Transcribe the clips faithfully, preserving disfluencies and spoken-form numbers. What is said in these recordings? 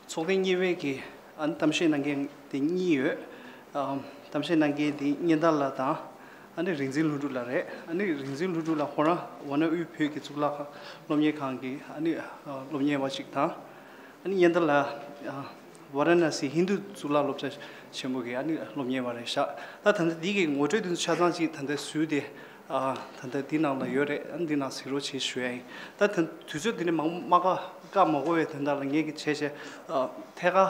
ཚོགས་ཐེངས་གཉིས་པའི་གི་ཨ་ནི་གཏམ་བཤད་གནང་མཁན་དེ་གཉིས་ཡོད། ཨམ། གཏམ་བཤད་གནང་མཁན་དེ་སྙན་དར་ལགས་དང་ཨ་ནི་རིག་འཛིན་ལྷུན་གྲུབ་ལགས་རེད། ཨ་ནི་རིག་འཛིན་ལྷུན་གྲུབ་ལགས་ཁོ་རང་ཝ་ན་དབུས་བོད་ཀྱི་གཙུག་ལག་ཁང་སློབ་གཉེར་ཁང་གི་ཨ་ནི་ཨ་སློབ་གཉེར་བ་ཞིག་དང་། ཨ་ནི་སྙན་དར་ལགས་ཨ་ཝ་ར་ཎ་སི་ཧིན་རྡུ་གཙུག་ལག་སློབ་གྲྭ་ཆེན་མོ་གི་ཨ་ནི་སློབ་གཉེར་བ་རེད་ཤག་ད་ད་ལྟ་འདི་གི་ངོ་སྤྲོད་དེ་ཚོ་ཆ་ཚང་ཅིག་ད་ལྟ་ཞུས་ཏེ། ཨ། ད་ལྟ་འདི་ནང་ལ་ཡོད་རེད། ཨ་འདི་ནང་གཟིགས་རོགས་བྱེད་ཞུ་ཡ་ཡིན། ད་ད་དུས་ཚོད་འདི་ནས་མང་མ་བཀག་བཀག་མ་དགོས་པའི་དོན་དག་ལ་ངས་ཀྱི་བྱས་བྱས་ཨ་ཐད་ཀར་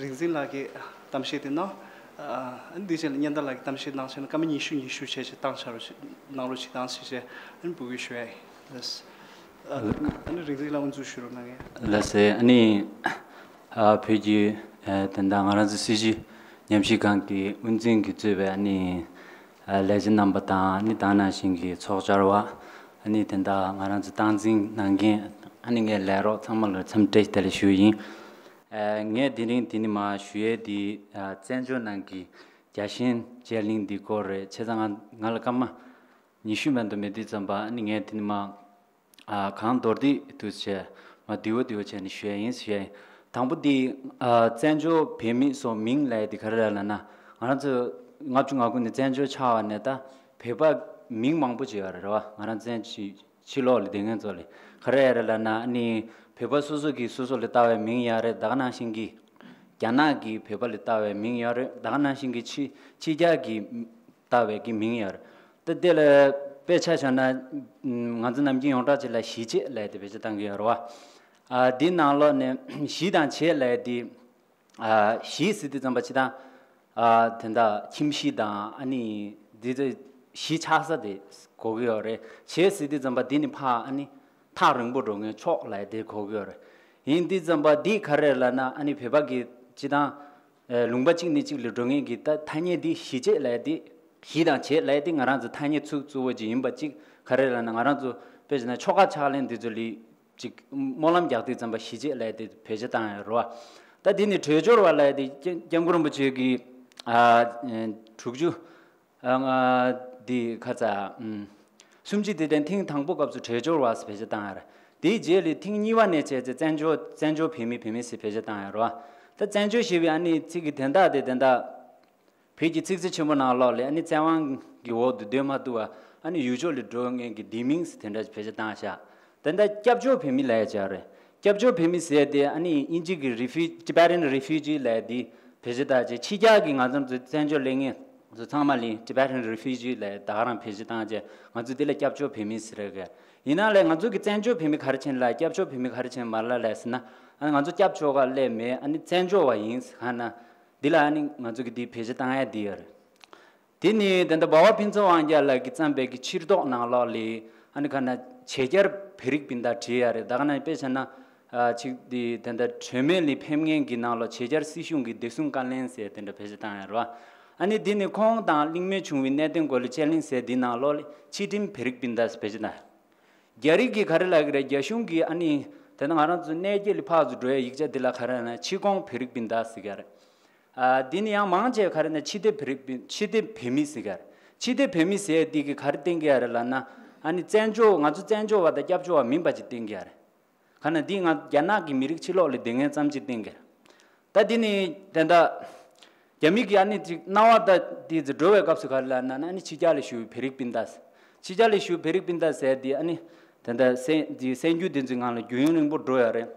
རིག་འཛིན་ལགས་ཀྱི་གཏམ་བཤད་དེ་གནང་། ཨ་འདི་བྱས་ལ་སྙན་དར་ལགས་ཀྱི་གཏམ་བཤད་གནང་བྱས་ན་སྐར་མ་ཉི་ཤུ་ཉི་ཤུ་བྱས་བྱས་བཏང་བྱ་རོགས་བྱེད་གནང་རོགས་བྱེད་དང་ཞེས་བྱས་ཨ་ནི་འབོད་སྐུལ་ཞུ་ཡ་ཡིན། ལགས། ཨ་ཨ་ནི་རིག་འཛིན་ལགས་དབུ་འཛུགས་ཞུ་རོགས་གནང་ངས། ལགས་སེ། ཨ་ནི་ཨ་བོད་ཀྱི་ཨ་དེ་འདྲ་ང་རང་ཚོ་སྲིད་བྱུས་ཉམས་ཞིབ་ཁང་གི་དབུ་འཛིན་གྱིས་གཙོས་པའི་ཨ་ནི། ལས་བྱེད་རྣམ་པ་དང་ཨ་ནི་ད་ག་ནང་བཞིན་གྱི་ཚོགས་བཅར་བ། ཨ་ནི་དེ་འདྲ་ང་རང་ཚོ་སྟངས་འཛིན་གནང་མཁན་ཨ་ནི་ངའི་ལས་རོགས་ཚང་མ་ལ་འཚམས་འདྲི་དེ་ལ་ཞུ་ཡིན། ངས་དེ་རིང་དེ་ནི་མ་ཞུ་ཡས་དེ་བཙན་བྱོལ་ནང་གི་རྒྱལ་ཞེན་དཔྱད་གླེང་འདི་སྐོར་རེད། བྱས་ཙང་ང་ང་ལ་སྐར་མ་ཉི་ཤུ་མན་དུ་མེད་དུས་ཙམ་པ་ཨ་ནི་ངས་དེ་ནི་མ། ཨ་གང་མདོར་བསྡུས་དུ་བྱས་མ་བསྡུས་པ་བསྡུས་པ་བྱས་ནས་ཞུ་ཡ་ཡིན་ཞུ་ཡ་ཡིན། དང་པོ་འདི་ཨ་བཙན་བྱོལ་བོད་མི་སོགས་མིང་ལབ་ཡ་འདི་ག་རེ་རེད་ལབ་ན། ང་རང་ཚོ་ལྔ་བཅུ་ང་དགུ་ནས་བཙན་བྱོལ་ཆགས་པ་ནས་ད་བོད་པ་མིང་མང་པོ་ཅིག་ཡོད་རེད་བ། ང་རང་བཙན་བྱོལ་ཕྱི་ལོགས་ལ་བསྡད་མཁན་ཚོ་ལ་ག་རེ་ཡ་རེད་ལབ་ན། ཨ་ནི་བོད་པ་སོ་སོ་གིས་སོ་སོ་ལ་བཏགས་པའི་མིང་ཡ་རེད། ད་ག་ནང་བཞིན་གྱི་རྒྱ་ནག་གིས་བོད་པ་ལ་བཏགས་པའི་མིང་ཡ་རེད། ད་ག་ནང་བཞིན་གྱི་ཕྱི་ཕྱི་རྒྱལ་གྱི་བཏགས་པའི་གི་མིང་ཡོད་རེད། ད་དེ་ལ་དཔེ་ཆ་བཞག་ན་ང་ཚོ་ནམ་རྒྱུན་ཡོངས་གྲགས་ཅིག་ལ་གཞིས་བྱེས་ལབ་དེ་བེད་སྤྱོད་བཏང་གི་ཡོད་རེད་བ། ཨ་འདི་ནང་ལོགས་ནས་གཞིས་དང་བྱེས་ལབ་དེ། ཨ་གཞིས་ཟེར་དུས་ཙམ་པ་ཅི་དང་། ཨ་དེ་འདྲ་ཁྱིམ་གཞིས་དང་ཨ་ནི་འདི་ཚོ་གཞིས་ཆགས་ས་དེ་གོ་གི་ཡོད་རེད། བྱེས་ཟེར་དུས་ཙམ་པ་འདི་ནི་ཕ་ཨ་ནི་ཐག་རིང་པོ་འགྲོ་མཁན་ཕྱོགས་ལབ་དེ་གོ་གི་ཡོད་རེད། ཡིན་དུས་ཙམ་པ་འདི་ག་རེད་ལབ་ན། ཨ་ནི་བོད་པ་གི་ཅི་དང་། ལུང་པ་གཅིག་ནས་གཅིག་ལ་འགྲོ་མཁན་གྱི་ད་ཐ་སྙད་འདི་གཞིས་བྱེས་ལབ་ཡ་འདི། གཞིས་དང་བྱེས་ལབ་ཡ་འདི་ང་རང་ཚོ་ཐ་སྙད་ཚིག་གཙོ་བོ་ཅིག་ཡིན་པ་གཅིག་ག་རེ་ལབ་ན། ང་རང་ཚོ་དཔེ་བྱས་ན་ཆོལ་ཁ་ཕྱག་ལེན་འདི་ཚོ་ལ་གཅིག་སྨོན་ལམ་རྒྱག་དུས་ཙམ་པ་གཞིས་བྱེས་ལབ་ཡ་འདི་བེད་སྤྱོད་བཏང་ཡོད་རེད་བ། ད་འདི་ནི་བྲོས་བྱོལ་བ་ལབ་ཡ་འདི་སྐྱབས་སྐྱབས་མགོན་རིན་པོ་ཆེ་གིས་ཨ་དྲུག་ཅུ། ཨ་ང་འདི་ཁ་ཚ་ཨུམ། གསུམ་བཅུ་དུས་དྲན་ཐེངས་དང་པོ་སྐབས་སུ་བྲོས་བྱོལ་བ་ཟེར་བེད་སྤྱོད་བཏང་ཡ་རེད། དེའི་རྗེས་ལ་ཐེངས་གཉིས་པ་ནས་བྱས་ཚེ་བཙན་བྱོལ་བཙན་བྱོལ་བོད་མི་བོད་མི་ཟེར་བེད་སྤྱོད་བཏང་ཡ་རེད་བ། ད་བཙན་བྱོལ་ཞེས་པའི་ཨ་ནི་ཚིག་གི་དོན་དག་དེ་དོན་དག་བོད་ཀྱི་ཚིག་མཛོད་ཆེན་པོ་ནང་ལོགས་ལ་ཨ་ནི་བཙན་དབང་གི་འོག་ཏུ་སྡོད་མ་ཐུབ་པ་ཨ་ནི་ཡུལ་ཕྱོགས་ལ་འགྲོ་མཁན་གྱི་སྡོད་མིང་ཟེར་དེ་འདྲ་བེད་སྤྱོད་བཏང་ཤག་དོན་དག་སྐྱབས་བཅོལ་བོད་མི་ལབ་ཡ་ཅིག་རེད། སྐྱབས་བཅོལ་བོད་མི་ཟེར་དེ་ཨ་ནི་དབྱིན་ཇི་གི་refugee Tibetan refugee ལབ་ཡ་དེ་བེད་སྤྱོད་བཏང་བྱས། ཕྱི་རྒྱལ་གྱི་ང་ཚོ་ཚོ་བཙན་བྱོལ་སླེབས་མཁན་ཚོ་ཚང་མ་ལ་Tibetan refugee ལབ་ཡ་ད་ག་རང་བེད་སྤྱོད་བཏང་བྱས། ང་ཚོ་དེ་ལ་སྐྱབས་བཅོལ་བོད་མི་ཟེར་གི། ཡིན་ན་ལས་ང་ཚོ་གི་བཙན་བྱོལ་བོད་མི་ག་རེ་བྱས་ལ་སྐྱབས་བཅོལ་བོད་མི་ག་རེ་བྱས་མ་ལ་ལས་ཟེར་ན། ཨ་ནི་ང་ཚོ་སྐྱབས་བཅོལ་ག་སླེབས་མེད། ཨ་ནི་བཙན་བྱོལ་བ་ཡིན་ཟེར་ག་ན། འདི་ལ་ཨ་ནི་ང་ཚོ་གི་འདི་བེད་སྤྱོད་བཏང་ཡ་འདི་ཡོད་རེད། དེ་ནི་ད་ལྟ་འབའ་བ་ཕུན་ཚོགས་དབང་རྒྱལ་ལགས་ཀྱིས་བརྩམས་པའི་གི་ཕྱིར་རྟོག་ནང་ལོགས་ལ་ཨ་ནི་ག་ན་བྱེས་འཁྱར་བོད་རིགས་སྤུན་ཟླ་བྲིས་ཡ་རེད། ད་ག་ན་དཔེ་བྱས་ན་ཨ་ཅིག་འདི་ད་ལྟ་གྲོས་མོལ་ལ་ཕེབས་མཁན་གྱི་ནང་ལོགས་བྱེས་འཁྱར་སྲིད་གཞུང་གི་བདེ་སྲུང་བཀའ་བློན་ཟེར་དེ་འདྲ་བེད་སྤྱོད་བཏང་ཡ་རེད་བ། ཨ་ནི་འདི་ནི་ཁོང་དང་གླེང་མོལ་བྱུང་བའི་གནད་དོན་སྐོར་ལ་དཔྱད་གླེང་ཟེར་འདི་ནང་ལོགས་ལ་ཕྱི་འགྲིམ་བོད་རིགས་སྤུན་ཟླ་ཟེར་བེད་སྤྱོད་བཏང་ཡ། རྒྱ་རིགས་ཀྱིས་ག་རེ་ལབ་ཀྱི་རེད། རྒྱ་གཞུང་གིས་ཨ་ནི་དེ་ན་ང་རང་ཚོ་གནས་སྐྱེལ་ལ་ཕར་ཚུར་འགྲོ་ཡ་ཡིག་ཆ་འདི་ལ་ག་རེ་ན་ཕྱི་གོང་བོད་རིགས་སྤུན་ཟླ་ཟེར་གྱི་རེད། ཨ་འདི་ནི་ཡང་མང་ཆེ་ག་རེ་ན་ཕྱི་སྡོད་བོད་རིགས་སྤུན་ཕྱི་སྡོད་བོད་མི་ཟེར་གྱི་རེད། ཕྱི་སྡོད་བོད་མི་ཟེར་ཡ་འདི་གིས་ག་རེ་བསྟན་གྱི་ཡ་རེད་ལབ་ན། ཨ་ནི་བཙན་བྱོལ་ང་ཚོ་བཙན་བྱོལ་བ་དང་སྐྱབས་བཅོལ་བ་མིན་པ་ཅིག་བསྟན་གྱི་ཡ་རེད། ག་ན་འདི་ང་རྒྱ་ནག་གི་མི་རིགས་ཕྱི་ལོགས་ལ་སྡོད་མཁན་ཙམ་ཅིག་བསྟན་གྱི་རེད། ད་འདི་ནི་དེ་འདྲ་རྒྱ་མི་གི་ཨ་ནི་ཅིག་སྣང་བ་ད་འདི་ཚོ་འགྲོ་བའི་སྐབས་སུ་ག་རེ་ལབ་ན་ན། ཨ་ནི་ཕྱི་རྒྱལ་ལ་བཞུགས་བོད་རིགས་སྤུན་ཟླ་ཟེར། ཕྱི་རྒྱལ་ལ་བཞུགས་བོད་རིགས་སྤུན་ཟླ་ཟེར་འདི་ཨ་ནི་དེ་འདྲ་གསར་འདི་གསར་འགྱུར་འདི་ཚོའི་ངང་ལ་རྒྱུན་རིང་པོ་འགྲོ་ཡ་རེད།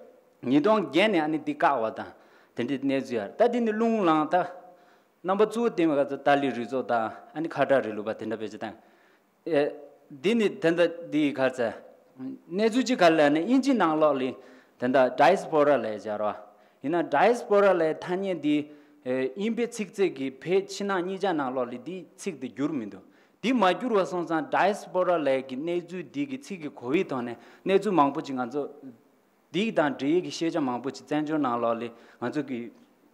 ཉིས་སྟོང་བརྒྱད་ནས་ཨ་ནི་འདི་བཀག་པ་དང་དེ་འདྲའི་གནས་ཚུལ་ཡ་རེད། ད་འདི་ནི་རླུང་ལངས་ད། རྣམ་པ་གཙོ་བོ་བསྟན་པའི་སྐབས་སུ་ཏཱ་ལའི་རུ་ཚོགས་དང་ཨ་ནི་ཁ་བྲལ་རིང་ལུགས་པ་དེ་འདྲ་བེད་སྤྱོད་བཏང་། ཨེ། འདི་ནི་དེ་འདྲ་འདི་ག་ཚ། གནས་ཚུལ་གཅིག་ག་ལ་ནི་དབྱིན་ཇི་ནང་ལོགས་ལ་དེ་འདྲ་diaspora ལབ་ཡ་བྱ་རོགས། ཡིན་ན་diaspora ལབ་ཐ་སྙད་འདི་ཨེ་དབྱིན་པའི་ཚིག་མཛོད་ཀྱི་བོད་ཕྱི་ནང་གཉིས་ཆ་ནང་ལོགས་ལ་འདི་ཚིག་འདི་བསྒྱུར་མི་འདུག་འདི་མ་བསྒྱུར་བ་སོང་ཙང་diaspora ལབ་ཀྱི་གནས་ཚུལ་འདི་གི་ཚིག་གི་གོ་བའི་ཐོག་ནས་གནས་ཚུལ་མང་པོ་ཅིག་ང་ཚོ། འདི་དང་འབྲེལ་ཡོད་ཀྱི་ཤེས་བྱ་མང་པོ་ཅིག་བཙན་བྱོལ་ནང་ལོགས་ལ་ང་ཚོ་གི་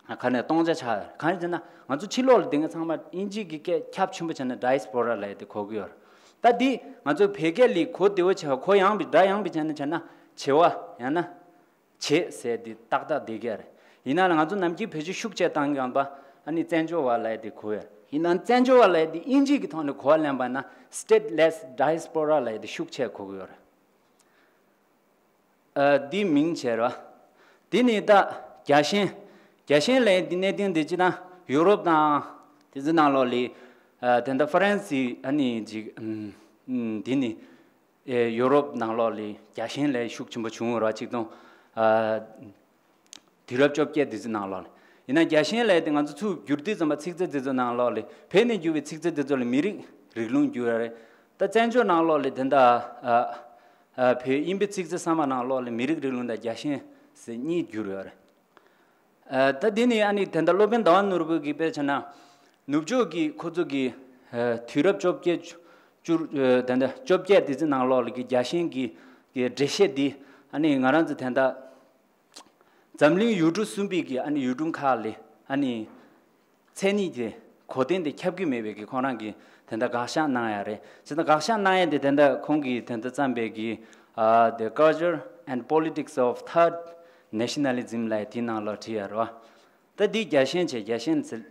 ག་ནས་སྟོང་ཆ་ཆགས་ཡོད། གང་ཡིན་ཟེར་ན་ང་ཚོ་ཕྱི་ལོགས་ལ་སྡོད་མཁན་ཚང་མ་དབྱིན་ཇི་གི་སྐད་ཁྱབ་ཆེན་པོ་བྱས་ན་diaspora ལབ་ཡ་དེ་གོ་གི་ཡོད་རེད། ད་འདི་ང་ཚོ་བོད་སྐད་ལ་གོ་བདེ་བོ་བྱས་གོ་ཡངས་པའི་སྒྲ་ཡངས་པའི་བྱས་ན་བྱས་ན་བྱེས་པ་ཡང་ན་བྱེས་ཟེར་དེ་ཏག་ཏག་བསྡད་ཀྱི་རེད། ཡིན་ན་ལ་ང་ཚོ་ནམ་རྒྱུན་བེད་སྤྱོད་ཤུགས་ཆེ་བཏང་གི་ཡོད་པ་ཨ་ནི་བཙན་བྱོལ་བ་ལབ་ཡ་དེ་གོ་ཡོད་རེད། ཡིན་ན་བཙན་བྱོལ་བ་ལབ་ཡ་དེ་དབྱིན་ཇི་གི་ཐོག་ནས་གོ་བ་ལེན་པ་ན་stateless diaspora ལབ་ཡ་དེ་ཤུགས་ཆེ་གོ་གི་ཡོད་རེད། ཨ། འདི་མིང་བྱས་ར། འདི་ནི་ད་ རྒྱལ་ཞེན། རྒྱལ་ཞེན་ལབ་ཡས་འདི་གནད་དོན་འདི་སྤྱིར་བཏང་ཡུ་རོབ་དང་དེ་ཚོ་ནང་ལོགས་ལ་ཨ་དེ་འདྲ་ཧྥ་རན་སི་ཨ་ནི་ཅིག་ཨམ་ཨམ་འདི་ནི་ཨེ་ཡུ་རོབ་ནང་ལོགས་ལ་རྒྱལ་ཞེན་ལབ་ཡས་ཤུགས་ཆེན་པོ་བྱུང་བ་རེད་བ། ཆིག་སྟོང་ཨ་དུས་རབས་བཅོ་བརྒྱད་དེ་ཚོ་ནང་ལོགས་ལ། ཡིན་ན་རྒྱལ་ཞེན་ལབ་ཡས་དེ་ང་ཚོ་ཚུར་བསྒྱུར་དུས་ཙམ་པ་ཚིག་མཛོད་དེ་ཚོ་ནང་ལོགས་ལ་བོད་ནས་བསྒྱུར་བའི་ཚིག་མཛོད་དེ་ཚོ་ལ་མི་རིགས་རིང་ལུགས་བསྒྱུར་ཡོད་རེད། ད་བཙན་བྱོལ་ནང་ལོགས་ལ་དེ་འདྲ་ཨ་ཨ་བོད་དབྱིན་པའི་ཚིག་མཛོད་གསར་མ་ནང་ལོགས་ལ་མི་རིགས་རིང་ལུགས་དང་རྒྱལ་ཞེན་ཟེར་གཉིས་བསྒྱུར་ཡོད་རེད། ཨ་ད་འདི་ནི་ཨ་ནི་དེ་འདྲ་སློབ་དཔོན་ཟླ་བ་ནོར་བུ་གིས་དཔེ་བྱས་ན་ནུབ་ཕྱོགས་ཀྱི་ཁོ་ཚོ་གི་ཨ་དུས་རབས་བཅོ་བརྒྱད་བཅུ་ཨ་དེ་འདྲ་བཅོ་བརྒྱད་དེ་ཚོའི་ནང་ལོགས་ལ་གི་རྒྱལ་ཞེན་གྱི་གི་འགྲེལ་བཤད་འདི་ཨ་ནི་ང་རང་ཚོ་དེ་འདྲ་འཛམ་གླིང་ཡུལ་གྲུ་གསུམ་པའི་གི་ཨ་ནི་ཡུལ་གྲུ་ཁག་ལ་ཨ་ནི་མཚན་ཉིད་དེ་གོ་དོན་དེ་ཁྱབ་ཀྱི་མེད་པའི་གི་ཁོང་རང་གིས་དེ་འདྲ་དགག་བཞག་གནང་ཡ་རེད། བྱས་ཙང་དགག་བཞག་གནང་ཡ་དེ་དེ་འདྲ་ཁོང་གིས་དེ་འདྲ་བརྩམས་པའི་གི་ཨ་The Culture and Politics of Third Nationalism ལབ་ཡ་དེའི་ནང་ལ་བྲིས་ཡ་རེད་བ། ད་འདི་རྒྱལ་ཞེན་བྱས། རྒྱལ་ཞེན་ཟེར།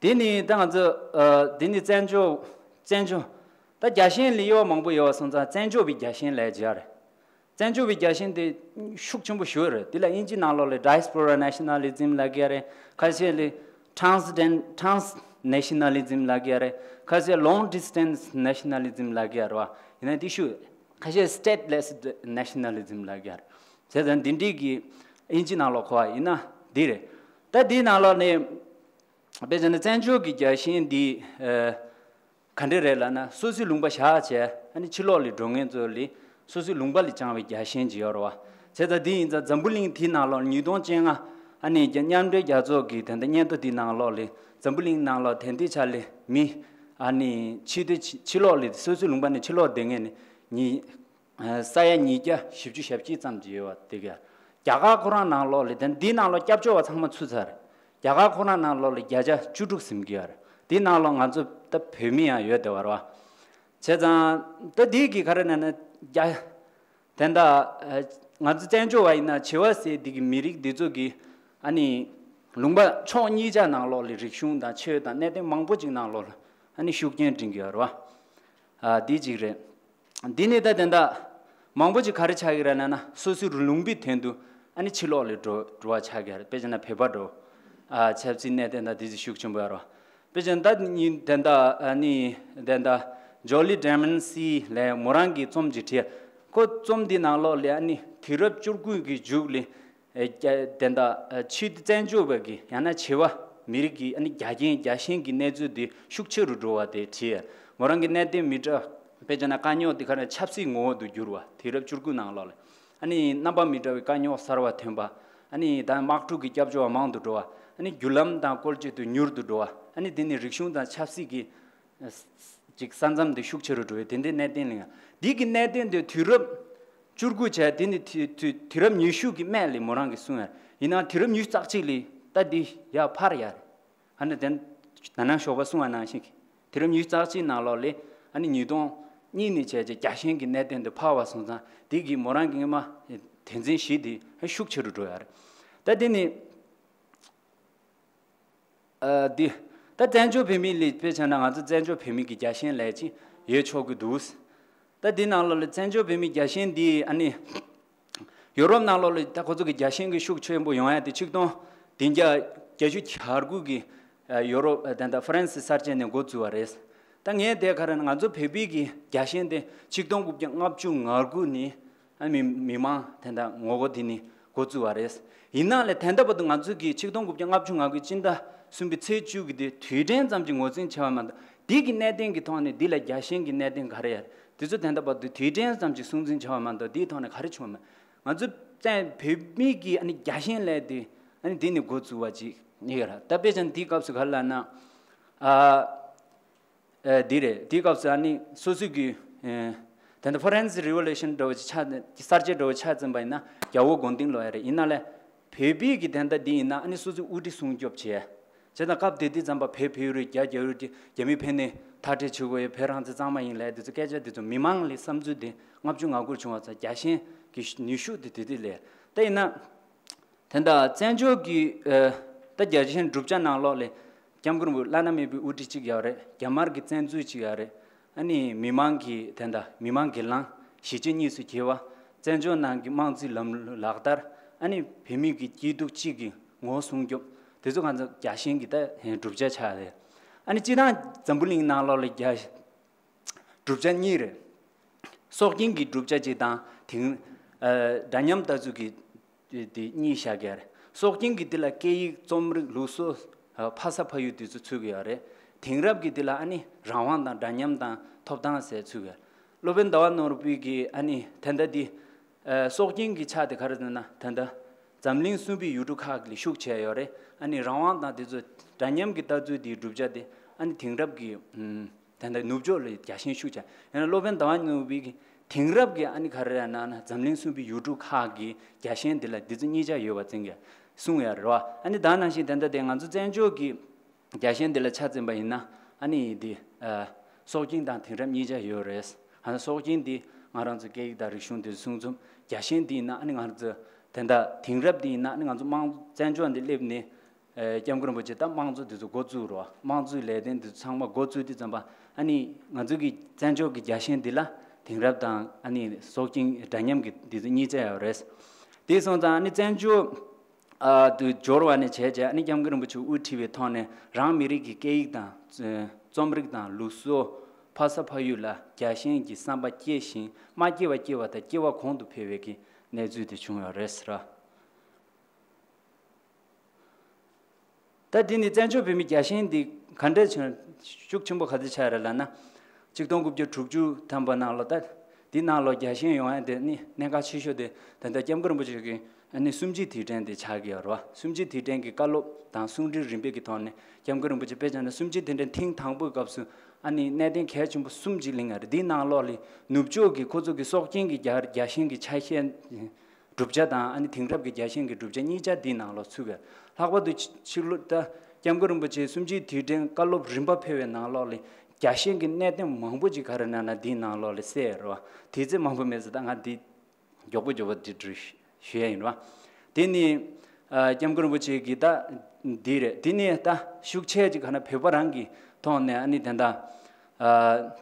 དེ་ནི་ད་ང་ཚོ་ཨ་དེ་ནི་བཙན་བྱོལ། བཙན་བྱོལ། ད་རྒྱལ་ཞེན་ལ་དབྱེ་བ་མང་པོ་ཡོད་པ་སོང་ཙང་བཙན་བྱོལ་བའི་རྒྱལ་ཞེན་ལབ་ཡ་ཅིག་ཡོད་རེད། བཙན་བྱོལ་བའི་རྒྱལ་ཞེན་དེ་ཤུགས་ཆེན་པོ་ཞེ་པོ་རེད། དེ་ལ་དབྱིན་ཇི་ནང་ལོགས་ལ་Diaspora Nationalism ལབ་ཀྱི་ཡོད་རེད། ཁ་ཤས་ལ་Transden- Transnationalism ལབ་ཀྱི་ཡོད་རེད། ཁ་ཤས་Long Distance Nationalism ལབ་ཀྱི་ཡོད་རེད་བ། ཡིན་ན་དེ་ཤུགས། ཁ་ཤས་Stateless Nationalism ལབ་ཀྱི་ཡོད་རེད། བྱས་ཙང་འདི་འདྲའི་གི་དབྱིན་ཇི་ནང་ལོགས་གོ་བ་ཡིན་ན་འདི་རེད། ད་འདིའི་ནང་ལོགས་ནས་དཔེ་བྱས་ན་བཙན་བྱོལ་གྱི་རྒྱལ་ཞེན་འདི་ཨ་ག་འདྲ་རེད་ལབ་ན། སོ་སོའི་ལུང་པ་བཞག་བྱས་ཨ་ནི་ཕྱི་ལོགས་ལ་འགྲོ་མཁན་ཚོ་ལ་སོ་སོའི་ལུང་པ་ལ་བཅངས་པའི་རྒྱལ་ཞེན་ཅིག་ཡོད་རེད་བ། བྱས་ཙང་འདི་ཡིན་ཙང་འཛམ་བུ་གླིང་དེའི་ནང་ལོགས་ཉིས་སྟོང་བཅོ་ལྔ་ཨ་ནི་རྒྱ- མཉམ་འབྲེལ་རྒྱལ་ཚོགས་ཀྱི་དེ་འདྲ་སྙན་ཐོ་དེའི་ནང་ལོགས་ལ་འཛམ་བུ་གླིང་ནང་ལོགས་དེ་འདྲའི་ཆ་ལ་མི་ཨ་ནི་ཕྱི་དེ་ཕྱི་ཕྱི་ལོགས་ལ་སོ་སོའི་ལུང་པ་ནས་ཕྱི་ལོགས་བསྡད་མཁན་ནི་ཉི- ས་ཡ་ཉིས་བརྒྱ་བཞི་བཅུ་ཞེ་གཅིག་ཙམ་ཅིག་ཡོད་པ་དེ་ག། རྒྱ་གར་ཁོ་རང་ནང་ལོགས་ལ་དེ་འདིའི་ནང་ལོགས་སྐྱབས་བཅོལ་བ་ཚང་མ་ཚུད་ཚར་རེད། རྒྱ་གར་ཁོ་རང་ནང་ལོགས་ལ་བརྒྱ་ཆ་བཅུ་དྲུག་ཟིན་གྱི་ཡོད་རེད། དེའི་ནང་ལོགས་ང་ཚོ་ད་བོད་མི་ཡང་ཡོད་བསྡད་པ་རེད་བ། བྱས་ཙང་ད་འདི་གི་ག་རེ་ན་ན་རྒྱ- དེ་འདྲ་ཨ་ང་ཚོ་བཙན་བྱོལ་བ་ཡིན་ན་བྱེས་པ་ཟེར་འདི་གི་མི་རིགས་འདི་ཚོ་གི་ཨ་ནི་ལུང་པ་ཕྱོགས་གཉིས་ཆ་ནང་ལོགས་ལ་རིག་གཞུང་དང་ཆོས་དང་གནད་དོན་མང་པོ་ཅིག་ནང་ལོགས་ལ་ཨ་ནི་ཤུགས་རྐྱེན་སྤྲད་ཀྱི་ཡོད་རེད་བ། ཨ་འདི་གཅིག་རེད། འདི་ནི་ད་དེ་འདྲ་མང་པོ་ཅིག་ག་རེ་ཆགས་ཀྱི་རེད་ལབ་ན། སོ་སོའི་ལུང་པའི་དོན་དུ་ཨ་ནི་ཕྱི་ལོགས་ལ་འགྲོ- འགྲོ་བ་ཆགས་ཀྱི་རེད། དཔེ་བྱས་ན་བོད་པ་འགྲོ། ཨ་ཆབ་སྲིད་གནད་དོན་དང་དེ་ཚོ་ཤུགས་ཆེན་པོ་ཡོད་རེད། དཔེ་བྱས་ན་ད་ནི་དེ་འདྲ་ཨ་ནི་དེ་འདྲ་ཇོ་ལི་ཌེ་མན་སི་ལས་མོ་རང་གིས་རྩོམ་ཅིག་བྲིས། ཁོ་རྩོམ་འདི་ནང་ལོགས་ལ་ཨ་ནི་དུས་རབས་བཅུ་དགུ་གི་མཇུག་ལ་ཨེ་རྒྱ- དེ་འདྲ་ཨ་ཕྱི་བཙན་བྱོལ་བ་གི་ཡང་ན་བྱེས་པ་མི་རིགས་ཀྱི་ཨ་ནི་རྒྱ་རྐྱེན་རྒྱལ་ཞེན་གྱི་གནས་ཚུལ་དེ་ཤུགས་ཆེ་རུ་འགྲོ་བ་དེ་བྲིས། མོ་རང་གི་གནད་དོན་མི་འདྲ། དཔེ་བྱས་ན་དཀའ་རྙོག་དེ་ག་རེ་ཆབ་སྲིད་ངོ་བོ་དུ་འགྱུར་བ། དུས་རབས་བཅུ་དགུ་ནང་ལོགས་ལ་ཨ་ནི་རྣམ་པ་མི་འདྲ་བའི་དཀའ་རྙོག་གསར་བ་ཐོན་པ། ཨ་ནི་ད་དམག་འཁྲུག་གི་སྐྱབས་བཅོལ་བ་མང་དུ་འགྲོ་བ། ཨ་ནི་བརྒྱུད་ལམ་དང་བཀོལ་སྤྱོད་དུ་མྱུར་དུ་འགྲོ་བ། ཨ་ནི་དེ་ནི་རིག་གཞུང་དང་ཆབ་སྲིད་ཀྱི་ཅིག་ས་མཚམས་དེ་ཤུགས་ཆེ་རུ་འགྲོ་བའི་དེ་འདྲའི་གནད་དོན་ལ་ཡང་འདི་གི་གནད་དོན་དེ་དུས་རབས་བཅུ་དགུ་བྱས། དེ་ནི་དུས- དུས- དུས་རབས་ཉི་ཤུ་གི་སྨད་ལ་མོ་རང་གིས་གསུངས་ཡ། ཡིན་ནའང་དུས་རབས་ཉི་ཤུ་རྩ་གཅིག་ལ་ད་འདི་ཡར་འཕར་ཡ་རེད། ཨ་ནི་དེ་ན་ནང་ཞོགས་པ་གསུངས་པ་ནང་བཞིན་གྱི་དུས་རབས་ཉི་ཤུ་རྩ་གཅིག་ནང་ལོགས་ལ་ཨ་ནི་ཉིས་སྟོང་གཉིས་ནས་བྱས་རྗེས་རྒྱལ་ཞེན་གྱི་གནད་དོན་དེ་འཕར་བ་སོང་ཙང་། དེ་གིས་མོ་རང་གི་སྔོན་མ་དོན་ཚན་བཞི་དེ་ཤུགས་ཆེ་རུ་འགྲོ་ཡ་རེད། ད་དེ་ནི་ཨ་འདི་ད་བཙན་བྱོལ་བོད་མི་ལ་དཔེ་བྱས་ན་ང་ཚོ་བཙན་བྱོལ་བོད་མི་གི་རྒྱལ་ཞེན་ལབ་ཅིག་ཡོད་ཆོག་གི་འདུག། ད་འདི་ནང་ལོགས་ལ་བཙན་བྱོལ་བོད་མིའི་རྒྱལ་ཞེན་འདི་ཨ་ནི་ཡོ་རོབ་ནང་ལོགས་ལ་ད་ཁོ་ཚོ་གི་རྒྱལ་ཞེན་གྱི་ཤུགས་ཆེན་པོ་ཡོང་ཡ་དེ་ཆིག་སྟོང་བདུན་བརྒྱ་བརྒྱད་ཅུ་གྱ་དགུ་གི་ཨ་ཡོ་རོབ་ཨ་ད་ལྟ་ཧྥ་རན་སི་གསར་བརྗེ་ནས་འགོ་བཙུགས་པ་རེད། ད་ངས་དེ་ག་རེ་ན་ང་ཚོ་བོད་པའི་གི་རྒྱལ་ཞེན་དེ་ཆིག་སྟོང་དགུ་བརྒྱ་ལྔ་བཅུ་ང་དགུ་ནས་ཨ་མི- མི་མང་དེ་འདྲ་ངོ་རྒོལ་དེ་ནི་འགོ་བཙུགས་པ་རེད། ཡིན་ནའང་ལས་ད་ལྟ་བར་དུ་ང་ཚོ་གི་ཆིག་སྟོང་དགུ་བརྒྱ་ལྔ་བཅུ་ང་དགུའི་སྤྱི་ཟླ་གསུམ་པའི་ཚེས་བཅུ་གི་དེ་དུས་དྲན་ཙམ་གྱི་ངོས་འཛིན་བྱས་པ་མ་གཏོགས། འདི་གི་གནད་དོན་གྱི་ཐོག་ནས་འདི་ལ་རྒྱལ་ཞེན་གྱི་གནད་དོན་ག་རེ་ཡོད་རེད། དེ་ཚོ་ད་ལྟ་བར་དུ་དུས་དྲན་ཙམ་གྱི་སྲུང་འཛིན་བྱས་པ་མ་གཏོགས་འདིའི་ཐོག་ནས་ག་རེ་བྱུང་བ་མེད། ང་ཚོ་བཙན- བོད་མི་གི་ཨ་ནི་རྒྱལ་ཞེན་ལས་དེ་ཨ་ནི་འདི་ནས་འགོ་བཙུགས་པ་ཅིག་ཡིན་ཡོད་རེད། ད་དཔེ་ཆ་འདིའི་སྐབས་སུ་ག་རེ་ལབ་ན། ཨ། ཨེ་འདི་རེད། དེའི་སྐབས་སུ་ཨ་ནི་སོ་སོའི་གི་ཨེ་ད་ལྟ་ཧྥ་རན་སི་རི་ཝོ་ལུ་ཤན་འདྲ་བོ་ཅིག་ཆགས། གསར་བརྗེ་འདྲ་བོ་ཆགས་ཟིན་པ་ཡིན་ན་རྒྱལ་པོ་མགོ་རྟིང་སློག་ཡ་རེད། ཡིན་ན་ལས་བོད་པའི་གི་དེ་འདྲ་འདི་ཡིན་ན་ཨ་ནི་སོ་སོའི་དབུ་ཁྲིད་སྲུང་སྐྱོབ་བྱས། བྱས་ཙང་སྐབས་དེ་དུས་ཙམ་པ་བོད་བོད་རེད། རྒྱ་རྒྱ་རེད། རྒྱ་མི་ཕན་ནས་མཐར་སྐྲོད་བྱེད་དགོས་ཡོད། བོད་རང་བཙན་གཙང་མ་ཡིན་ལབ་དེ་ཚོ་སྐད་ཆ་དེ་ཚོ་མི་མང་ལ་བསམ་ཚུལ་དེ་ལྔ་བཅུ་ང་དགུར་བྱུང་བ་ཚོ་རྒྱལ་ཞེན་གྱི་ནུས་ཤུགས་དེ་དེ་དུས་ལས། ད་ཡིན་ན། དེ་འདྲ་བཙན་བྱོལ་གྱི་ཨ་ད་རྒྱལ་ཞེན་གྲུབ་ཆ་ནང་ལོགས་ལས་སྐྱབས་མགོན་རིན་པོ་བླ་ན་མེད་པའི་དབུ་ཁྲིད་ཅིག་ཡོད་རེད། རྒྱ་དམར་གྱི་བཙན་འཛུལ་ཅིག་ཡོད་རེད། ཨ་ནི་མི་མང་གི་དེ་འདྲ་མི་མང་སྒེར་ལངས་གཞིས་བྱེས་གཉིས་སུ་གྱེས་པ། བཙན་བྱོལ་ནང་གི་དམངས་གཙོའི་ལམ་ལུགས་ལག་བསྟར་ ཨ་ནི་བོད་མི་གི་སྐྱིད་སྡུག་གཅིག་གི་ངོ་བོ་སྲུང་སྐྱོབ་དེ་ཚོ་ང་ཚོ་རྒྱལ་ཞེན་གྱི་ད་བསྒྲུབ་བྱ་ཆགས་རེད། ཨ་ནི་སྤྱིར་བཏང་འཛམ་བུ་གླིང་ནང་ལོགས་ལ་རྒྱལ་བསྒྲུབ་བྱ་གཉིས་རེད། སྲོག་ཤིང་གི་བསྒྲུབ་བྱ་གཅིག་དང་དེང་ཨ་འདྲ་མཉམ་ལྟ་ཚུལ་གྱི་དེ་དེ་གཉིས་བཞག་གི་རེད། སྲོག་ཤིང་གི་དེ་ལ་སྐད་ཡིག་རྩོམ་རིག་ལུགས་སྲོལ་ཨ་ཕ་ས་ཕ་ཡུལ་དེ་ཚོ་ཚུད་ཀྱི་ཡོད་རེད། དེང་རབས་ཀྱི་དེ་ལ་ཨ་ནི་རང་དབང་དང་འདྲ་མཉམ་དང་ཐོབ་ཐང་ཟེར་ཚུད་ཀྱི་ཡོད་རེད། སློབ་དཔོན་ཟླ་བ་ནོར་བུས་ཀྱིས་ཨ་ནི་དེ་འདྲ་དེ་ཨ་སྲོག་ཤིང་གི་ཆ་དེ་ག་རེ་ཟེར་ན་དེ་འདྲ་འཛམ་གླིང་གསུམ་པའི་ཡུལ་གྲུ་ཁག་ལ་ཤུགས་ཆེ་ཡོད་རེད། ཨ་ནི་རང་དབང་དང་དེ་ཚོ་འདྲ་མཉམ་གྱི་ལྟ་ཚུལ་དེའི་བསྒྲུབ་བྱ་དེ་ཨ་ནི་དེང་རབས་ཀྱི་ཨུམ། དེ་འདྲ་ནུབ་ཕྱོགས་ལ་རྒྱལ་ཞེན་ཤུགས་ཆེ། ཡང་ན་སློབ་དཔོན་ཟླ་བ་ནོར་བུའི་གི་དེང་རབས་ཀྱི་ཨ་ནི་ག་རེ་ཡང་ན་འཛམ་གླིང་གསུམ་པའི་ཡུལ་གྲུ་ཁག་གི་རྒྱལ་ཞེན་འདི་ལ་འདི་ཚོ་གཉིས་ཆ་ཡོད་པ་ཙང་གི་གསུངས་ཡོད་རེད་བ། ཨ་ནི་ད་ནང་བཞིན་དེ་འདྲ་དེ་ང་ཚོ་བཙན་བྱོལ་གྱི་རྒྱལ་ཞེན་འདི་ལ་ཆ་འཛིན་པ་ཡིན་ན་ཨ་ནི་འདི་ཨ་སྲོག་ཤིང་དང་དེང་རབས་གཉིས་ཆ་ཡོད་རེད། ཨ་ནི་སྲོག་ཤིང་འདི་ང་རང་ཚོ་སྐད་ཡིག་དང་རིག་གཞུང་འདི་སྲུང་སྐྱོབ། རྒྱལ་ཞེན་འདི་ཡིན་ན་ཨ་ནི་ང་རང་ཚོ་དེ་འདྲ་དེང་རབས་འདི་ཡིན་ན་ཨ་ནི་ང་ཚོ་དམངས་བཙན་བྱོལ་འདི་སླེབས་ནས། ཨེ་སྐྱབས་མགོན་རིན་པོ་ཆེ་ད་དམངས་གཙོ་འདི་ཚོ་འགོ་བཙུགས་རོགས། དམངས་གཙོའི་ལས་དོན་འདི་ཚོ་ཚང་མ་འགོ་བཙུགས་དུས་ཙམ་པ་ཨ་ནི་ང་ཚོ་གི་བཙན་བྱོལ་གྱི་རྒྱལ་ཞེན་འདི་ལ་དེང་རབས་དང་ཨ་ནི་སྲོག་ཤིང་འདྲ་མཉམ་གྱི་འདི་ཚོ་གཉིས་ཆ་ཡོད་རེད། དེ་སོང་ཙང་ཨ་ནི་བཙན་བྱོལ་ཨ་དུ་འབྱོར་བ་ནས་བྱས་རྗེས་ཨ་ནི་སྐྱབས་མགོན་རིན་པོ་ཆེ་དབུ་ཁྲིད་པའི་ཐོག་ནས་རང་མི་རིགས་ཀྱི་སྐད་ཡིག་དང་རྩོམ་རིག་དང་ལུགས་སྲོལ་ཕ་ས་ཕ་ཡུལ་ལ་རྒྱལ་ཞེན་གྱི་བསམ་པ་སྐྱེས་ཤིང་མ་སྐྱེས་པ་སྐྱེས་པ་དང་སྐྱེ་བ་གོང་དུ་འཕེལ་བའི་གི་གནས་ཚུལ་དེ་བྱུང་ཡོད་རེད་ཟེར། ད་འདི་ནི་བཙན་བྱོལ་བོད་མིའི་རྒྱལ་ཞེན་འདི་ག་འདྲ་བྱུང་ཤུགས་ཆེན་པོ་ག་ཚོད་ཆགས་རེད་ལབ་ན། ཆིག་སྟོང་དགུ་བརྒྱ་དྲུག་ཅུ་ཐམ་པ་ནང་ལོ་ད་འདི་ནང་ལོ་རྒྱལ་ཞེན་ཡོང་ཡ་དེ་ནི་གནད་འགག་ཆེ་ཤོས་དེ་ད་ལྟ་སྐྱབས་མགོན་རིན་པོ་ཆེ་གི་ཨ་ནི་གསུམ་བརྗིད་དུས་དྲན་དེ་ཆགས་ཀྱི་ཡོད་རེད་བ། གསུམ་བརྗིད་དུས་དྲན་གྱི་བཀའ་སློབ་དང་གསུང་འཕྲིན་རིམ་པས་ཀྱི་ཐོག་ནས་སྐྱབས་མགོན་རིན་པོ་ཆེ་དཔེ་བྱས་ན་གསུམ་བརྗིད་དུས་དྲན་ཐེངས་དང་པོའི་སྐབས་སུ་ཨ་ནི་གནད་དོན་གལ་ཆེན་པོ་གསུམ་ཅིག་གླེང་ཡ་རེད། འདིའི་ནང་ལོགས་ལ་ནུབ་ཕྱོགས་ཀྱི་ཁོ་ཚོ་གི་སྲོག་ཤིང་གི་རྒྱ་རྒྱལ་ཞེན་གྱི་ཆ་ཤས། བསྒྲུབ་བྱ་དང་ཨ་ནི་དེང་རབས་ཀྱི་རྒྱལ་ཞེན་གྱི་བསྒྲུབ་བྱ་གཉིས་ཆ་འདིའི་ནང་ལོགས་ཚུད་ཡོད། ལྷག་པར་དུ་ཕྱི་ཕྱི་ལོ་ད་སྐྱབས་མགོན་རིན་པོ་ཆེའི་གསུམ་བརྗིད་དུས་དྲན་བཀའ་སློབ་རིམ་པ་ཕེབས་པའི་ནང་ལོགས་ལ་རྒྱལ་ཞེན་གྱི་གནད་དོན་མང་པོ་ཅིག་ག་རེ་ན་ན་འདིའི་ནང་ལོགས་ལ་གསལ་ཡོད་རེད་བ། དེ་ཚོ་མང་པོ་མེད་ཟེར་ད་ང་འདི་མགྱོགས་པོ་མགྱོགས་པོ་འདི་འབྲི་ཞུ་ཡ་ཡིན་རེད་བ། དེ་ནི་ཨ་སྐྱབས་མགོན་རིན་པོ་ཆེ་གི་ད་འདི་རེད། དེ་ནི་ད་ཤུགས་ཆེ་ཅིག་ག་ན་བོད་པ་རང་གི་ཐོག་ནས་ཨ་ནི་དེ་འདྲ། ཨ།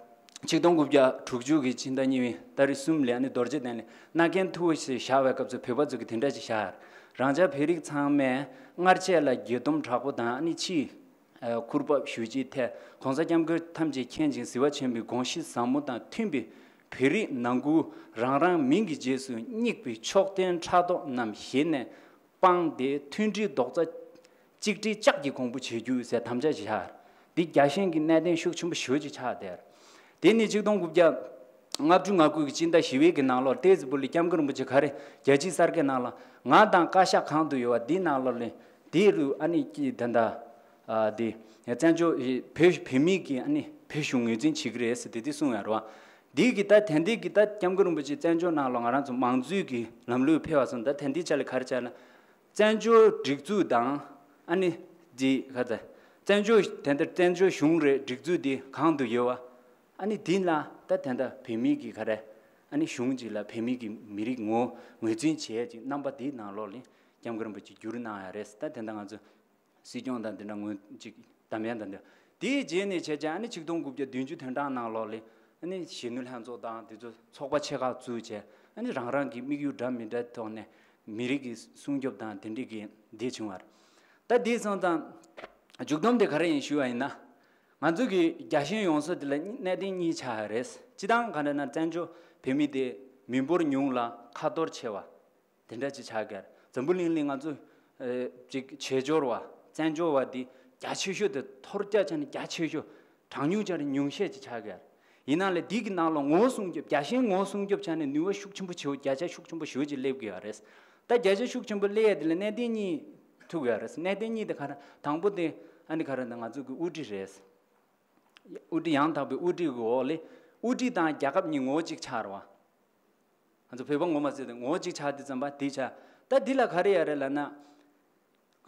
ཆིག་སྟོང་དགུ་བརྒྱ་དྲུག་ཅུ་གི་ཕྱི་ཟླ་གཉིས་པའི་ཏ་རིག་གསུམ་ལ་ཨ་ནི་རྡོ་རྗེ་གདན་ལ་མནའ་གན་ཐུ་བོ་ཞེས་བཞག་པའི་སྐབས་སུ་བོད་པ་ཚོ་གིས་དེ་འདྲ་ཞིག་བཞག་རང་ཅག་བོད་རིགས་ཚང་མས་སྔར་ཆད་ལ་དགྱེས་སྡོམ་དྲག་པོ་དང་ཨ་ནི་ཕྱིའི་ཨ་ཁུར་བབས་ཞུ་ཅིག་ཐད་གོང་ས་སྐྱབས་མགོན་ཐམས་ཅད་མཁྱེན་ཅིང་གཟིགས་པ་ཆེན་པོའི་དགོངས་གཞི་ཟབ་མོ་དང་མཐུན་པའི་བོད་རིགས་ནང་ཁུལ་རང་རང་མིང་གི་རྗེས་སུ་སྙེགས་པའི་ཕྱོགས་འཐེན་ཕྲག་དོག་རྣམས་ཞི་ནས། སྤངས་ཏེ་མཐུན་སྒྲིལ་རྡོག་རྩ་གཅིག་སྒྲིལ་ལྕགས་ཀྱི་གོང་བུ་བྱེད་རྒྱུ་ཟེར་དམ་བཅའ་ཞིག་བཞག་འདི་རྒྱལ་ཞེན་གྱི་གནད་དོན་ཤུགས་ཆེན་པོ་ཞེ་པོ་ཅིག་ཆགས་བསྡད། དེ་ནི་ཆིག་སྟོང་དགུ་བརྒྱ་ལྔ་བཅུ་ང་དགུ་གི་སྤྱི་ཟླ་བཞི་པའི་གི་ནང་ལོགས་ཏོག་ཙམ་པོ་ལ་སྐྱབས་མགོན་རིན་པོ་ཆེ་ག་རེ་རྒྱལ་སྤྱིའི་གསར་འགྱུར་ནང་ལ་ང་དང་བཀའ་ཤག་གང་དུ་ཡོད་པ་འདི་ནང་ལོགས་ལ་འདི་རུ་ཨ་ནི་ཀྱི་ད་ལྟ་ཨ་འདི་བཙན་བྱོལ་བོད་བོད་མི་གི་ཨ་ནི་བོད་གཞུང་ངོས་འཛིན་བྱེད་ཀྱི་རེད་ཟེར་དེ་འདི་གསུངས་ཡོད་རེད་བ། འདི་གི་ད་དེ་འདི་གི་ད་སྐྱབས་མགོན་རིན་པོ་ཆེ་བཙན་བྱོལ་ནང་ལ་ང་རང་ཚོ་མང་གཙོའི་གི་ལམ་ལུགས་ཕེབས་པ་སོང་ད་དེ་འདི་ཆ་ལ་ག་རེ་བྱས་ན། བཙན་བྱོལ་སྒྲིག་འཛུགས་དང་ཨ་ནི་འདི་ག་ཚ་བཙན་བྱོལ་དེ་འདྲ་བཙན་བྱོལ་གཞུང་རེད། སྒྲིག་འཛུགས་འདི་གང་དུ་ཡོད་བ། ཨ་ནི་འདི་ལ་ད་དེ་འདྲ་བོད་མི་གི་ག་རེ་ཨ་ནི་གཞུང་གཅིག་ལ་བོད་མི་གི་མི་རིགས་ངོ་ངོས་འཛིན་བྱེད་ཡ་ཅིག་རྣམ་པ་འདིའི་ནང་ལོགས་ལ་སྐྱབས་མགོན་རིན་པོ་ཆེ་བསྒྱུར་གནང་ཡ་རེད། ད་དེ་འདྲ་ང་ཚོ་སྲིད་སྐྱོང་དང་འདི་འདྲ་ངོས་གཅིག་དམ་ཡ་དང་འདི་དེའི་རྗེས་ནས་བྱས་ཙང་ཨ་ནི་ཆིག་སྟོང་དགུ་བརྒྱ་བདུན་ཅུ་དོན་གྲངས་ནང་ལོགས་ལ་ཨ་ནི་གཞོན་ནུ་ལྷན་ཚོགས་དང་དེ་ཚོ་ཚོགས་པ་ཆེ་ཁག་བཙུགས་བྱས་ཨ་ནི་རང་རང་གི་དམིགས་ཡུལ་འདྲ་མི་འདྲ་ཐོག་ནས་མི་རིགས་ཀྱི་སྲུང་སྐྱོབ་དང་དེ་འདྲས་ཀྱི་འདི་བྱུང་བ་རེད། ད་དེ་སོང་ཙང་མཇུག་སྡོམ་དེ་ག་རེ་ཡིན་ཞུ་བ་ཡིན་ན། ང་ཚོ་གི་རྒྱལ་ཞེན་ཡོང་ས་དེ་ལ་གནད་དོན་གཉིས་ཆགས་ཡ་རེད། སྤྱི་བཏང་ག་འདྲ་ན་བཙན་བྱོལ་བོད་མི་དེ་མི་འབོར་ཉུང་ལ་ཁ་འཐོར་ཆེ་བ། དེ་འདྲ་ཅིག་ཆགས་ཀྱི་རེད། འཛམ་བུ་གླིང་ལ་ང་ཚོ་ཨེ་ཅིག་བྱེས་འབྱོར་བ་བཙན་བྱོལ་བ་འདི་རྒྱ་ཆེ་ཤོས་དེ་འཐོར་རྒྱ་ཆ་ནས་རྒྱ་ཆེ་ཤོས་གྲངས་ཉུང་ཆ་ནས་ཉུང་ཤས་ཅིག་ཆགས་ཀྱི་རེད། ཡིན་ན་ལས་འདི་གི་ནང་ལ་ངོ་བོ་སྲུང་སྐྱོབ་རྒྱལ་ཞེན་ངོ་བོ་སྲུང་སྐྱོབ་ཆ་ནས་ནུས་པ་ཤུགས་ཆེན་པོ་ཆེ་བོ་བརྒྱ་ཆ་ཤུགས་ཆེན་པོ་ཞེ་བོ་ཅིག་སླེབས་ཀྱི་ཡོད་རེད། ད་བརྒྱ་ཆ་ཤུགས་ཆེན་པོ་སླེབས་ཡ་དེ་ལ་གནད་དོན་གཉིས་ཐུག་ཡོད་རེད། གནད་དོན་གཉིས་དེ་ག་རེ་དང་པོ་དེ་ཨ་ནི་ག་རེ་ན་ང་ཚོ་གི་དབུ་ཁྲིད་རེད། དབུ་ཁྲིད་ཡང་དག་པའི་དབུ་ཁྲིད་ཀྱི་འོག་ལས་དབུ་ཁྲིད་དང་རྒྱལ་ཁབ་གཉིས་ངོ་བོ་གཅིག་ཆགས་རེད་བ། ང་ཚོ་བོད་པ་ངོ་མ་ཟེར་ཏེ་ངོ་བོ་གཅིག་ཆགས་དུས་ཙམ་པ་དེ་ཆགས། ད་འདི་ལ་ག་རེ་ཡ་རེད་ལབ་ན།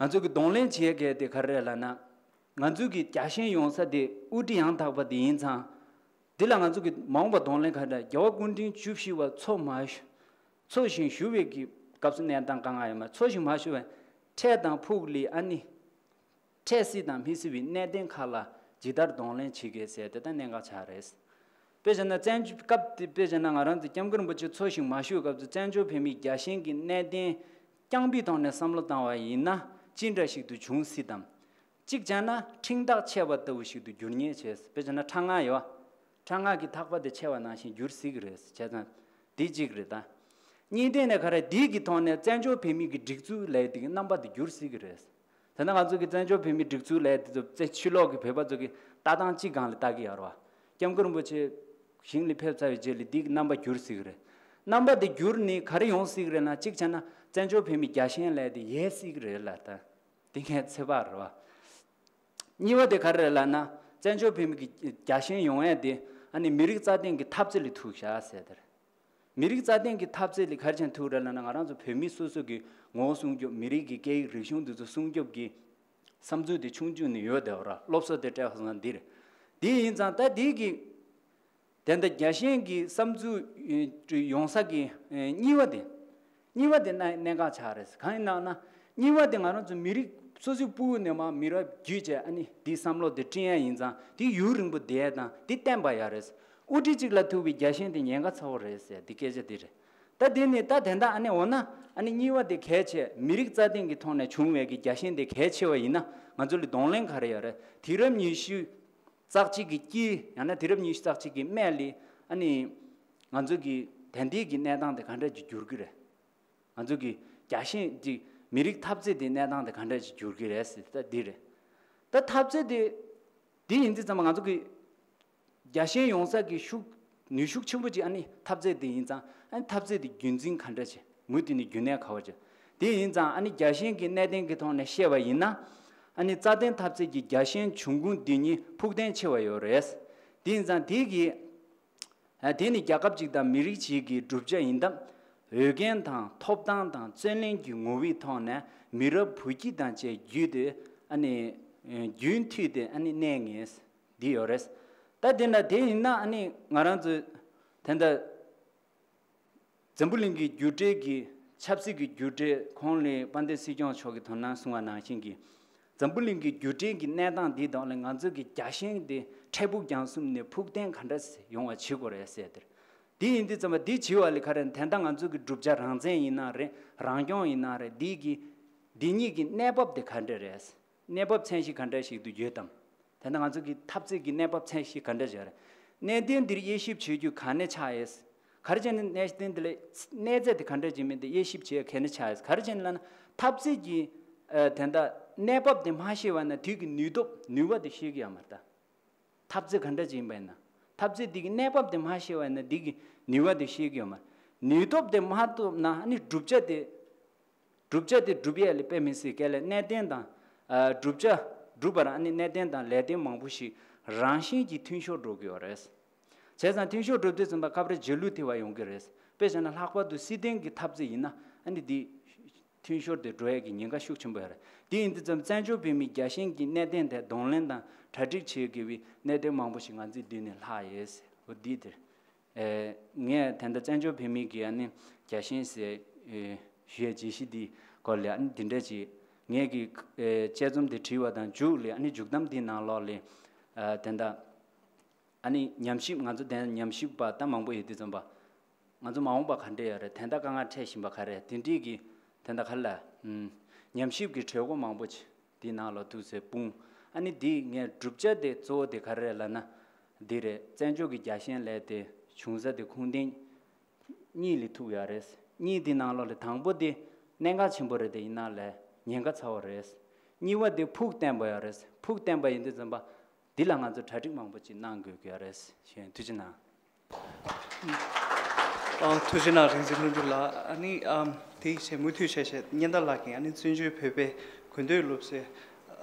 ང་ཚོ་གི་གདོང་ལེན་བྱེད་མཁན་དེ་ག་རེ་རེད་ལབ་ན། ང་ཚོ་གི་རྒྱལ་ཞེན་ཡོང་ས་དེ་དབུ་ཁྲིད་ཡང་དག་པ་དེ་ཡིན་ཙང་། འདི་ལ་ང་ཚོ་གི་མ་འོངས་པ་གདོང་ལེན་ག་རེ་རྒྱལ་བ་སྐུ་ཕྲེང་བཅུ་བཞི་པ་འཚོ་མ་འཚོ་ཞིང་བཞུགས་པའི་གི་སྐབས་སུ་གནས་སྟངས་དཀའ་ངལ་ཡོད་མ་འཚོ་ཞིང་མ་བཞུགས་པའི་འཕྲལ་དང་ཕུགས་ལ་ཨ་ནི། འཕྲལ་སྲིད་དང་མི་སྲིད་པའི་གནད་དོན་ཁག་ལ་ཇི་ལྟར་གདོང་ལེན་བྱེད་དགོས་ཟེར་དེ་ལྟར་གནད་འགག་ཆགས་རེད། དཔེ་བྱས་ན་བཙན་བྱོལ་སྐབས་དེ་དཔེ་བྱས་ན་ང་རང་ཚོ་སྐྱབས་མགོན་རིན་པོ་ཆེ་འཚོ་ཞིང་མ་བཞུགས་སྐབས་སུ་བཙན་བྱོལ་བོད་མིའི་རྒྱལ་ཞེན་གྱི་གནད་དོན་ རྐྱང་པའི་ཐོག་ནས་བསམ་བློ་བཏང་བ་ཡིན་ན་ཅི་འདྲ་ཞིག་ཏུ་འབྱུང་སྲིད་དམ། གཅིག་བྱས་ན་འཕྲེང་ཐག་ཆད་པ་ལྟ་བུ་ཞིག་ཏུ་འགྱུར་ཉེན་ཆེ། དཔེ་བྱས་ན་ཁྲག་རྔ་ཡོད། ཁྲག་རྔ་གི་ཐག་པ་དེ་ཆད་པ་ནང་བཞིན་འགྱུར་སྲིད་ཀྱི་རེད། བྱས་ཙང་འདི་གཅིག་རེད་ད། གཉིས་ཐད་ནས་ག་རེ་འདི་གི་ཐོག་ནས་བཙན་བྱོལ་བོད་མི་གི་སྒྲིག་འཛུགས་ལས་དེ་གི་རྣམ་པ་དེ་འགྱུར་སྲིད་ཀྱི་རེད། ད་ལྟ་ང་ཚོ་གི་བཙན་བྱོལ་བོད་མིའི་སྒྲིག་འཛུགས་ལས་དེ་ཚོ་རྩེ་ཕྱི་ལོགས་ཀྱི་བོད་པ་ཚོ་གི་ལྟ་སྟངས་གཅིག་སྒང་ལ་ལྟ་གི་ཡོད་རེད་བ། སྐྱབས་མགོན་རིན་པོ་ཆེ་ཞིང་ལ་ཕེབས་ཚར་བའི་རྗེས་ལ་འདི་གི་རྣམ་པ་འགྱུར་སྲིད་ཀྱི་རེད། རྣམ་པ་དེ་འགྱུར་ནས་ག་རེ་ཡོང་སྲིད་ཀྱི་རེད་ན། གཅིག་བྱས་ན་བཙན་བྱོལ་བོད་མིའི་རྒྱལ་ཞེན་ལས་དེ་ཡལ་སྲིད་ཀྱི་རེད་ལ། ད་འདི་ངའི་ཚོད་དཔག་རེད་བ། གཉིས་པ་དེ་ག་རེ་རེད་ལབ་ན། བཙན་བྱོལ་བོད་མི་གི་རྒྱལ་ཞེན་ཡོང་ཡས་དེ་ཨ་ནི་མི་རིགས་རྩ་བརྟན་གྱི་འཐབ་རྩོད་ལ་ཐུག་བཞག་ཟེར་དེ་རེད། མི་རིགས་རྩ་བརྟན་གྱི་འཐབ་རྩོད་ལ་ག་རེ་བྱས་ཐུག་རེད་ལབ་ན། ང་རང་ཚོ་བོད་མི་སོ་སོ་གི་ངོ་བོ་སྲུང་སྐྱོབ། མི་རིགས་ཀྱི་སྐད་ཡིག་རིག་གཞུང་འདི་ཚོ་སྲུང་སྐྱོབ་ཀྱི་བསམ་ཚུལ་དེ་ཆུང་ཆུང་ནས་ཡོད་བསྡད་པ་རེད། སློབ་གསོ་དེ་སྤྲད་པ་སོང་ཙང་འདི་རེད། དེ་ཡིན་ཙང་ད་འདི་གི་དེ་འདྲ་རྒྱལ་ཞེན་གྱི་བསམ་ཚུལ་ཡོང་ས་གི་གཉིས་པ་དེ། གཉིས་པ་དེ་གནད་གནད་འགག་ཆགས་རེད། གང་ཡིན་ནམ་ན། གཉིས་པ་དེ་ང་རང་ཚོ་མི་རིགས་སོ་སོའི་སྤུ་གུ་ནས་མར་མི་རབས་བརྒྱུད་བྱས་ཨ་ནི་འདི་བསམ་བློ་དེ་སྤྲད་ཡ་ཡིན་ཙང་འདི་ཡུན་རིང་པོ་བསྡད་ཡ་དང་འདི་བརྟན་པ་ཡོད་རེད། དབུ་ཁྲིད་གཅིག་ལ་ཐུག་པའི་རྒྱལ་ཞེན་དེ་ཉེན་ཁ་ཚ་བོ་རེད་ཟེར་འདི་སྐད་ཆ་འདི་རེད། ད་དེ་ནི་ད་དེ་འདྲ་ཨ་ནི་འོ་ན་ཨ་ནི་གཉིས་པ་དེ་གལ་ཆེ། མི་རིགས་རྩ་བརྟན་གྱི་ཐོག་ནས་བྱུང་བའི་གི་རྒྱལ་ཞེན་དེ་གལ་ཆེ་བ་ཡིན་ན་ང་ཚོ་ལ་གདོང་ལེན་ག་རེ་ཡོད་རེད། དུས་རབས་ཉི་ཤུ་རྩ་གཅིག་གི་དཀྱིལ་ཡང་ན་དུས་རབས་ཉི་ཤུ་རྩ་གཅིག་གི་སྨད་ལ་ཨ་ནི་ང་ཚོ་གི་དེ་འདྲའི་གི་གནས་སྟངས་དེ་ག་འདྲ་ཅིག་འགྱུར་གི་རེད། ང་ཚོ་གི་རྒྱལ་ཞེན་གྱི་མི་རིགས་འཐབ་རྩོད་དེ་གནས་སྟངས་དེ་ག་འདྲ་ཅིག་འགྱུར་གི་རེད་ཟེར་ད་འདི་རེད། ད་འཐབ་རྩོད་དེ་འདི་ཡིན་དུས་ཙམ་པ་ང་ཚོ་གི་རྒྱལ་ཞེན་ཡོང་ས་གི་ཤུགས་ནུས་ཤུགས་ཆེན་པོ་ཅིག་ཨ་ནི་འཐབ་རྩོད་དེ་ཡིན་ཙང་། ཨ་ནི་འཐབ་རྩོད་དེ་རྒྱུན་འཛིན་ག་འདྲ་བྱེད། མུ་མཐུད་ནས་རྒྱུན་གནས་ག་བ་བྱེད། དེ་ཡིན་ཙང་ཨ་ནི་རྒྱལ་ཞེན་གྱི་གནད་དོན་གྱི་ཐོག་ནས་བཤད་པ་ཡིན་ན། ཨ་ནི་རྩ་བརྟན་འཐབ་རྩོད་ཀྱི་རྒྱལ་ཞེན་འབྱུང་ཁུངས་འདི་ཉིད་ཕུགས་བརྟན་ཆེ་བ་ཡོད་རེད། དེ་ཡིན་ཙང་དེ་གི་ཨ་དེ་ནི་རྒྱལ་ཁབ་ཅིག་དང་མི་རིགས་ཅིག་གི་གྲུབ་ཆ་ཡིན་སྟབས། འོས་འགན་དང་ཐོབ་ཐང་དང་བརྩོན་ལེན་གྱི་ངོ་བོའི་ཐོག་ནས་མི་རབས་བུ་བརྒྱུད་དང་བཅས་བརྒྱུད་དེ་ཨ་ནི་རྒྱུན་མཐུད་དེ་ཨ་ནི་གནས་ངེས། འདི་ཡོད་རེད། ད་དེ་འདྲ་དེ་ཡིན་ན་ཨ་ནི་ང་རང་ཚོས་དེ་འདྲ་འཛམ་བུ་གླིང་གི་རྒྱུགས་སྤྲོད་ཀྱི་ཆབ་སྲིད་ཀྱི་རྒྱུགས་སྤྲོད་ཁོང་ལས་དཔལ་ལྡན་སྲིད་སྐྱོང་མཆོག་གིས་དོ་སྣང་གསུང་བ་ནང་བཞིན་གྱི་འཛམ་བུ་གླིང་གི་རྒྱུགས་སྤྲོད་ཀྱི་གནས་སྟངས་འདི་དག་ལ་ང་ཚོ་གི་རྒྱལ་ཞེན་དེ་འཕྲལ་ཕུགས་རྒྱང་གསུམ་ནས་ཕུགས་བརྟན་ག་འདྲ་ཡོང་བ་བྱེད་དགོས་རེད་ཟེར་དེར། འདི་ཡིན་དུས་ཙམ་པ་འདི་བྱེད་པ་ལས་ག་རེ་དེ་འདྲ་ང་ཚོ་གི་གྲུབ་ཆ་རང་བཙན་ཡིན་ན་རེད། རང་སྐྱོང་ཡིན་ན་རེད། འདི་གི་འདི་གཉིས་ཀྱི་གནས་བབ་དེ་ག་འདྲ་རེད། གནས་བབ་ཚད་གཞི་ག་འདྲ་ཞིག་ཏུ་ཡོད་དམ། དེ་ནས་ང་ཚོ་གི་འཐབ་རྩོད་ཀྱི་གནས་བབ་ཚད་གཞི་ག་འདྲ་ཞིག་རེད། གནད་དོན་འདིར་དབྱེ་ཞིབ་བྱེད་རྒྱུ་ག་ནས་ཆགས་ཡོད། ག་རེ་བྱས་ནས་གནད་དོན་འདི་ལ་གནས་ཚད་དེ་ག་འདྲ་ཅིག་མིན་དེ་དབྱེ་ཞིབ་བྱེད་ག་ནས་ཆགས་ཡོད། ག་རེ་བྱས་ནས་ལབ་ན་འཐབ་རྩོད་ཀྱི་ཨ་དེ་འདྲ་གནས་བབ་དེ་མ་ཤེས་པ་ན་དུས་ཀྱི་ནུས་སྟོབས་ནུས་པ་དེ་ཤེས་ཀྱི་ཡོད་མ་རེད་ད། འཐབ་རྩོད་ག་འདྲ་ཅིག་ཡིན་པ་ཡིན་ན། འཐབ་རྩོད་འདི་གི་གནས་བབ་དེ་མ་ཤེས་པ་ཡིན་ན་འདི་གི་ནུས་པ་དེ་ཤེས་ཀྱི་ཡོད་མ་རེད། ནུས་སྟོབས་དེ་མ་ཐོབ་ན་ཨ་ནི་གྲུབ་ཆ་དེ། གྲུབ་ཆ་དེ་སྒྲུབ་ཡས་ལ་དཔེ་མི་སྲིད་དཀའ་ལས། གནད་དོན་དང་། ཨ་གྲུབ་ཆ་སྒྲུབ་པར་ཨ་ནི་གནད་དོན་དང་ལས་དོན་མང་པོ་ཞིག་རང་བཞིན་གྱིས་མཐུན་ཤོར་འགྲོ་གི་ཡོད་རེད། བྱས་ཙང་མཐུན་ཤོར་འགྲོ་དུས་ཙམ་པ་སྐབས་རེ་རྗེས་ལུས་ཐེབས་པ་ཡོང་གི་རེད། དཔེ་བཞག་ན་ལྷག་པར་དུ་སྲིད་དོན་གྱི་འཐབ་རྩོད་ཡིན་ན་ཨ་ནི་འདི་མཐུན་ཤོར་དེ་འགྲོ་ཡས་ཀྱི་ཉེན་ཁ་ཤུགས་ཆེན་པོ་ཡོད་རེད། དེ་ཡིན་དུས་ཙམ་བཙན་བྱོལ་བོད་མིའི་རྒྱལ་ཞེན་གྱི་གནད་དོན་དེ་གདོང་ལེན་དང་གྲ་སྒྲིག་བྱེད་དགོས་པའི་གནད་དོན་མང་པོ་ཞིག་ང་ཚོའི་མདུན་ནས་ལྷག་ཡོད། འོ་འདི་དེ། ཨེ་ངས་ད་ལྟ་བཙན་བྱོལ་བོད་མི་གི་ཨ་ནི་རྒྱལ་ཞེན་ཟེར་ཨེ་ཞུ་ཡས་བརྗོད་གཞི་འདི་སྐོར་ལ་ཨ་ནི་འདི་འདྲ་ཅིག་ངས་ཀྱི་ཨེ་དཔྱད་རྩོམ་འདི་བྲིས་པ་དང་མཇུག་ལ་ཨ་ནི་མཇུག་གཏམ་འདི་ནང་ལོགས་ལ་ཨ་དེ་འདྲ་ཨ་ནི་ཉམས་ཞིབ། ང་ཚོ་དེ་ཉམས་ཞིབ་པ་ད་མང་པོ་ཡོད་དུས་ཙམ་པ། ང་ཚོ་མ་འོངས་པ་ག་འདྲ་ཡོད་རེད། དེ་འདྲ་དཀའ་ངལ་འཕྲད་བཞིན་པ་ག་རེ་རེད། དེ་འདྲའི་གི་དེ་འདྲ་ག་ལ་ཨུམ་ཉམས་ཞིབ་ཀྱི་གྲོས་འགོ་མང་པོ་ཅིག་འདི་ནང་ལ་འདུག་ཟེར་སྤུངས། ཨ་ནི་འདི་ངས་གྲུབ་ཆ་དེ་གཙོ་བོ་དེ་ག་རེ་རེད་ལབ་ན། འདི་རེད། བཙན་བྱོལ་གྱི་རྒྱལ་ཞེན་ལས་དེ་བྱུང་ས་དེ་ཁུངས་ལྡན་གཉིས་ལ་ཐུག་ཡོད་རེད། གཉིས་དེ་ནང་ལོགས་ལ་དང་པོ་དེ་གནད་འགག་ཆེན་པོ་རེད། དེ་ཡིན་ན་ལས་ཉེན་ཁ་ཚ་བོ་རེད། གཉིས་པ་དེ་ཕུགས་བརྟན་པ་ཡོད་རེད། ཕུགས་བརྟན་པ་ཡིན་དུས་ཙམ་པ་འདི་ལ་ང་ཚོ་གྲ་སྒྲིག་མང་པོ་ཅིག་གནང་དགོས་ཀྱི་ཡོད་རེད། ཞུ་ཡིན། ཐུགས་རྗེ་གནང་། ཨ་ཐུགས་རྗེ་གནང་། རིག་འཛིན་ལྷུན་གྲུབ་ལགས། ཨ་ནི་ཨམ་དེ་བྱས་མུ་མཐུད་བྱས་བྱས་སྙན་ཟླ་ལགས་ཀྱིས་ཨ་ནི་བཙན་བྱོལ་བོད་པའི་དགོན་སྡེའི་སློབ་གསོའི་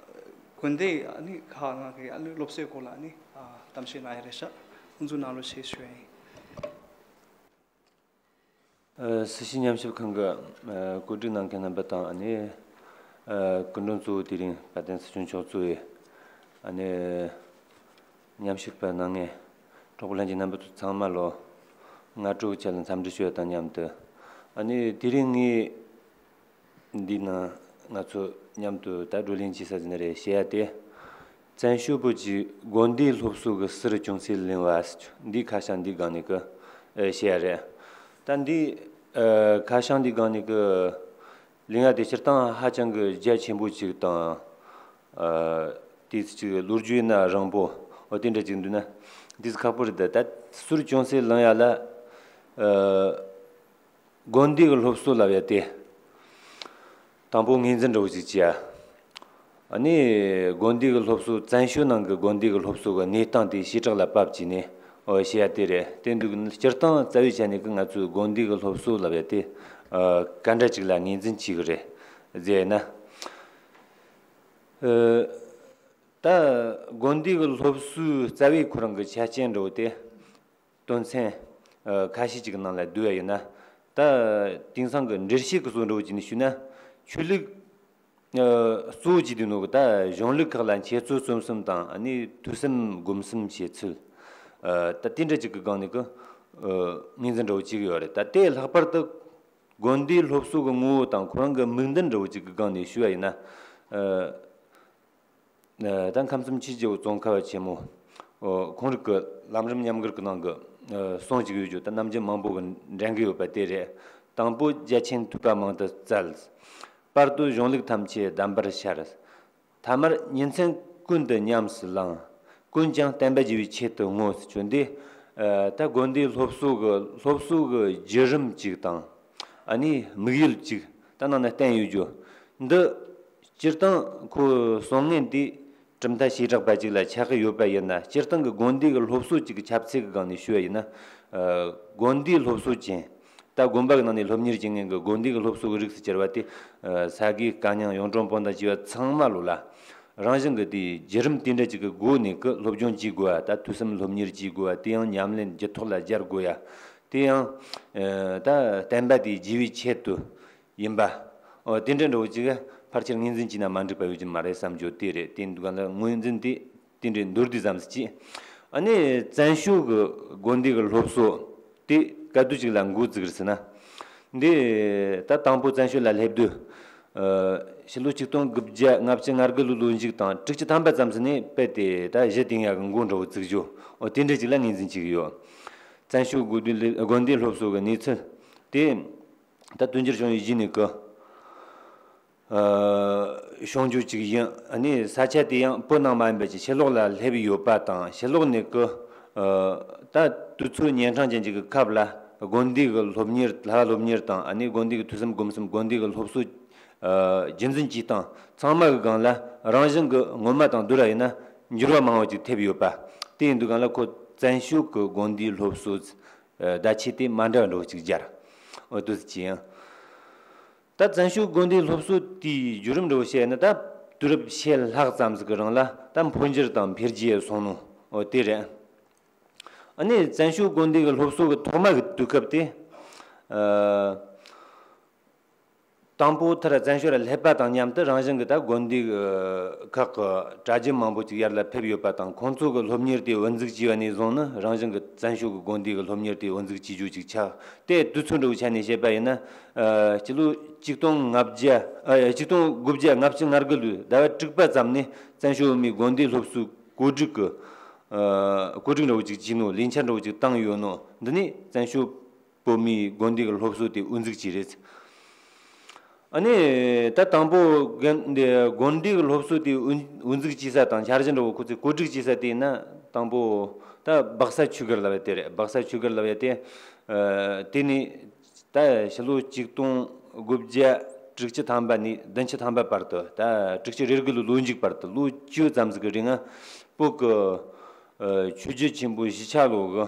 དགོན་སྡེའི་ཨ་ནི་ཁག་ནང་གི་ཨ་ནི་སློབ་གསོའི་སྐོར་ལ་ཨ་ནི་ཨ་གཏམ་བཤད་གནང་ཡ་རེད་ཤག་དབུ་འཛུགས་གནང་རོགས་བྱེད་ཞུ་ཡ་ཡིན། ཨ་སྲིད་ཞི་ཉམས་ཞིབ་ཁང་གི་ཨ་བཀོད་སྒྲིག་གནང་མཁན་རྣམ་པ་དང་ཨ་ནི་ཨ་སྐུ་མགྲོན་གཙོ་བོ་དེ་རིང་དཔལ་ལྡན་སྲིད་སྐྱོང་མཆོག་གཙོས་ཨ་ནི་ཉམས་ཞིབ་པ་གནང་མཁན་གྲོགས་པོ་ལྷན་རྒྱས་རྣམ་པ་ཚོ་ཚང་མ་ལོ་སྔ་དྲོ་བཅས་ལ་འཚམས་འདྲི་ཞུ་བ་དང་མཉམ་དུ། ཨ་ནི་དེ་རིང་ངས་འདི་ན་ང་ཚོ་མཉམ་དུ་ད་བགྲོ་གླེང་བྱེད་ས་ཟིན་ན་རེད་ཞེས་ཡ་དེ། བཙན་བྱོལ་བོད་ཀྱི་དགོན་སྡེའི་སློབ་གསོ་གི་ཟུར་ཅུང་ཟད་གླེང་བ། འདི་ཁ་བྱང་འདི་སྒང་ནས་ཀི་ཨེ་བཤད་ཡ་རེད། ད་འདི་ཨེ་ཁ་བྱང་འདི་སྒང་ནས་ཀི་ གླུ་ང་དེ་སྤྱིར་བཏང་ཧ་ཅང་གི་རྒྱ་ཆེན་པོ་ཅིག་དང་། ཨ། དེ་ཅིག་ལོ་རྒྱུས་ཡིན་ན་རིང་པོ། འོ་དེ་འདྲ་ཅིག་འདུག་ན་དེ་ཁག་པོ་རེད། ད་ད་ཟུར་ཅུང་ཟད་གླེང་ཡ་ལ། ཨ། དགོན་སྡེ་གི་སློབ་གསོ་ལབ་ཡ་དེ། དང་པོ་ངོས་འཛིན་འདྲ་བོ་ཅིག་བྱས་ཡ། ཨ་ནི་དགོན་སྡེ་གི་སློབ་གསོ། བཙན་བྱོལ་ནང་གི་དགོན་སྡེ་གི་སློབ་གསོ་གི་གནས་སྟངས་དེ་བྱེ་བྲག་ལ་ཕབ་བྱས་ནས། ཨོ། བཤད་ཡ་དེ་རེད། དེ་འདུག་ན་སྤྱིར་བཏང་རྩ་བའི་ཆ་ནས་ཀྱི་ང་ཚོའི་དགོན་སྡེ་གི་སློབ་གསོ་ལབ་ཡ་དེ། ཨ། ག་འདྲ་ཅིག་ལ་ངོས་འཛིན་བྱེད་ཀྱི་རེད་ཟེར་ན། ཨ། ད་དགོན་སྡེ་གི་སློབ་གསོའི་རྩ་བའི་ཁོ་རང་གི་ཆ་རྐྱེན་འདྲ་བོ་དེ། དོན་ཚན། ཨ། ཁ་ཤས་ཅིག་གི་ནང་ལ་བསྡུ་བ་ཡིན་ན། ད་དེང་སང་གི་འགྲེལ་བཤད་ཀྱི་བཟོ་འདྲ་བོ་ཅིག་ནས་ཞུས་ན། ཆོས་ལུགས། ཨ། གཙོ་བོ་བྱས་བསྡད་ནོ་གི་ད་གཞུང་ལུགས་ཁག་ལ་འཆད་རྩོད་རྩོམ་གསུམ་དང་། ཨ་ནི་ཐོས་བསམ་སྒོམ་གསུམ་བྱེད་ཚུལ། ཨ། ད་དེ་འདྲ་ཅིག་གི་སྒང་ནས་ཀྱི། ཨ། ངོས་འཛིན་འདྲ་བོ་བྱེད་ཀྱི་ཡོད་རེད། ད་དེ་ལྷག་པར་དུ་དགོན་སྡེའི་སློབ་གསོ་གི་ངོ་བོ་དང་ཁོ་རང་གི་དམིགས་འདུན་འདྲ་བོ་ཅིག་གི་སྒང་ནས་ཞུས་པ་ཡིན་ན། ཨ། ད་ཁམས་གསུམ་ཆོས་རྗེ་བོ་ཙོང་ཁ་པ་ཆེན་མོ། ཨོ། ཁོང་རང་གི་ལམ་རིམ་ཉམས་མགུར་གྱི་ནང་གི། ཨ། གསུང་ཅིག་ཡོད་རྒྱུ་ད་ནམ་རྒྱུན་མང་པོ་གི་འདྲེན་གི་ཡོད་པ་དེ་རེད། དང་པོ་རྒྱ་ཆེན་ཐོས་པ་མང་དུ་བཙལ། བར་དུ་གཞུང་ལུགས་ཐམས་ཅད་གདམས་པར་ཤར། ཐ་མར་ཉིན་མཚན་ཀུན་ཏུ་ཉམས་སུ་བླངས། ཀུན་ཀྱང་བསྟན་པ་རྒྱས་པའི་ཆེད་དུ་བསྔོ། ཟེར་རྒྱུ་འདི། ཨ། ད་དགོན་སྡེའི་སློབ་གསོ་གི་སློབ་གསོ་གི་བརྒྱུད་རིམ་ཅིག་དང་། ཨ་ནི་དམིགས་ཡུལ་ཅིག་ད་ནང་ན་བསྟན་ཡོད་རྒྱུ་འདི། སྤྱིར་བཏང་ཁོ་གསུང་མཁན་དེ་གྲུབ་མཐའ་བྱེ་བྲག་པ་ཅིག་ལ་ཆགས་ཀྱི་ཡོད་པ་ཡིན་ན། སྤྱིར་བཏང་གི་དགོན་སྡེ་གི་སློབ་གསོ་ཅིག་གི་ཁྱབ་ཚད་ཀྱི་སྒང་ནས་ཞུ་བ་ཡིན་ན། ཨ། དགོན་སྡེའི་སློབ་གསོ་ཅན། ད་དགོན་པ་གི་ནང་ནས་སློབ་གཉེར་བྱེད་མཁན་གྱི་དགོན་སྡེ་གི་སློབ་གསོ་གི་རིགས་སུ་གྱུར་པ་དེ། ཨ། ས་དགེ་བཀའ་རྙིང་གཡུང་དྲུང་བོན་དང་བཅས་པ་ཚང་མ་ལོ་ལ་རང་བཞིན་གྱི་དེའི་བརྒྱུད་རིམ་དེ་འདྲ་ཅིག་གི་སྒོ་ནས་ཀྱི་སློབ་སྦྱོང་བྱེད་དགོས་པ། ད་ཐོས་བསམ་སློབ་གཉེར་བྱེད་དགོས་པ་དེ་ཡང་ཉམས་ལེན་རྒྱུད་ཐོག་ལ་སྦྱར་དགོས་ཡ། དེ་ཡང་། ཨ། ད་བསྟན་པ་དེ་རྒྱས་པའི་ཆེད་དུ། ཡིན་པ། ཨོ། དེ་འདྲ་འདྲ་བོ་ཅིག་ཕལ་ཆེར་ངོས་འཛིན་བྱས་ན་མ་འགྲིག་པ་ཡོད་ཀྱི་མ་རེད་བསམ་རྒྱུ་དེ་རེད། དེ་འདུག་ག་ལ་ངོས་འཛིན་དེ་དེ་འདྲའི་མདོར་བསྡུས་ཙམ་ཞིག་བྱས། ཨ་ནི་བཙན་བྱོལ་གྱི་དགོན་སྡེ་གི་སློབ་གསོ་དེ་ག་དུས་ཅིག་ལ་འགོ་བཙུགས་རེད་ཟེར་ན། འདི་ད་དང་པོ་བཙན་བྱོལ་ལ་སླེབས་དུས། ཨ། ཕྱི་ལོ་ཆིག་སྟོང་དགུ་བརྒྱ་ལྔ་བཅུ་ང་དགུ་ལོའི་ལོ་མཇུག་དང་དྲུག་ཅུ་ཐམ་པ་ཙམ་ཞིག་ནས་དཔེ་དེ་ད་གཞི་བཏིང་ཡག་གི་འགོ་འདྲ་བོ་བཙུགས་རྒྱུ། ཨོ། དེ་འདྲ་ཅིག་ལ་ངོས་འཛིན་བྱེད་ཀྱི་ཡོད། བཙན་བྱོལ་དགོན་སྡེ་དགོན་སྡེའི་སློབ་གསོ་གི་གནས་ཚུལ་དེ། ད་དུས་འགྱུར་བྱུང་བའི་གཞི་ནས་ཀི། ཨ། བྱུང་རྒྱུ་ཅིག་ཡིན། ཨ་ནི་ས་ཆ་དེ་ཡང་བོད་ནང་མ་ཡིན་པ་ཅིག་ཕྱི་ལོགས་ལ་སླེབས་ཡོད་པ་དང་། ཕྱི་ལོགས་ནས་ཀི། ཨ། ད་དུས་ཚོད་ཉིན་གྲངས་ཅན་ཅིག་གི་སྐབས་ལ་དགོན་སྡེ་གི་སློབ་གཉེར། ལྷ་སློབ་གཉེར་དང་། ཨ་ནི་དགོན་སྡེ་གི་ཐོས་བསམ་སྒོམ་གསུམ། དགོན་སྡེ་གི་སློབ་གསོ། ཨ། རྒྱུན་འཛིན་བྱེད་སྟངས་ཚང་མ་གི་སྒང་ལ་རང་བཞིན་གི་སྔོན་མ་དང་བསྡུར་བ་ཡིན་ན་འགྱུར་བ་མང་བོ་ཅིག་ཐེབས་ཡོད་པ། དེ་ཡིན་དུས་སྒང་ལ་ཁོ་བཙན་བྱོལ་གི་དགོན་སྡེའི་སློབ་གསོ། ཨ། བརྡ་ཆད་དེ་མ་འདྲ་བ་འདྲ་བོ་ཅིག་སྦྱར། འོ། དུས་ཚོད་ཅི་ཡང་། ད་བཙན་བྱོལ་དགོན་སྡེའི་སློབ་གསོ་དེའི་བརྒྱུད་རིམ་འདྲ་བོ་བཤད་ན། ད་དུས་རབས་ཕྱེད་ལྷག་ཙམ་ཟིག་གི་རིང་ལ་ད་འཕོ་འགྱུར་དང་འཕེལ་རྒྱས་སོང་ནོ། འོ། དེ་རེད། ཨ་ནི་བཙན་བྱོལ་དགོན་སྡེ་གི་སློབ་གསོ་གི་ཐོག་མ་གི་དུས་སྐབས་དེ། ཨ། དང་པོ་མཐར་བཙན་བྱོལ་ལ་སླེབས་པ་དང་མཉམ་དུ་རང་བཞིན་གི་ད་དགོན་སྡེ་ཁག་གི་གྲྭ་རྒྱུན་མང་པོ་ཅིག་ཡར་ལ་ཕེབས་ཡོད་པ་དང་། ཁོང་ཚོ་གི་སློབ་གཉེར་དེ་དབུ་འཛུགས་བྱས་པ་ནས་བཟུང་ནི་རང་བཞིན་གི་བཙན་བྱོལ་གི་དགོན་སྡེ་གི་སློབ་གཉེར་དེ་དབུ་འཛུགས་བྱེད་རྒྱུ་ཅིག་ཆགས། དེ་དུས་ཚོད་འདྲ་བོའི་ཆ་ནས་བཤད་པ་ཡིན་ན། ཨ། སྤྱི་ལོ་ཆིག་སྟོང་ལྔ་བརྒྱ། ཨ། ཆིག་སྟོང་དགུ་བརྒྱ་ལྔ་བཅུ་ང་དགུ་ལོའི་ཟླ་བ་དྲུག་པ་ཙམ་ནས་བཙན་བྱོལ་བོད་མིའི་དགོན་སྡེ་སློབ་གསོའི་བཀོད་སྒྲིག་གི། ཨ། བཀོད་སྒྲིག་འདྲ་བོ་ཅིག་བྱས་ནོ། ལས་འཆར་འདྲ་བོ་ཅིག་བཏང་ཡོད་ནོ། འདི་ནི་བཙན་བྱོལ་བོད་མིའི་དགོན་སྡེ་གི་སློབ་གསོ་དེ་དབུ་འཛུགས་བྱས་རེད། ཨ་ནི་ད་དང་པོ་དགོན་འདི་དགོན་སྡེ་གི་སློབ་གསོ་དེ་དབུ་དབུ་འཛུགས་བྱེད་ས་དང་འཆར་གཞི་འདྲ་བོ་ཁོ་ཚོས་བཀོད་སྒྲིག་བྱེད་ས་དེ་ཡིན་ན། དང་པོ་ད་སྦག་ས་ཆོས་སྒར་ལབ་ཡ་དེ་རེད། སྦག་ས་ཆོས་སྒར་ལབ་ཡ་དེ། ཨ། དེ་ནི་ད་ཕྱི་ལོ་ཆིག་སྟོང་དགུ་བརྒྱ་དྲུག་ཅུ་ཐམ་པ་ནས་བདུན་ཅུ་ཐམ་པ་བར་དུ། ད་དྲུག་ཅུ་རེ་དགུ་ལོའི་ལོ་མཇུག་བར་དུ་ལོ་བཅུ་ཙམ་ཟིག་གི་རིང་ང་བོད་ཀྱི། ཨ། ཆོས་བརྒྱུད་ཆེན་པོ་བཞི་ཆ་ལོ་གི།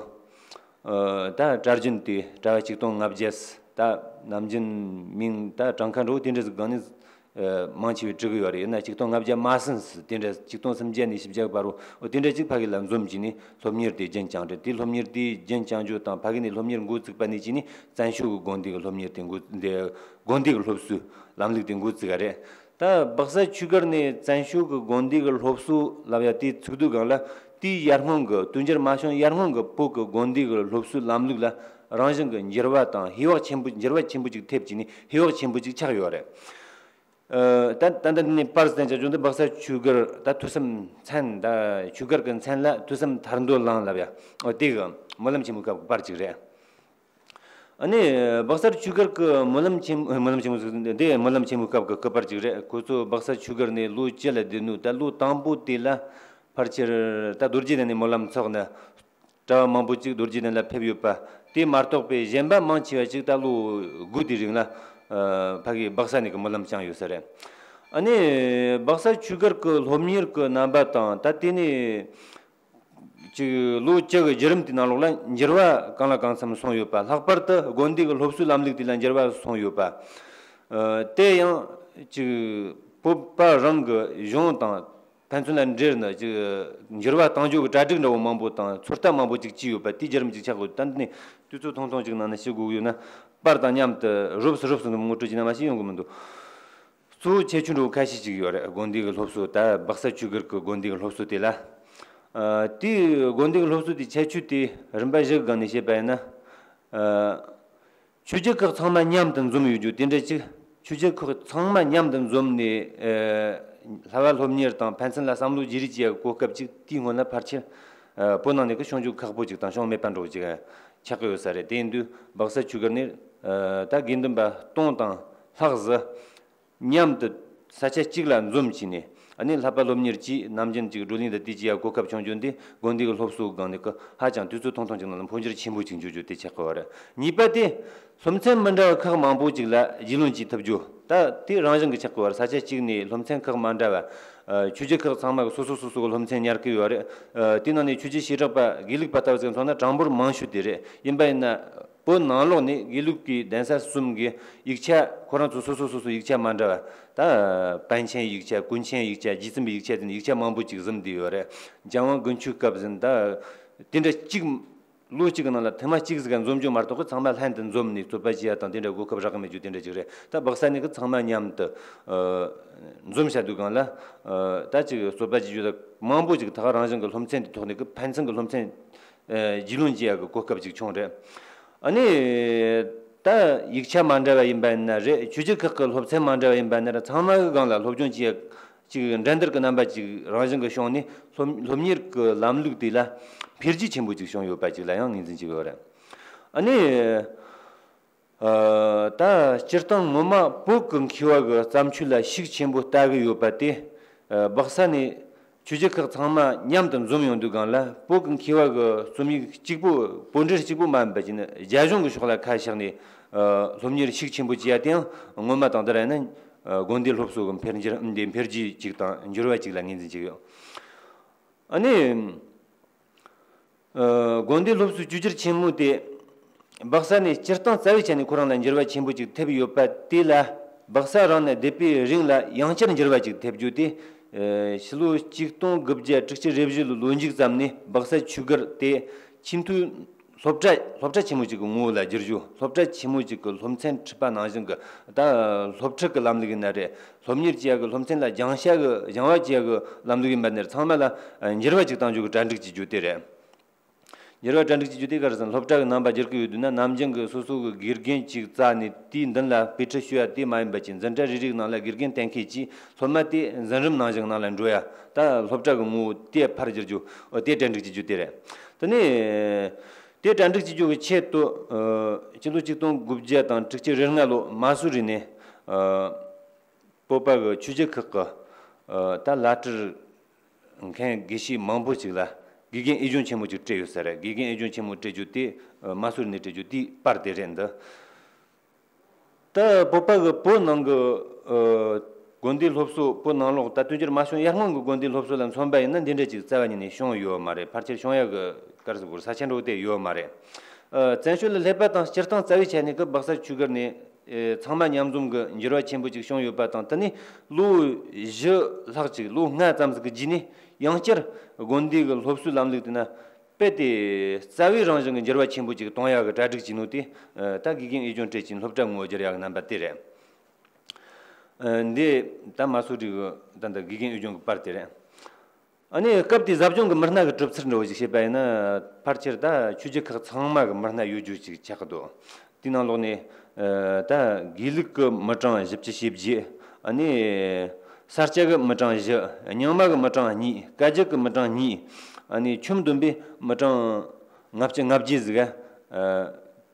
ཨ། ད་གྲྭ་རྒྱུན་དེ་གྲྭ་བ་ཆིག་སྟོང་ལྔ་བརྒྱ། ད་ནམ་རྒྱུན་མིང་ད་གྲངས་ཀ་འདྲ་བོ་དེ་འདྲ་ཟིག་སྒང་ནས། ཨ། མང་ཆེ་བས་བྲི་གི་ཡོད་རེད། ཡིན་ན་ཆིག་སྟོང་ལྔ་བརྒྱ་མ་ཟིན་ཟིག་དེ་འདྲ། ཆིག་སྟོང་སུམ་བརྒྱ་ནས་བཞི་བརྒྱ་བར་རོ། འོ། དེ་འདྲ་ཅིག་ཕ་གི་ལ་འཛོམས་བྱས་ནས་སློབ་གཉེར་དེ་རྒྱུན་བསྐྱངས་རེད། དེ་སློབ་གཉེར་དེ་རྒྱུན་བསྐྱངས་རྒྱུ་དང་། ཕ་གི་ནས་སློབ་གཉེར་འགོ་བཙུགས་པ་ནས་བྱས་ནས་བཙན་བྱོལ་གྱི་དགོན་སྡེ་གི་སློབ་གཉེར་དེ་འགོ་འདི་དགོན་སྡེ་གི་སློབ་གསོའི་ལམ་ལུགས་དེ་འགོ་བཙུགས་པ་རེད། ད་སྦག་ས་ཆོས་སྒར་ནས་བཙན་བྱོལ་གྱི་དགོན་སྡེ་གི་སློབ་གསོ་ལབ་ཡ་དེ་ཚུགས་དུས་སྒང་ལ། དེའི་ཡར་སྔོན་གྱི་དུས་འགྱུར་མ་བྱུང་ཡར་སྔོན་གྱི་བོད་ཀྱི་དགོན་སྡེ་གི་སློབ་གསོའི་ལམ་ལུགས་ལ་རང་བཞིན་གྱི་འགྱུར་བ་དང་། ཧེ་བག་ཆེན་པོ། འགྱུར་བ་ཆེན་པོ་ཅིག་ཐེབས་བྱས་ནས་ཧེ་བག་ཆེན་པོ་ཅིག་ཆགས་ཡོད་རེད། ཨ། ད་ད་ལྟ་འདི་ནས་པར་བསྟན་བྱ་རྒྱུ་འདི་སྦག་ས་ཆོས་སྒར། ད་ཐོས་བསམ་མཚན། ད་ཆོས་སྒར་གྱི་མཚན་ལ་ཐོས་བསམ་ཐར་འདོད་གླིང་ལབ་ཡ། འོ། དེ་གི་སྨོན་ལམ་ཆེན་མོའི་སྐབས་ཀྱི་པར་ཅིག་རེད། ཨ་ནི་སྦག་སར་ཆོས་སྒར་གྱི་སྨོན་ལམ་ཆེན་སྨོན་ལམ་ཆེན་མོ་ཟིག་འདི་སྨོན་ལམ་ཆེན་མོའི་སྐབས་ཀྱི་སྐུ་པར་ཅིག་རེད། ཁོ་ཚོ་སྦག་སར་ཆོས་སྒར་ནས་ལོ་བཅུ་ལ་བསྡད་ནོ། ད་ལོ་དང་པོ་དེ་ལ་ཕལ་ཆེར་ད་རྡོ་རྗེ་གདན་ནས་སྨོན་ལམ་ཚོགས་ནས། གྲྭ་བ་མང་པོ་ཅིག་རྡོ་རྗེ་གདན་ལ་ཕེབས་ཡོད་པ། དེ་མ་གཏོགས་པའི་གཞན་པ་མང་ཆེ་བ་ཅིག་ད་ལོ་དགུ་དེའི་རིང་ལ་ཨ་ཕ་གི་སྦག་ས་ནས་ཀྱི་སྨོན་ལམ་བསྐྱངས་ཡོད་ས་རེད། ཨ་ནི་སྦག་ས་ཆོས་སྒར་གྱི་སློབ་གཉེར་གྱི་རྣམ་པ་དང་ད་དེ་ནས་ཅིག་ལོ་བཅུ་གི་བརྒྱུད་རིམ་དེའི་ནང་ལོགས་ལ་འགྱུར་བ་གང་ལ་གང་འཚམ་སོང་ཡོད་པ། ལྷག་པར་དུ་དགོན་སྡེ་གི་སློབ་གསོའི་ལམ་ལུགས་དེ་ལ་འགྱུར་བ་སོང་ཡོད་པ། ཨ་དེ་ཡང་ཅིག་བོད་པ་རང་གི་གཞུང་དང་ཕན་ཚུན་ལ་འབྲེལ་ནས་ཅིག་འགྱུར་བ་གཏང་རྒྱུ་གི་གྲ་སྒྲིག་འདྲ་བོ་མང་པོ་དང་ཚོད་ལྟ་མང་པོ་ཅིག་བྱས་ཡོད་པ། དེའི་བརྒྱུད་རིམ་ཅིག་ཆགས་དགོས། ད་འདི་ནས་དུས་ཚོད་ཐུང་ཐུང་ཅིག་ནང་ནས་ཞུ་དགོས་ཡོད་ན། པར་དང་མཉམ་དུ་རོབ་ཙམ་རོབ་ཙམ་དུ་ངོ་སྤྲོད་བྱས་ན་མ་ཤེས་ཡོང་གི་མི་འདུག། གཙོ་བོ་ཁྱད་ཆོས་འདྲ་བོ་ཁ་ཤས་ཅིག་ཡོད་རེད། དགོན་སྡེ་གི་སློབ་གསོ། ད་སྦག་ས་ཆོས་སྒར་གྱི་དགོན་སྡེ་གི་སློབ་གསོ་དེ་ལ། ཨ་དེའི་དགོན་སྡེ་གི་སློབ་གསོ་དེའི་ཁྱད་ཆོས་དེ་རིམ་པ་བཞི་གི་སྒང་ནས་བཤད་པ་ཡིན་ན། ཨ་ཆོས་བརྒྱུད་ཁག་ཚང་མ་མཉམ་དུ་འཛོམས་ཡོད་རྒྱུ་དེ་འདྲ་ཅིག། ཆོས་བརྒྱུད་ཁག་ཚང་མ་མཉམ་དུ་འཛོམས་ནས་ཨ་བསླབ་པ་སློབ་གཉེར་དང་ཕན་ཚུན་ལ་བསམ་བློ་བརྗེ་རེས་བྱེད་ཡག་གི་གོ་སྐབས་ཅིག་དེའི་སྔོན་ལ་ཕལ་ཆེར་ཨ་བོད་ནང་ནས་ཀྱི་བྱུང་རྒྱུ་ཁག་པོ་ཅིག་དང་བྱུང་མེད་པ་འདྲ་བོ་ཅིག་ཆགས་ཀྱི་ཡོད་ས་རེད། དེ་ཡིན་དུས་སྦག་ས་ཆོས་སྒར་ནས་ཨ་ད་དགེ་འདུན་པ་སྟོང་དང་ལྷག་ཟིག་མཉམ་དུ་ས་ཆ་གཅིག་ལ་འཛོམས་བྱས་ནས། ཨ་ནི་བསླབ་པ་སློབ་གཉེར་གྱིས་ནམ་རྒྱུན་གྱི་བགྲོ་གླེང་དང་དེ་བྱེད་ཡ་གོ་སྐབས་བྱུང་རྒྱུ་འདི་དགོན་སྡེ་གི་སློབ་གསོའི་སྒང་ནས་ཀྱི་ཧ་ཅང་དུས་ཚོད་ཐུང་ཐུང་ཅིག་ནང་ལ་འཕོ་འགྱུར་ཆེན་པོ་ཅིག་འགྱུར་རྒྱུ་དེ་ཆགས་ཀྱི་ཡོད་རེད། གཉིས་པ་དེ་སློབ་ཚན་མི་འདྲ་བ་ཁག་མང་པོ་ཅིག་ལ་རྒྱུས་ལོན་བྱེད་ཐུབ་རྒྱུ། ད་དེ་རང་བཞིན་གྱི་ཆགས་ཀྱི་ཡོད་རེད། ས་ཆ་གཅིག་ནས་སློབ་ཚན་ཁག་མ་འདྲ་བ། ཨ་ཆོས་བརྒྱུད་ཁག་ཚང་མ་གི་སོ་སོ་སོ་སོ་གི་སློབ་ཚན་ཉར་གྱི་ཡོད་རེད། ཨ་དེ་ནང་ནས་ཆོས་བརྒྱུད་བྱེ་བྲག་པ་དགེ་ལུགས་པ་ལྟ་བུ་ཟིག་མཚོན་ན་གྲངས་འབོར་མང་ཤོས་དེ་རེད། ཡིན་པ་ཡིན་ན། བོད་ནང་ལོགས་ནས་དགེ་ལུགས་ཀྱི་གདན་ས་གསུམ་གྱི་ཡིག་ཆ་ཁོ་རང་ཚོ་སོ་སོ་སོ་སོ་ཡིག་ཆ་མ་འདྲ་བ། ད་པཎ་ཆེན་ཡིག་ཆ། ཀུན་མཁྱེན་ཡིག་ཆ། རྗེ་བཙུན་པའི་ཡིག་ཆ་ཟེར་ནས་ཡིག་ཆ་མང་པོ་ཅིག་གཟིམ་བསྡད་ཡོད་རེད། རྒྱལ་དབང་དགུན་ཆོས་སྐབས་ཟེར་ནས་ད་དེ་འདྲ་གཅིག་ལོ་གཅིག་གི་ནང་ལ་ཐེངས་མ་གཅིག་ཟིག་ག་འཛོམས་རྒྱུ་མ་གཏོགས་ཚང་མ་ལྷན་དུ་འཛོམས་ནས་རྩོད་པ་བྱེད་ཡ་དང་དེ་འདྲ་གོ་སྐབས་རག་གི་མེད་རྒྱུ་དེ་འདྲ་ཅིག་རེད། ད་སྦག་ས་ནས་གི་ཚང་མ་མཉམ་དུ་ཨ་འཛོམས་བྱ་དུས་སྒང་ལ། ཨ་ད་ཅིག་རྩོད་པ་བྱེད་རྒྱུ་ད་མང་པོ་ཅིག་ད་ག་རང་བཞིན་གྱི་སློབ་ཚན་དེ་ཐོག་ནས་གི་ཕན་ཚུན་གྱི་སློབ་ཚན་ཨ་རྒྱུས་ལོན་བྱེད་ཡ་གི་གོ་སྐབས་ཅིག་བྱུང་རེད། ཨ་ནི་ད་ཡིག་ཆ་མ་འདྲ་བ་ཡིན་པ་ཡིན་ན་རེད། ཆོས་བརྒྱུད་ཁག་གི་སློབ་ཚན་མ་འདྲ་བ་ཡིན་པ་ཡིན་ན་རེད། ཚང་མ་གི་སྒང་ལ་སློབ་སྦྱོང་བྱེད་ཡ་ཅིག་འགྲན་བསྡུར་གྱི་རྣམ་པ་ཅིག་རང་བཞིན་གྱི་བྱུང་ནས་སློབ་སློབ་གཉེར་གྱི་ལམ་ལུགས་དེ་ལ་འཕེལ་རྒྱས་ཆེན་པོ་ཅིག་བྱུང་ཡོད་པ་ཅིག་ལ་ཡང་ངོས་འཛིན་བྱེད་ཀྱི་ཡོད་རེད། ཨ་ནི། ཨ་ད་སྤྱིར་བཏང་ངོ་མ་བོད་ཀྱི་མཁས་པ་གི་བརྩམས་ཆོས་ལ་ཤུགས་ཆེན་པོ་ལྟ་གི་ཡོད་པ་དེ། ཨ་སྦག་ས་ནས་ཆོས་བརྒྱུད་ཁག་ཚང་མ་མཉམ་དུ་འཛོམས་ཡོང་དུས་སྒང་ལ་བོད་ཀྱི་མཁས་པ་གི་རྩོམ་ཡིག་གཅིག་པོ། བོད་འགྲེལ་གཅིག་པོ་མ་ཡིན་པ་ཅིག་ནི་རྒྱ་གཞུང་གི་ཕྱོགས་ལ་ཁ་བཞག་ནས་ཨ་སློབ་གཉེར་ཤུགས་ཆེན་པོ་བྱེད་ཡ་དེའང་ངོ་མ་དང་དེ་ར་ཡིན་ན་ཨ་དགོན་སྡེ་སློབ་གསོ་གི་འཕེལ་འགྱུར་འདི་འཕེལ་རྒྱས་ཅིག་དང་འགྱུར་བ་ཅིག་ལ་ངོས་འཛིན་བྱེད་ཀྱི་ཡོད། ཨ་ནི། ཨ་དགོན་སྡེ་སློབ་གསོའི་བཅོས་བསྒྱུར་ཆེན་མོ་དེ་སྦག་ས་ནས་སྤྱིར་བཏང་རྩ་བའི་ཆ་ནས་ཁོ་རང་ལ་འགྱུར་བ་ཆེན་པོ་ཅིག་ཐེབས་ཡོད་པ་དེ་ལ། སྦག་ས་རང་ནས་བསྡད་པའི་རིང་ལ་ཡང་བསྐྱར་འགྱུར་བ་ཅིག་ཐེབས་རྒྱུ་དེ། ཨ་ཕྱི་ལོ་ཆིག་སྟོང་དགུ་བརྒྱ་དྲུག་ཅུ་རེ་བཞི་ལོ་ལོ་མཇུག་ཙམ་ནས་སྦག་ས་ཆོས་སྒར་དེ་ཆེས་མཐོའི་སློབ་གྲྭ་སློབ་གྲྭ་ཆེན་མོ་ཅིག་གི་ངོ་བོ་ལ་བསྒྱུར་རྒྱུ། སློབ་གྲྭ་ཆེན་མོ་ཅིག་གི་སློབ་ཚན་ཁྲིད་པ་ནང་བཞིན་གྱི་ད་སློབ་ཁྲིད་ཀྱི་ལམ་ལུགས་ཡིན་ན་རེད། སློབ་གཉེར་བྱེད་ཡ་གི་སློབ་ཚན་ལ་སྦྱང་བྱ་གི་སྦྱང་བ་བྱེད་ཡ་གི་ལམ་ལུགས་ཡིན་པ་ནས་ཚང་མ་ལ་འགྱུར་བ་ཅིག་གཏང་རྒྱུ་གི་གྲ་སྒྲིག་བྱེད་རྒྱུ་དེ་རེད། འགྱུར་བ་གྲ་སྒྲིག་བྱེད་རྒྱུ་དེ་ག་རེ་ཟེར་ན། སློབ་གྲྭ་གི་རྣམ་པ་བསྒྱུར་གི་ཡོད་དུས་ན་ནམ་རྒྱུན་གྱི་སོ་སོ་གི་དགེ་རྒན་ཅིག་བཙལ་ནས་དེའི་མདུན་ལ་དཔེ་ཁྲིད་ཞུ་ཡ་དེ་མ་ཡིན་པ་ཅིག་འཛིན་གྲྭ་རེ་རེའི་ནང་ལ་དགེ་རྒན་གཏན་འཁེལ་གྱིས་སློབ་མ་དེ་འཛིན་རིམ་ནང་བཞིན་ནང་ལ་འགྲོ་ཡ། ད་སློབ་གྲྭ་གི་ངོ་བོ་དེ་ཕར་བསྒྱུར་རྒྱུ། ཨོ་དེ་གྲ་སྒྲིག་བྱེད་རྒྱུ་དེ་རེད། དེ་ནས་དེ་གྲ་སྒྲིག་བྱེད་རྒྱུ་གི་ཆེད་དུ་ཨ་སྤྱི་ལོ་ཆིག་སྟོང་དགུ་བརྒྱ་དང་དྲུག་ཅུ་རེ་ལྔ་ལོ་མ་སུ་རི་ནས་ཨ་བོད་པ་གི་ཆོས་བརྒྱུད་ཁག་གི་ཨ་ད་བླ་སྤྲུལ་མཁན་དགེ་བཤེས་མང་པོ་ཅིག་ལ་དགེ་རྒན་དབུས་སྦྱོང་ཆེན་མོ་ཅིག་སྤྲད་ཡོད་ས་རེད། དགེ་རྒན་དབུས་སྦྱོང་ཆེན་མོ་སྤྲད་རྒྱུ་དེ་ཨ་མ་སུ་རི་ནས་སྤྲད་རྒྱུ་དེའི་པར་དེ་རེད་འདི། ད་བོད་པ་གི་བོད་ནང་གི་ཨ་དགོན་སྡེ་སློབ་གསོ། བོད་ནང་ལོགས་ད་དུས་འགྱུར་མ་བྱུང་ཡར་སྔོན་གྱི་དགོན་སྡེ་སློབ་གསོ་ལ་མཚོན་པ་ཡིན་ན་འདི་འདྲ་ཅིག་རྩ་བ་ཉིད་ནས་བྱུང་ཡོད་མ་རེད། ཕལ་ཆེར་བྱུང་ཡག་གི་ག་རེ་ཟེར་དགོས་རེད། ས་ཆ་འདྲ་བོ་དེ་ཡོད་མ་རེད། ཨ་བཙན་བྱོལ་ལ་སླེབས་པ་དང་སྤྱིར་བཏང་རྩ་བའི་ཆ་ནས་ཀྱི་སྦག་ས་ཆོས་སྒར་ནས་ཨེ་ཚང་མ་མཉམ་འཛོམས་ཀྱི་འགྱུར་བ་ཆེན་པོ་ཅིག་བྱུང་ཡོད་པ་དང་། དེ་ནས་ལོ་བཞི་ལྷག་ཅིག་ལོ་ལྔ་ཙམ་ཟིག་གི་རྗེས་ནས་ཡང་བསྐྱར་དགོན་སྡེ་གི་སློབ་གསོའི་ལམ་ལུགས་དེ་ན་དཔེ་དེ་རྩ་བའི་རང་བཞིན་གྱི་འགྱུར་བ་ཆེན་པོ་ཅིག་གཏོང་ཡག་གི་གྲ་སྒྲིག་བྱས་ནོ་དེ་ཨ་ད་དགེ་རྒན་དབུས་སྦྱོང་སྤྲད་ཅིང་སློབ་གྲྭ་ངོ་བོ་བསྒྱུར་ཡག་གི་རྣམ་པ་དེ་རེད། ཨ་འདི་ད་མ་སུ་རི་གི་ད་འདི་དགེ་རྒན་དབུས་སྦྱོང་གི་པར་དེ་རེད། ཨ་ནི་སྐབས་དེའི་ཟབ་སྦྱོང་གི་མི་སྣ་གི་གྲུབ་ཚུལ་འདྲ་བོ་ཞིག་བཤད་པ་ཡིན་ན། ཕལ་ཆེར་ད་ཆོས་བརྒྱུད་ཁག་ཚང་མ་གི་མི་སྣ་ཡོད་རྒྱུ་ཞིག་ཆགས་ཀྱི་འདུག། དེའི་ནང་ལོགས་ནས་ཨ་ད་དགེ་ལུགས་ཀྱི་མི་གྲངས་བཞི་བཅུ་ཞེ་བརྒྱད། ཨ་ནི་ས་སྐྱ་གི་མི་གྲངས་བཞི། རྙིང་མ་གི་མི་གྲངས་གཉིས། བཀའ་བརྒྱུད་ཀྱི་མི་གྲངས་གཉིས། ཨ་ནི་ཆོས་བསྡོམས་པས་མི་གྲངས་ལྔ་བཅུ་ང་བརྒྱད་ཟིག་ག་ཨ་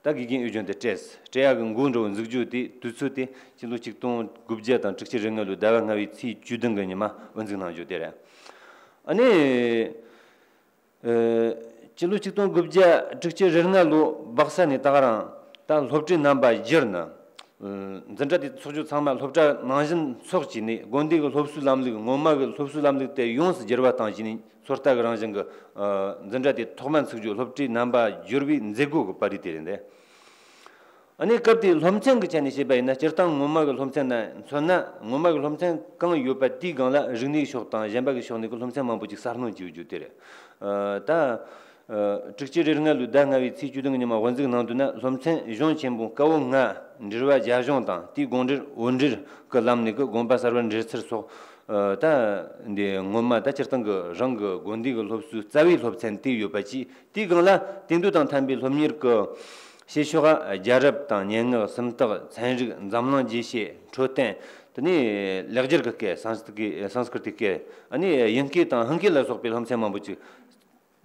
ད་དགེ་རྒན་ཨུ་ལྗོན་དེ་སྤྲད། སྤྲད་ཡག་གི་འགོ་འདྲ་བོ་འཛུགས་རྒྱུ་དེ་དུས་ཚོད་དེ་སྤྱི་ལོ་ཆིག་སྟོང་དགུ་བརྒྱ་དང་དྲུག་ཅུ་རེ་ལྔ་ལོའི་ཟླ་བ་ལྔ་བའི་ཚེས་བཅུ་བདུན་གི་ཉི་མ་དབུ་འཛུགས་གནང་རྒྱུ་དེ་རེད། ཨ་ནི། ཨ། སྤྱི་ལོ་ཆིག་སྟོང་དགུ་བརྒྱ་དྲུག་ཅུ་རེ་ལྔ་ལོ་སྦག་ས་ནས་ད་ག་རང་ད་སློབ་གྲྭའི་རྣམ་པ་བསྒྱུར་ནས། ཨ། འཛིན་གྲྭ་དེ་ཚོགས་རྒྱུ་ཚང་མ་སློབ་གྲྭ་ནང་བཞིན་ཚོགས་བྱས་ནས་དགོན་སྡེ་གི་སློབ་གསོའི་ལམ་ལུགས་སྔོན་མ་གི་སློབ་གསོའི་ལམ་ལུགས་དེ་ཡོངས་སུ་བསྒྱུར་བ་བཏང་བྱས་ནས། ཚོད་ལྟ་གི་རང་བཞིན་གི། ཨ། འཛིན་གྲྭ་དེ་ཐོག་མ་འཛུགས་རྒྱུ། སློབ་གྲྭའི་རྣམ་པ་བསྒྱུར་བའི་མཛད་སྒོ་གི་པར་རིས་དེ་རེད་འདི། ཨ་ནི་སྐབས་དེའི་སློབ་ཚན་གྱི་ཆ་ནས་བཤད་པ་ཡིན་ན། སྤྱིར་བཏང་སྔོན་མ་གི་སློབ་ཚན་ལ་མཚོན་ན། སྔོན་མ་གི་སློབ་ཚན་གང་ཡོད་པ་དེའི་སྒང་ལ་རིག་གནས་ཕྱོགས་དང་གཞན་པ་གི་ཕྱོགས་ནས་ཀྱི་སློབ་ཚན་མང་པོ་ཅིག་གསར་སྣོན་བྱས་ཡོད་རྒྱུ་དེ་རེད། ཨ། ད། ཨ། དྲུག་ཅུ་རེ་ལྔ་ལོའི་ཟླ་ལྔ་བའི་ཚེས་བཅུ་བདུན་གི་ཉི་མ་དབུ་འཛུགས་གནང་དུས་ན། སློབ་ཚན་གཞུང་ཆེན་པོ་ཀ་བོ་ལྔ། འགྲེལ་པ་རྒྱ་གཞུང་དང་དེའི་དགོངས་འགྲེལ་འོར་འགྲེལ་གྱི་ལམ་ནས་ཀྱི་དགོངས་པ་གསར་བར་འགྲེལ་ཚུལ་སོགས། ཨ། ད་འདི་སྔོན་མ་ད་སྤྱིར་བཏང་གི་རང་གི་དགོན་སྡེ་གི་སློབ་གསོའི་རྩ་བའི་སློབ་ཚན་དེ་ཡོད་པ་གཅིག། དེའི་སྒང་ལ་དེང་དུས་དང་མཐུན་པའི་སློབ་གཉེར་གྱི་བྱེད་ཕྱོགས། རྒྱལ་རབས་དང་སྙན་ངག་སུམ་རྟགས། ཚན་རིག་འཛམ་གླིང་རྒྱས་བཤད། འཕྲོད་བསྟེན། དེ་ནས་ལེགས་སྦྱར་གྱི་སྐད། སཾ་སྐྲྀ་ཏ་སྐད། སཾ་སྐྲྀ་ཏའི་སྐད། ཨ་ནི་དབྱིན་སྐད་དང་ཧིན་སྐད་ལ་སོགས་པའི་སློབ་ཚན་མང་པོ་ཅིག་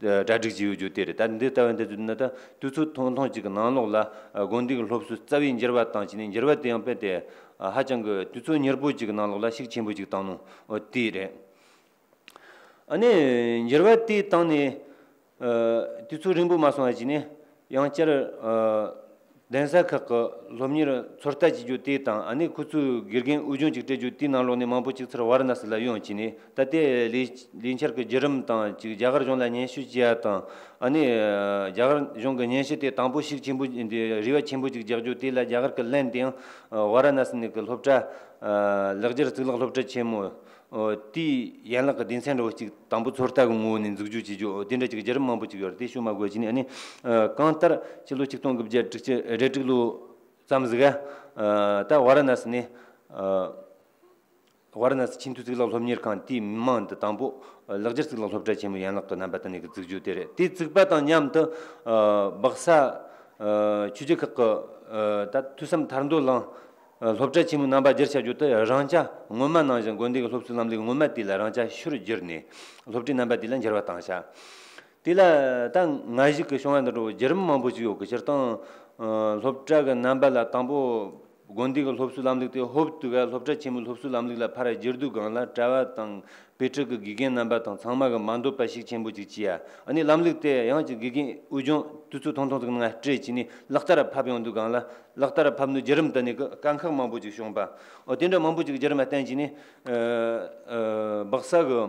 གྲ་སྒྲིག་བྱས་ཡོད་རྒྱུ་དེ་རེད། ད་འདི་ལྟ་བུ་འདི་བརྩིས་ན། ད་དུས་ཚོད་ཐུང་ཐུང་ཅིག་གི་ནང་ལོགས་ལ་དགོན་སྡེ་གི་སློབ་གསོའི་རྩ་བའི་འགྱུར་བ་བཏང་བྱས་ནས། འགྱུར་བ་དེ་ཡང་དཔེ་དེ་ཧ་ཅང་གི་དུས་ཚོད་མྱུར་པོ་ཅིག་གི་ནང་ལོགས་ལ་ཤུགས་ཆེན་པོ་ཅིག་བཏང་ནོ་དེ་རེད། ཨ་ནི་འགྱུར་བ་དེ་བཏང་ནས། ཨ། དུས་ཚོད་རིང་པོ་མ་སོང་བ་བྱས་ནས། ཡང་བསྐྱར། ཨ། གདན་ས་ཁག་གི་སློབ་གཉེར་ཚོད་ལྟ་བྱེད་རྒྱུ་དེ་དང་། ཨ་ནི་ཁོ་ཚོའི་དགེ་རྒན་ཨུ་ལྗོན་ཅིག་སྤྲད་རྒྱུ་དེའི་ནང་ལོགས་ནས་མང་པོ་ཅིག་ཚུར་ཝཱ་ར་ཎ་སི་ལ་ཡོང་བྱས་ནས། ད་ལྟའི་ལས་ལས་འཆར་གྱི་བརྒྱུད་རིམ་དང་ཅིག་རྒྱ་གར་གཞུང་ལ་སྙན་ཞུ་བྱེད་ཡ་དང་། ཨ་ནི། ཨ། རྒྱ་གར་གཞུང་གི་སྙན་ཞུ་དེ་དང་པོ་ཤུགས་ཆེན་པོ་འདི་རེ་བ་ཆེན་པོ་ཅིག་རྒྱག་རྒྱུ་དེ་ལ་རྒྱ་གར་གྱི་ལན་དེ་ཡང་། ཨ། ཝཱ་ར་ཎ་སི་ནས་ཀྱི་སློབ་གྲྭ། ཨ། ལེགས་སྦྱར་གཙུག་ལག་སློབ་གྲྭ་ཆེན་མོ། ཨོ། དེའི་ཡན་ལག་གི་སྡེ་ཚན་འདྲ་བོ་ཅིག་དང་པོ་ཚོད་ལྟ་གི་ངོ་བོ་ནས་འཛུགས་རྒྱུ་བྱེད་རྒྱུ། ཨོ། དེ་འདྲ་ཅིག་བརྒྱུད་རིམ་མང་པོ་ཅིག་ཡོད་རེད། དེ་ཞུ་མ་དགོས་བྱས་ནས། ཨ་ནི། ཨ། གང་ལྟར་ཕྱི་ལོ་ཆིག་སྟོང་དགུ་བརྒྱ་དྲུག་ཅུ་རེ་དྲུག་ལོ་ཙམ་ཟིག་ག་ཨ། ད་ཝཱ་ར་ཎ་སི་ནས། ཨ། ཝཱ་ར་ཎ་སི་ཆེས་མཐོའི་གཙུག་ལག་སློབ་གཉེར་ཁང་དེའི་མིང་དུ་དང་པོ་ལེགས་སྦྱར་གཙུག་ལག་སློབ་གྲྭ་ཆེན་མོའི་ཡན་ལག་གི་རྣམ་པ་དེ་ནས་ཀྱི་བཙུགས་རྒྱུ་དེ་རེད། དེ་བཙུགས་པ་དང་མཉམ་དུ། ཨ། སྦག་ས། ཨ། ཆོས་རྒྱལ་ཁག་གི། ཨ། ད་ཐོས་བསམ་ཐར་འདོད་གླིང་། ཨ། སློབ་གྲྭ་ཆེན་མོའི་རྣམ་པ་བསྒྱུར་བྱ་རྒྱུ་དེ་རང་ཅག་སྔོན་མ་ནང་བཞིན་དགོན་སྡེ་གི་སློབ་གསོའི་ལམ་ལུགས་སྔོན་མ་དེ་ལ་རང་ཅག་ཤུལ་བསྒྱུར་ནས། སློབ་གྲྭའི་རྣམ་པ་དེ་ལ་འགྱུར་བ་བཏང་བྱ། དེ་ལ་ད་སྔ་གཞུག་གི་བྱུང་བ་འདི་འདྲ་བོ་བརྒྱུད་རིམ་མང་པོ་ཞིག་ཡོད་གི། སྤྱིར་བཏང་། ཨ། སློབ་གྲྭ་གི་རྣམ་པ་ལ་དང་པོ་དགོན་སྡེ་གི་སློབ་གསོའི་ལམ་ལུགས་དེ་ཧོབ་ཏུ་ག་སློབ་གྲྭ་ཆེན་མོའི་སློབ་གསོའི་ལམ་ལུགས་ལ་ཕར་བསྒྱུར་དུས་སྒང་ལ། གྲྭ་བ་དང་དཔེ་ཁྲིད་ཀྱི་དགེ་རྒན་རྣམ་པ་དང་ཚང་མ་གི་མ་འདོད་པ་ཤུགས་ཆེན་པོ་ཅིག་སྐྱེས་ཡ། ཨ་ནི་ལམ་ལུགས་དེ་ཡང་ཅིག་དགེ་རྒན་ཨུ་ལྗོན་དུས་ཚོད་ཐུང་ཐུང་ཟིག་ནང་སྤྲད་བྱས་ནས་ལག་བསྟར་ཕབ་ཡོང་དུས་སྒང་ལ། ལག་བསྟར་ཕབ་ནོའི་བརྒྱུད་རིམ་དེ་ནས་ཀྱི་དཀའ་ཁག་མང་པོ་ཅིག་བྱུང་བ། ཨོ། དེ་འདྲ་མང་པོ་ཅིག་བརྒྱུད་རིམ་ལ་བརྟེན་བྱས་ནས། ཨ། ཨ། སྦག་ས་གི་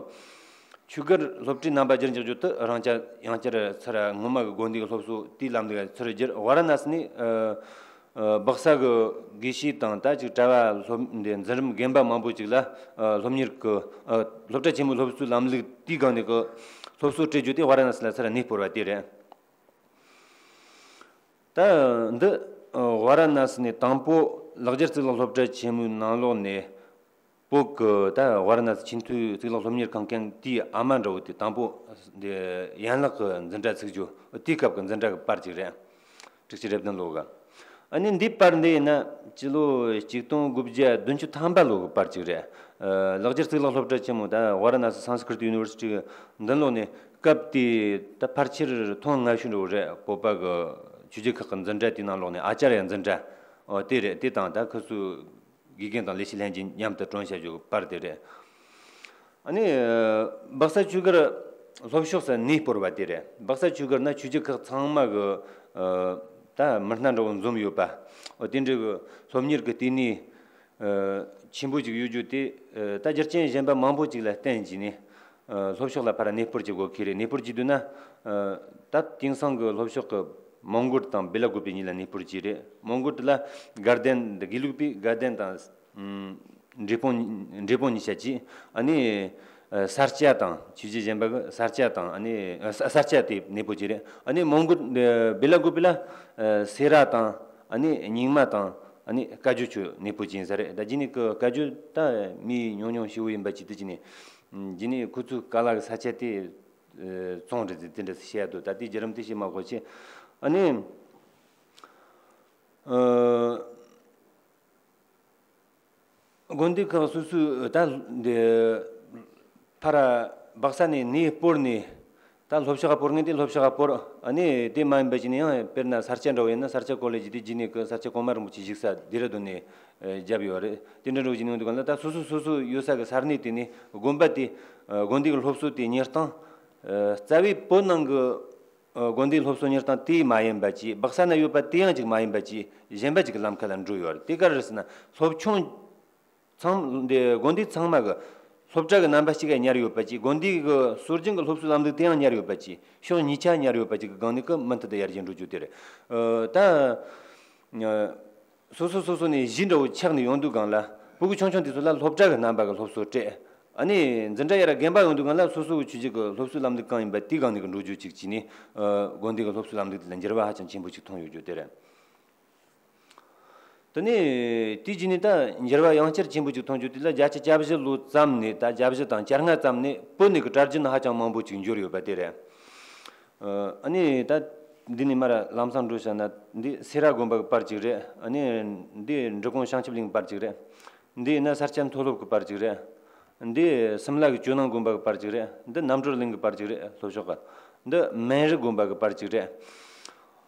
ཆོས་སྒར་སློབ་གྲྭའི་རྣམ་པ་བསྒྱུར་འཇུག་རྒྱུ་དེ་རང་ཅག་ཡང་བསྐྱར་ཚུར་སྔོན་མ་གི་དགོན་སྡེ་གི་སློབ་གསོ་དེའི་ལམ་ལུགས་ཚུར་བསྒྱུར། ཝཱ་ར་ཎ་སི་ནས། ཨ། ཨ། སྦག་ས་གི་དགེ་བཤེས་དང་ད་ཅིག་གྲྭ་བ་སློབ་འདི་འཛིན་རིམ་རྒན་པ་མང་པོ་ཅིག་ལ། ཨ། སློབ་གཉེར་གྱི། ཨ། སློབ་གྲྭ་ཆེན་མོའི་སློབ་གསོའི་ལམ་ལུགས་དེའི་སྒང་ནས་ཀྱི་སློབ་གསོ་སྤྲད་རྒྱུ་དེ་ཝཱ་ར་ཎ་སི་ལ་ཚུར་གནས་སྤོར་བ་དེ་རེད། ད་འདི། ཨ། ཝཱ་ར་ཎ་སི་ནས་དང་པོ་ལེགས་སྦྱར་གཙུག་ལག་སློབ་གྲྭ་ཆེན་མོའི་ནང་ལོགས་ནས། བོད་ཀྱི་ད་ཝཱ་ར་ཎ་སི་ཆེས་མཐོའི་གཙུག་ལག་སློབ་གཉེར་ཁང་གི་དེའི་ཨ་མ་འདྲ་བོ་དེ་དང་པོ་འདི་ཡན་ལག་གི་འཛིན་གྲྭ་ཚུགས་རྒྱུ་དེའི་སྐབས་ཀྱི་འཛིན་གྲྭ་གི་པར་ཅིག་རེད། དྲུག་ཅུ་རེ་བདུན་ལོ་གི། ཨ་ནི་འདིའི་པར་འདི་ཡིན་ན་སྤྱི་ལོ་ཆིག་སྟོང་དགུ་བརྒྱ་བདུན་ཅུ་ཐམ་པ་ལོ་གི་པར་ཅིག་རེད། ཨ། ལེགས་སྦྱར་གཙུག་ལག་སློབ་གྲྭ་ཆེན་མོ་ད་ཝཱ་ར་ཎ་སི་སཾ་སྐྲྀ་ཏ་ཡུ་ནི་ཝར་སི་ཊི་མདུན་ལོགས་ནས། སྐབས་དེ་ད་ཕལ་ཆེར་ཐེངས་སྔ་ཤོས་འདྲ་བོ་རེད། བོད་པ་གི་ཆོས་རྒྱལ་ཁག་གི་འཛིན་གྲྭ་དེའི་ནང་ལོགས་ནས་ཨཱ་ཙརྱ་འཛིན་གྲྭ། ཨོ། དེ་རེད། དེ་དང་ད་ཁོ་ཚོའི་དགེ་རྒན་དང་ལས་བྱེད་ལྷན་རྒྱས་མཉམ་དུ་བསྐྲུན་བྱ་རྒྱུ་གི་པར་དེ་རེད། ཨ་ནི། ཨ། སྦག་ས་ཆོས་སྒར་སློབ་ཕྱོགས་སུ་གནས་སྤོར་བ་དེ་རེད། སྦག་ས་ཆོས་སྒར་ན་ཆོས་རྒྱལ་ཁག་ཚང་མ་གི། ཨ། ད་མི་སྣ་འདྲ་བོ་འཛོམས་ཡོད་པ། ཨོ། དེ་འདྲའི་གི་སློབ་གཉེར་གི་ལྟེ་གནས། ཨ། ཆེན་པོ་ཅིག་ཡོད་རྒྱུ་དེ། ཨ། ད་རྒྱུ་རྐྱེན་གཞན་པ་མང་པོ་ཅིག་ལ་བརྟེན་བྱས་ནས། ཨ། ལྷོ་ཕྱོགས་ལ་ཕར་གནས་སྤོར་བྱེད་དགོས་ཁེལ་རེད། གནས་སྤོར་བྱེད་དུས་ན། ཨ། ད་དེང་སང་གི་ལྷོ་ཕྱོགས་ཀྱི་མོན་གྷོ་དང་སྦེ་ལ་ཀོ་པེ་གཉིས་ལ་གནས་སྤོར་བྱས་རེད། མོན་གྷོ་ལ་དགའ་ལྡན། དགེ་ལུགས་པའི་དགའ་ལྡན་དང་། ཨ། འབྲས་སྤུངས། འབྲས་སྤུངས་གཉིས་ཆ་གཅིག། ཨ་ནི། ཨ། ས་སྐྱ་དང་ཆོས་རྗེ་གཞན་པ་གི་ས་སྐྱ་དང་། ཨ་ནི། ཨ། ས་ས་སྐྱ་དེ་གནས་སྤོར་བྱས་རེད། ཨ་ནི་མོན་གྷོ། ཨ། སྦེ་ལ་ཀོ་པེ་ལ། ཨ། སེ་ར་དང་། ཨ་ནི་རྙིང་མ་དང་། ཨ་ནི་བཀའ་བརྒྱུད་ཆོས་གནས་སྤོར་བྱས་ཡིན་ས་རེད། ད་རྗེས་ནས་ཀྱི་བཀའ་བརྒྱུད་ད་མི་ཉུང་ཉུང་ཞེ་བོ་ཡིན་པ་ཅིག་དེ་བྱས་ནས། རྗེས་ནས་ཁོ་ཚོའི་བཀའ་ལ་གི་ས་ཆ་དེ། ཨ། བཙོངས་རེད་ཟེར་དེ་འདྲ་བཤད་འདུག། ད་དེའི་བརྒྱུད་རིམ་དེ་བཤད་མ་དགོས་ཆེ། ཨ་ནི། ཨ། དགོན་སྡེ་ཁག་སོ་སོའི་ད་འདི་ཕར་སྦག་ས་ནས་གནས་སྤོར་ནས། ད་སློབ་ཕྱོགས་སྤོར་མཁན་དེ་སློབ་ཕྱོགས་སྤོར། ཨ་ནི་དེ་མ་ཡིན་པ་ཅིག་ནི་ཡང་དཔེར་ན་ས་སྐྱ་འདྲ་བོ་ཡིན་ན་ས་སྐྱ་ཀོ་ལེ་ཇི་དེ་རྗེས་ནས་ཀྱི་ས་སྐྱ་གོང་མ་རིན་པོ་ཆེ་བཞུགས་ས་ལྡེ་ར་ལྡུན་ནས་ཨ་བརྒྱབ་ཡོད་རེད། དེ་འདྲ་འགྲོ་བཞིན་ཡོང་དུས་གང་ལ་ད་སོ་སོ་སོ་སོ་ཡོད་ས་གི་ས་གནས་དེ་ནས་དགོན་པ་དེ་ཨ་དགོན་སྡེ་གི་སློབ་གསོ་དེ་གཉེར་སྟངས་ཨ་རྩ་བའི་བོད་ནང་གི་ཨ་དགོན་སྡེའི་སློབ་གསོ་གཉེར་སྟངས་དེ་མ་ཡིན་པ་ཅིག་སྦག་ས་ན་ཡོད་པ་དེ་ཡང་ཅིག་མ་ཡིན་པ་ཅིག་གཞན་པ་ཅིག་གི་ལམ་ཁ་ལ་འགྲོ་ཡོད་རེད། དེ་ག་རེ་རེད་ཟེར་ན་སློབ་ཆུང་ཚང་འདི་དགོན་སྡེ་ཚང་མ་གི་སློབ་གྲྭ་གི་རྣམ་པ་གཅིག་ག་ཉར་ཡོད་པ་ཅིག་དགོན་སྡེ་གི་སྲོལ་རྒྱུན་གི་སློབ་གསོའི་ལམ་ལུགས་དེ་ཡང་ཉར་ཡོད་པ་ཅིག་ཕྱོགས་གཉིས་ཆ་ཉར་ཡོད་པ་ཅིག་གི་སྒང་ནས་ཀི་མུ་མཐུད་དུ་ཡར་རྒྱས་འགྲོ་རྒྱུ་དེ་རེད། ཨ་ད་ཨ་སོ་སོ་སོ་སོ་ནས་གཞི་འདྲ་བོ་ཆགས་ནས་ཡོང་དུས་སྒང་ལ་ཕྲུ་གུ་ཆུང་ཆུང་དེ་ཚོ་ལ་སློབ་གྲྭ་གི་རྣམ་པ་གི་སློབ་གསོ་སྤྲད། ཨ་ནི་འཛིན་གྲྭ་ཡར་རྒན་པ་ཡོང་དུས་སྒང་ལ་སོ་སོ་གི་ཆོས་བརྒྱུད་གི་སློབ་གསོའི་ལམ་ལུགས་གང་ཡིན་པ་དེའི་སྒང་ནས་ཀི་འགྲོ་རྒྱུ་ཅིག་བྱས་ནས་ཨ་དགོན་སྡེ་གི་སློབ་གསོའི་ལམ་ལུགས་དེ་ལ་འགྱུར་བ་ཧ་ཅང་ཆེན་པོ་ཅིག་ཐོན་ཡོད་རྒྱུ་དེ་རེད། དེ་ནས་དེའི་རྗེས་ནས་ད་འགྱུར་བ་ཡང་བསྐྱར་ཆེན་པོ་ཅིག་ཐོན་རྒྱུ་དེ་ལ་བརྒྱད་ཅུ་གྱ་བཞི་ལོ་ཙམ་ནས་ད་གྱ་བཞི་དང་གྱ་ལྔ་ཙམ་ནས་བོད་ནས་ཀྱི་གྲྭ་རྒྱུན་ཧ་ཅང་མང་པོ་ཅིག་འབྱོར་ཡོད་པ་དེ་རེད། ཨ་ནི་ད་འདི་ནས་མར་ལམ་སང་འགྲོ་བྱས་ན་འདི་སེ་ར་དགོན་པ་གི་པར་ཅིག་རེད། ཨ་ནི་འདི་འབྲི་གུང་བྱང་ཆུབ་གླིང་གི་པར་ཅིག་རེད། འདི་ཡིན་ན་ས་སྐྱ་མཐོ་སློབ་ཀྱི་པར་ཅིག་རེད། འདི་སིམ་ལ་གི་ཇོ་ནང་དགོན་པ་གི་པར་ཅིག་རེད། འདི་རྣམ་གྲོལ་གླིང་གི་པར་ཅིག་རེད། ལྷོ་ཕྱོགས་ཀྱི་འདི་སྨན་རི་དགོན་པ་གི་པར་ཅིག་རེད།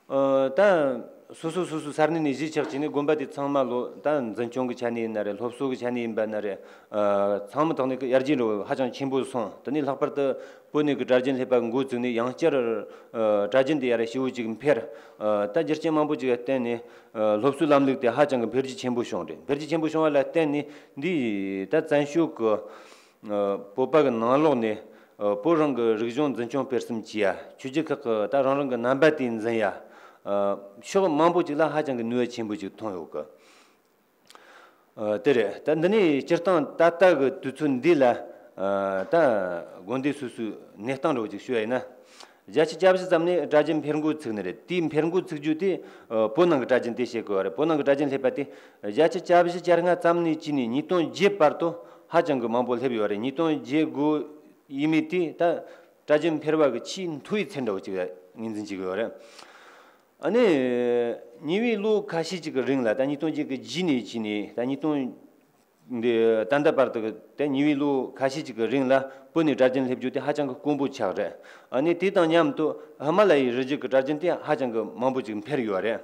ཨ་ད་སོ་སོ་སོ་སོའི་ས་གནས་ནས་གཞིས་ཆགས་བྱས་ནས་དགོན་པ་དེ་ཚང་མ་ལོ་ད་འཛིན་སྐྱོང་གི་ཆ་ནས་ཡིན་ན་རེད། སློབ་གསོ་གི་ཆ་ནས་ཡིན་པ་ན་རེད། ཨ་ཚང་མ་ཐོག་ནས་ཀྱི་ཡར་རྒྱས་འགྲོ་བ་ཧ་ཅང་ཆེན་པོ་སོང་། དེ་ནས་ལྷག་པར་དུ་བོད་ནས་ཀྱི་གྲྭ་རྒྱུན་སླེབས་པ་འགོ་བཙུགས་ནས་ཡང་བསྐྱར་ཨ་གྲྭ་རྒྱུན་དེ་ཡར་ཞེ་པོ་ཅིག་འཕེལ། ཨ་ད་རྒྱུ་རྐྱེན་མང་པོ་ཅིག་ལ་བརྟེན་ནས་ཨ་སློབ་གསོའི་ལམ་ལུགས་དེ་ཧ་ཅང་གི་འཕེལ་རྒྱས་ཆེན་པོ་བྱུང་རེད། འཕེལ་རྒྱས་ཆེན་པོ་བྱུང་བ་ལ་བརྟེན་ནས་འདི་ད་བཙན་བྱོལ་གྱི་ཨ་བོད་པ་གི་ནང་ལོགས་ནས་ཨ་བོད་རང་གི་རིག་གཞུང་འཛིན་སྐྱོང་སྤེལ་གསུམ་བྱེད་ཡ། ཆོས་བརྒྱུད་ཁག་གི་ད་རང་རང་གི་རྣམ་པ་དེ་འཛིན་ཡ། ཨ་ཕྱོགས་མང་པོ་ཅིག་ལ་ཧ་ཅང་གི་ནུས་པ་ཆེན་པོ་ཅིག་ཐོན་ཡོད་གི། ཨ་དེ་རེད། ད་འདི་ནས་སྤྱིར་བཏང་ད་ལྟ་གི་དུས་ཚོད་འདི་ལ་ཨ་ད་དགོན་སྡེ་སོ་སོའི་གནས་སྟངས་འདྲ་བོ་ཅིག་ཞུ་ཡ་ཡིན་ན། བརྒྱད་ཅུ་གྱ་བཞི་ཙམ་ནས་གྲྭ་རྒྱུན་འཕེལ་འགོ་ཚུགས་ནི་རེད། དེའི་འཕེལ་འགོ་ཚུགས་རྒྱུ་དེ་ཨ་བོད་ནང་གི་གྲྭ་རྒྱུན་དེ་བཤད་དགོས་པ་རེད། བོད་ནང་གི་གྲྭ་རྒྱུན་སླེབས་པ་དེ་བརྒྱད་ཅུ་གྱ་བཞི་གྱ་ལྔ་ཙམ་ནས་བྱས་ནས་ཉིས་སྟོང་བརྒྱད་བར་དུ་ཧ་ཅང་གི་མང་པོ་སླེབས་ཡོད་རེད། ཉིས་སྟོང་བརྒྱད་དགུ་ཡས་མས་དེ་ད་གྲྭ་རྒྱུན་འཕེལ་བ་གི་ཆེས་མཐོ་བའི་ཚད་འདྲ་བོ་ཅིག་ངོས་འཛིན་བྱེད་དགོས་པ་རེད། ཨ་ནི་ཉེ་བའི་ལོ་ཁ་ཤས་ཅིག་གི་རིང་ལ་ད་ཉིས་སྟོང་བརྒྱད་ཀྱི་རྗེས་ནས་བྱས་ནས་ད་ཉིས་སྟོང་འདི་ད་ལྟ་བར་དུ་གི་དེ་ཉེ་བའི་ལོ་ཁ་ཤས་ཅིག་གི་རིང་ལ་བོད་ནས་གྲྭ་རྒྱུན་སླེབས་རྒྱུ་དེ་ཧ་ཅང་གི་དཀོན་པོ་ཆགས་རེད། ཨ་ནི་དེ་དང་མཉམ་དུ་ཧི་མ་ལ་ཡའི་རི་རྒྱུད་ཀྱི་གྲྭ་རྒྱུན་དེ་ཧ་ཅང་གི་མང་པོ་ཅིག་འཕེལ་ཡོད་རེད།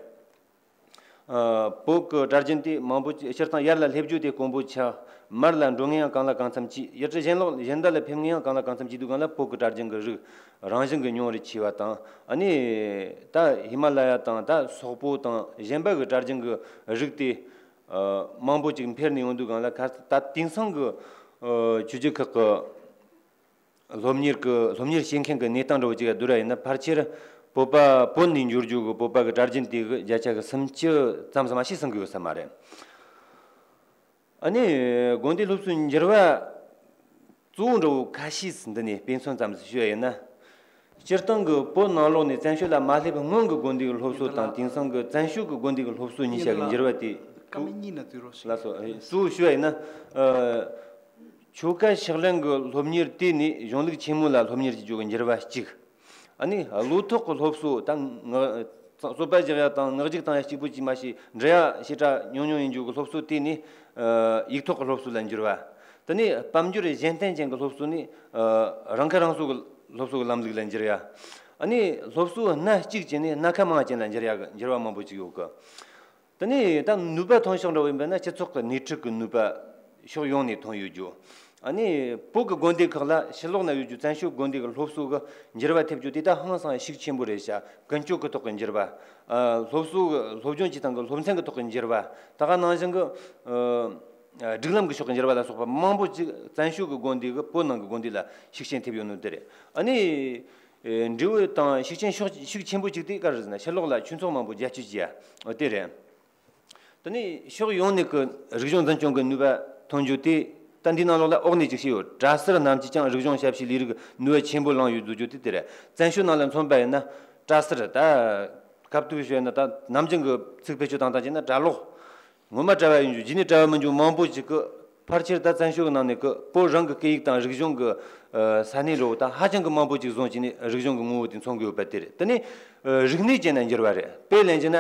ཨ་བོད་ཀྱི་གྲྭ་རྒྱུན་དེ་མང་པོ་ཅིག་སྤྱིར་བཏང་ཡར་ལ་སླེབས་རྒྱུ་དེ་དཀོན་པོ་ཆགས། མར་ལ་འགྲོ་མཁན་ཡང་གང་ལ་གང་འཚམ་ཅིག་ཡུལ་གྲུ་གཞན་ལོག་གཞན་དག་ལ་ཕེབས་མཁན་ཡང་གང་ལ་གང་འཚམ་ཅིག་འདུག་གང་ལ་བོད་ཀྱི་གྲྭ་རྒྱུན་གྱི་རིགས་རང་བཞིན་གྱི་ཉུང་རུ་ཆེ་བ་དང་། ཨ་ནི་ད་ཧི་མ་ལ་ཡ་དང་ད་སོག་པོ་དང་གཞན་པ་གི་གྲྭ་རྒྱུན་གྱི་རིགས་དེ་ཨ་མང་པོ་ཅིག་འཕེལ་ནས་ཡོང་དུས་སྒང་ལ་ཁ་ད་དེང་སང་གི་ཨ་ཆོས་བརྒྱུད་ཁག་གི་སློབ་གཉེར་གྱི་སློབ་གཉེར་བྱེད་མཁན་གྱི་གནས་སྟངས་འདྲ་བོ་ཅིག་ལ་བསྡུར་བ་ཡིན་ན། ཕལ་ཆེར་བོད་པ་བོད་ནས་འབྱོར་རྒྱུ་གི་བོད་པ་གི་གྲྭ་རྒྱུན་དེ་གི་བརྒྱ་ཆ་གི་སུམ་ཅུ་ཙམ་ཙམ་མ་ཞིག་ཟིན་གི་ཡོད་ས་མ་རེད། ཨ་ནི་དགོན་སྡེ་སློབ་གསོའི་འགྱུར་བ་གཙོ་བོ་འདྲ་བོ་ཁ་ཤས་འདི་ནས་དཔེ་མཚོན་ཙམ་ཞིག་ཞུ་བ་ཡིན་ན། སྤྱིར་བཏང་གི་བོད་ནང་ལོགས་ནས་བཙན་བྱོལ་ལ་མ་སླེབས་སྔོན་གྱི་དགོན་སྡེའི་སློབ་གསོ་དང་དེང་སང་གི་བཙན་བྱོལ་གྱི་དགོན་སྡེ་གི་སློབ་གསོ་གཉིས་ཆ་གི་འགྱུར་བ་དེ། ཀ་མི་གཉིས་ན་དུས་རོ་ཞིག་ལགས་སོ། གཙོ་བོ་ཞུ་བ་ཡིན་ན། ཨ་ཆོ་ག་ཕྱག་ལེན་གྱི་སློབ་གཉེར་དེ་ནི་གཞུང་ལུགས་ཆེན་མོ་ལ་སློབ་གཉེར་བྱེད་རྒྱུ་གི་འགྱུར་བ་གཅིག་ཨ་ནི་བློ་ཐོག་གི་སློབ་གསོ་དང་ངག་རྩོད་པ་རྒྱག་ཡ་དང་ངག་རྒྱུགས་བཏང་ཡ་གཅིག་པུ་གཅིག་མ་ཤེས་འབྲི་ཡ་ཞེ་དྲག་ཉུང་ཉུང་ཡིན་རྒྱུ་གི་སློབ་གསོ་དེ་ནི་ཨ་ཡིག་ཐོག་གི་སློབ་གསོ་ལ་འགྱུར་བ། དེ་ནས་དཔལ་འབྱོར་གཞན་བརྟེན་ཅན་གྱི་སློབ་གསོ་ནི་ཨ་རང་ཁ་རང་གསོ་གི་སློབ་གསོ་གི་ལམ་ལུགས་ལ་འགྱུར་ཡ། ཨ་ནི་སློབ་གསོ་སྣ་གཅིག་ཅན་ནས་སྣ་ཁ་མང་ཅན་ལ་འགྱུར་ཡ་གི་འགྱུར་བ་མང་པོ་ཅིག་ཡོད་གི། དེ་ནས་ད་ནུས་པ་ཐོན་ཕྱོགས་འདྲ་བོ་ཡིན་པ་ན་སྤྱི་ཚོགས་ཀྱི་སྣེ་ཁྲིད་ཀྱི་ནུས་པ་ཕྱོགས་ཡོངས་ནས་ཐོན་ཡོད་རྒྱུ། ཨ་ནི་བོད་ཀྱི་དགོན་སྡེ་ཁག་ལ་ཕྱི་ལོགས་ན་ཡོད་རྒྱུ་བཙན་བྱོལ་དགོན་སྡེ་གི་སློབ་གསོ་གི་འགྱུར་བ་ཐེབས་རྒྱུ་དེ་ད་ཧང་སང་ཤུགས་ཆེན་པོ་རེད་ཤག་ཀུན་སྤྱོད་ཀྱི་ཐོག་གི་འགྱུར་བ། ཨ་སློབ་གསོ་གི་སློབ་སྦྱོང་བྱེད་སྟངས་ཀྱི་སློབ་ཚན་གྱི་ཐོག་གི་འགྱུར་བ། ད་ག་ནང་བཞིན་གྱི་ཨ་སྒྲིག་ལམ་གྱི་ཕྱོགས་ཀྱི་འགྱུར་བ་ལ་སོགས་པ་མང་པོ་ཅིག་བཙན་བྱོལ་གྱི་དགོན་སྡེ་གི་བོད་ནང་གི་དགོན་སྡེ་ལ་ཤུགས་རྐྱེན་ཐེབས་ཡོད་ནོ་དེ་རེད། ཨ་ནི་ཨེ་འབྲས་བུ་དང་ཤུགས་རྐྱེན་ཕྱོགས་ཤུགས་ཆེན་པོ་གཅིག་དེ་ག་རེ་ཟེར་ན་ཕྱི་ལོགས་ལ་ཆོས་ཚོགས་མང་པོ་རྒྱ་སྐྱེད་བྱས་ཡ་དེ་རེད། དེ་ནས་ཕྱོགས་ཡོངས་ནས་ཀྱི་རིག་གཞུང་འཛིན་སྐྱོང་གི་ནུས་པ་ཐོན་རྒྱུ་དེ་ད་འདི་ནང་ལོགས་ལ་འོག་ནས་ཅིག་བཤད་ཡོད། གྲྭ་ཟུར་རྣམས་ཀྱིས་ཀྱང་རིག་གཞུང་ཞབས་ཕྱིའི་ལས་རིགས་ནུས་པ་ཆེན་པོ་བླངས་ཡོད་བཟོ་རྒྱུ་དེ་དེ་རེད། བཙན་བྱོལ་ནང་ལ་མཚོན་པ་ཡིན་ན་གྲྭ་ཟུར་ད་སྐབས་དུས་བཤད་ན་ད་ནམ་རྒྱུན་གྱི་ཚིག་བེད་སྤྱོད་བཏང་སྟངས་བྱས་ན་གྲྭ་ལོག་ངོ་མ་གྲྭ་བ་ཡིན་རྒྱུ་རྗེས་ནས་གྲྭ་བ་མིན་རྒྱུ་མང་པོ་ཅིག་གི་ཕལ་ཆེར་ད་བཙན་བྱོལ་གྱི་ནང་ནས་ཀྱི་བོད་རང་གི་སྐད་ཡིག་དང་རིག་གཞུང་གི་ཨ་ས་གནས་འགྲོ་བ་དང་ཧ་ཅང་གི་མང་པོ་ཅིག་བཟུང་བྱས་ནས་རིག་གཞུང་གི་ངོ་བོ་དེ་མཚོན་གྱི་ཡོད་པ་དེ་རེད། དེ་ནས་ཨ་རིག་གནས་ཅན་ལ་འགྱུར་བ་རེད། དཔེ་ལེན་བྱས་ན་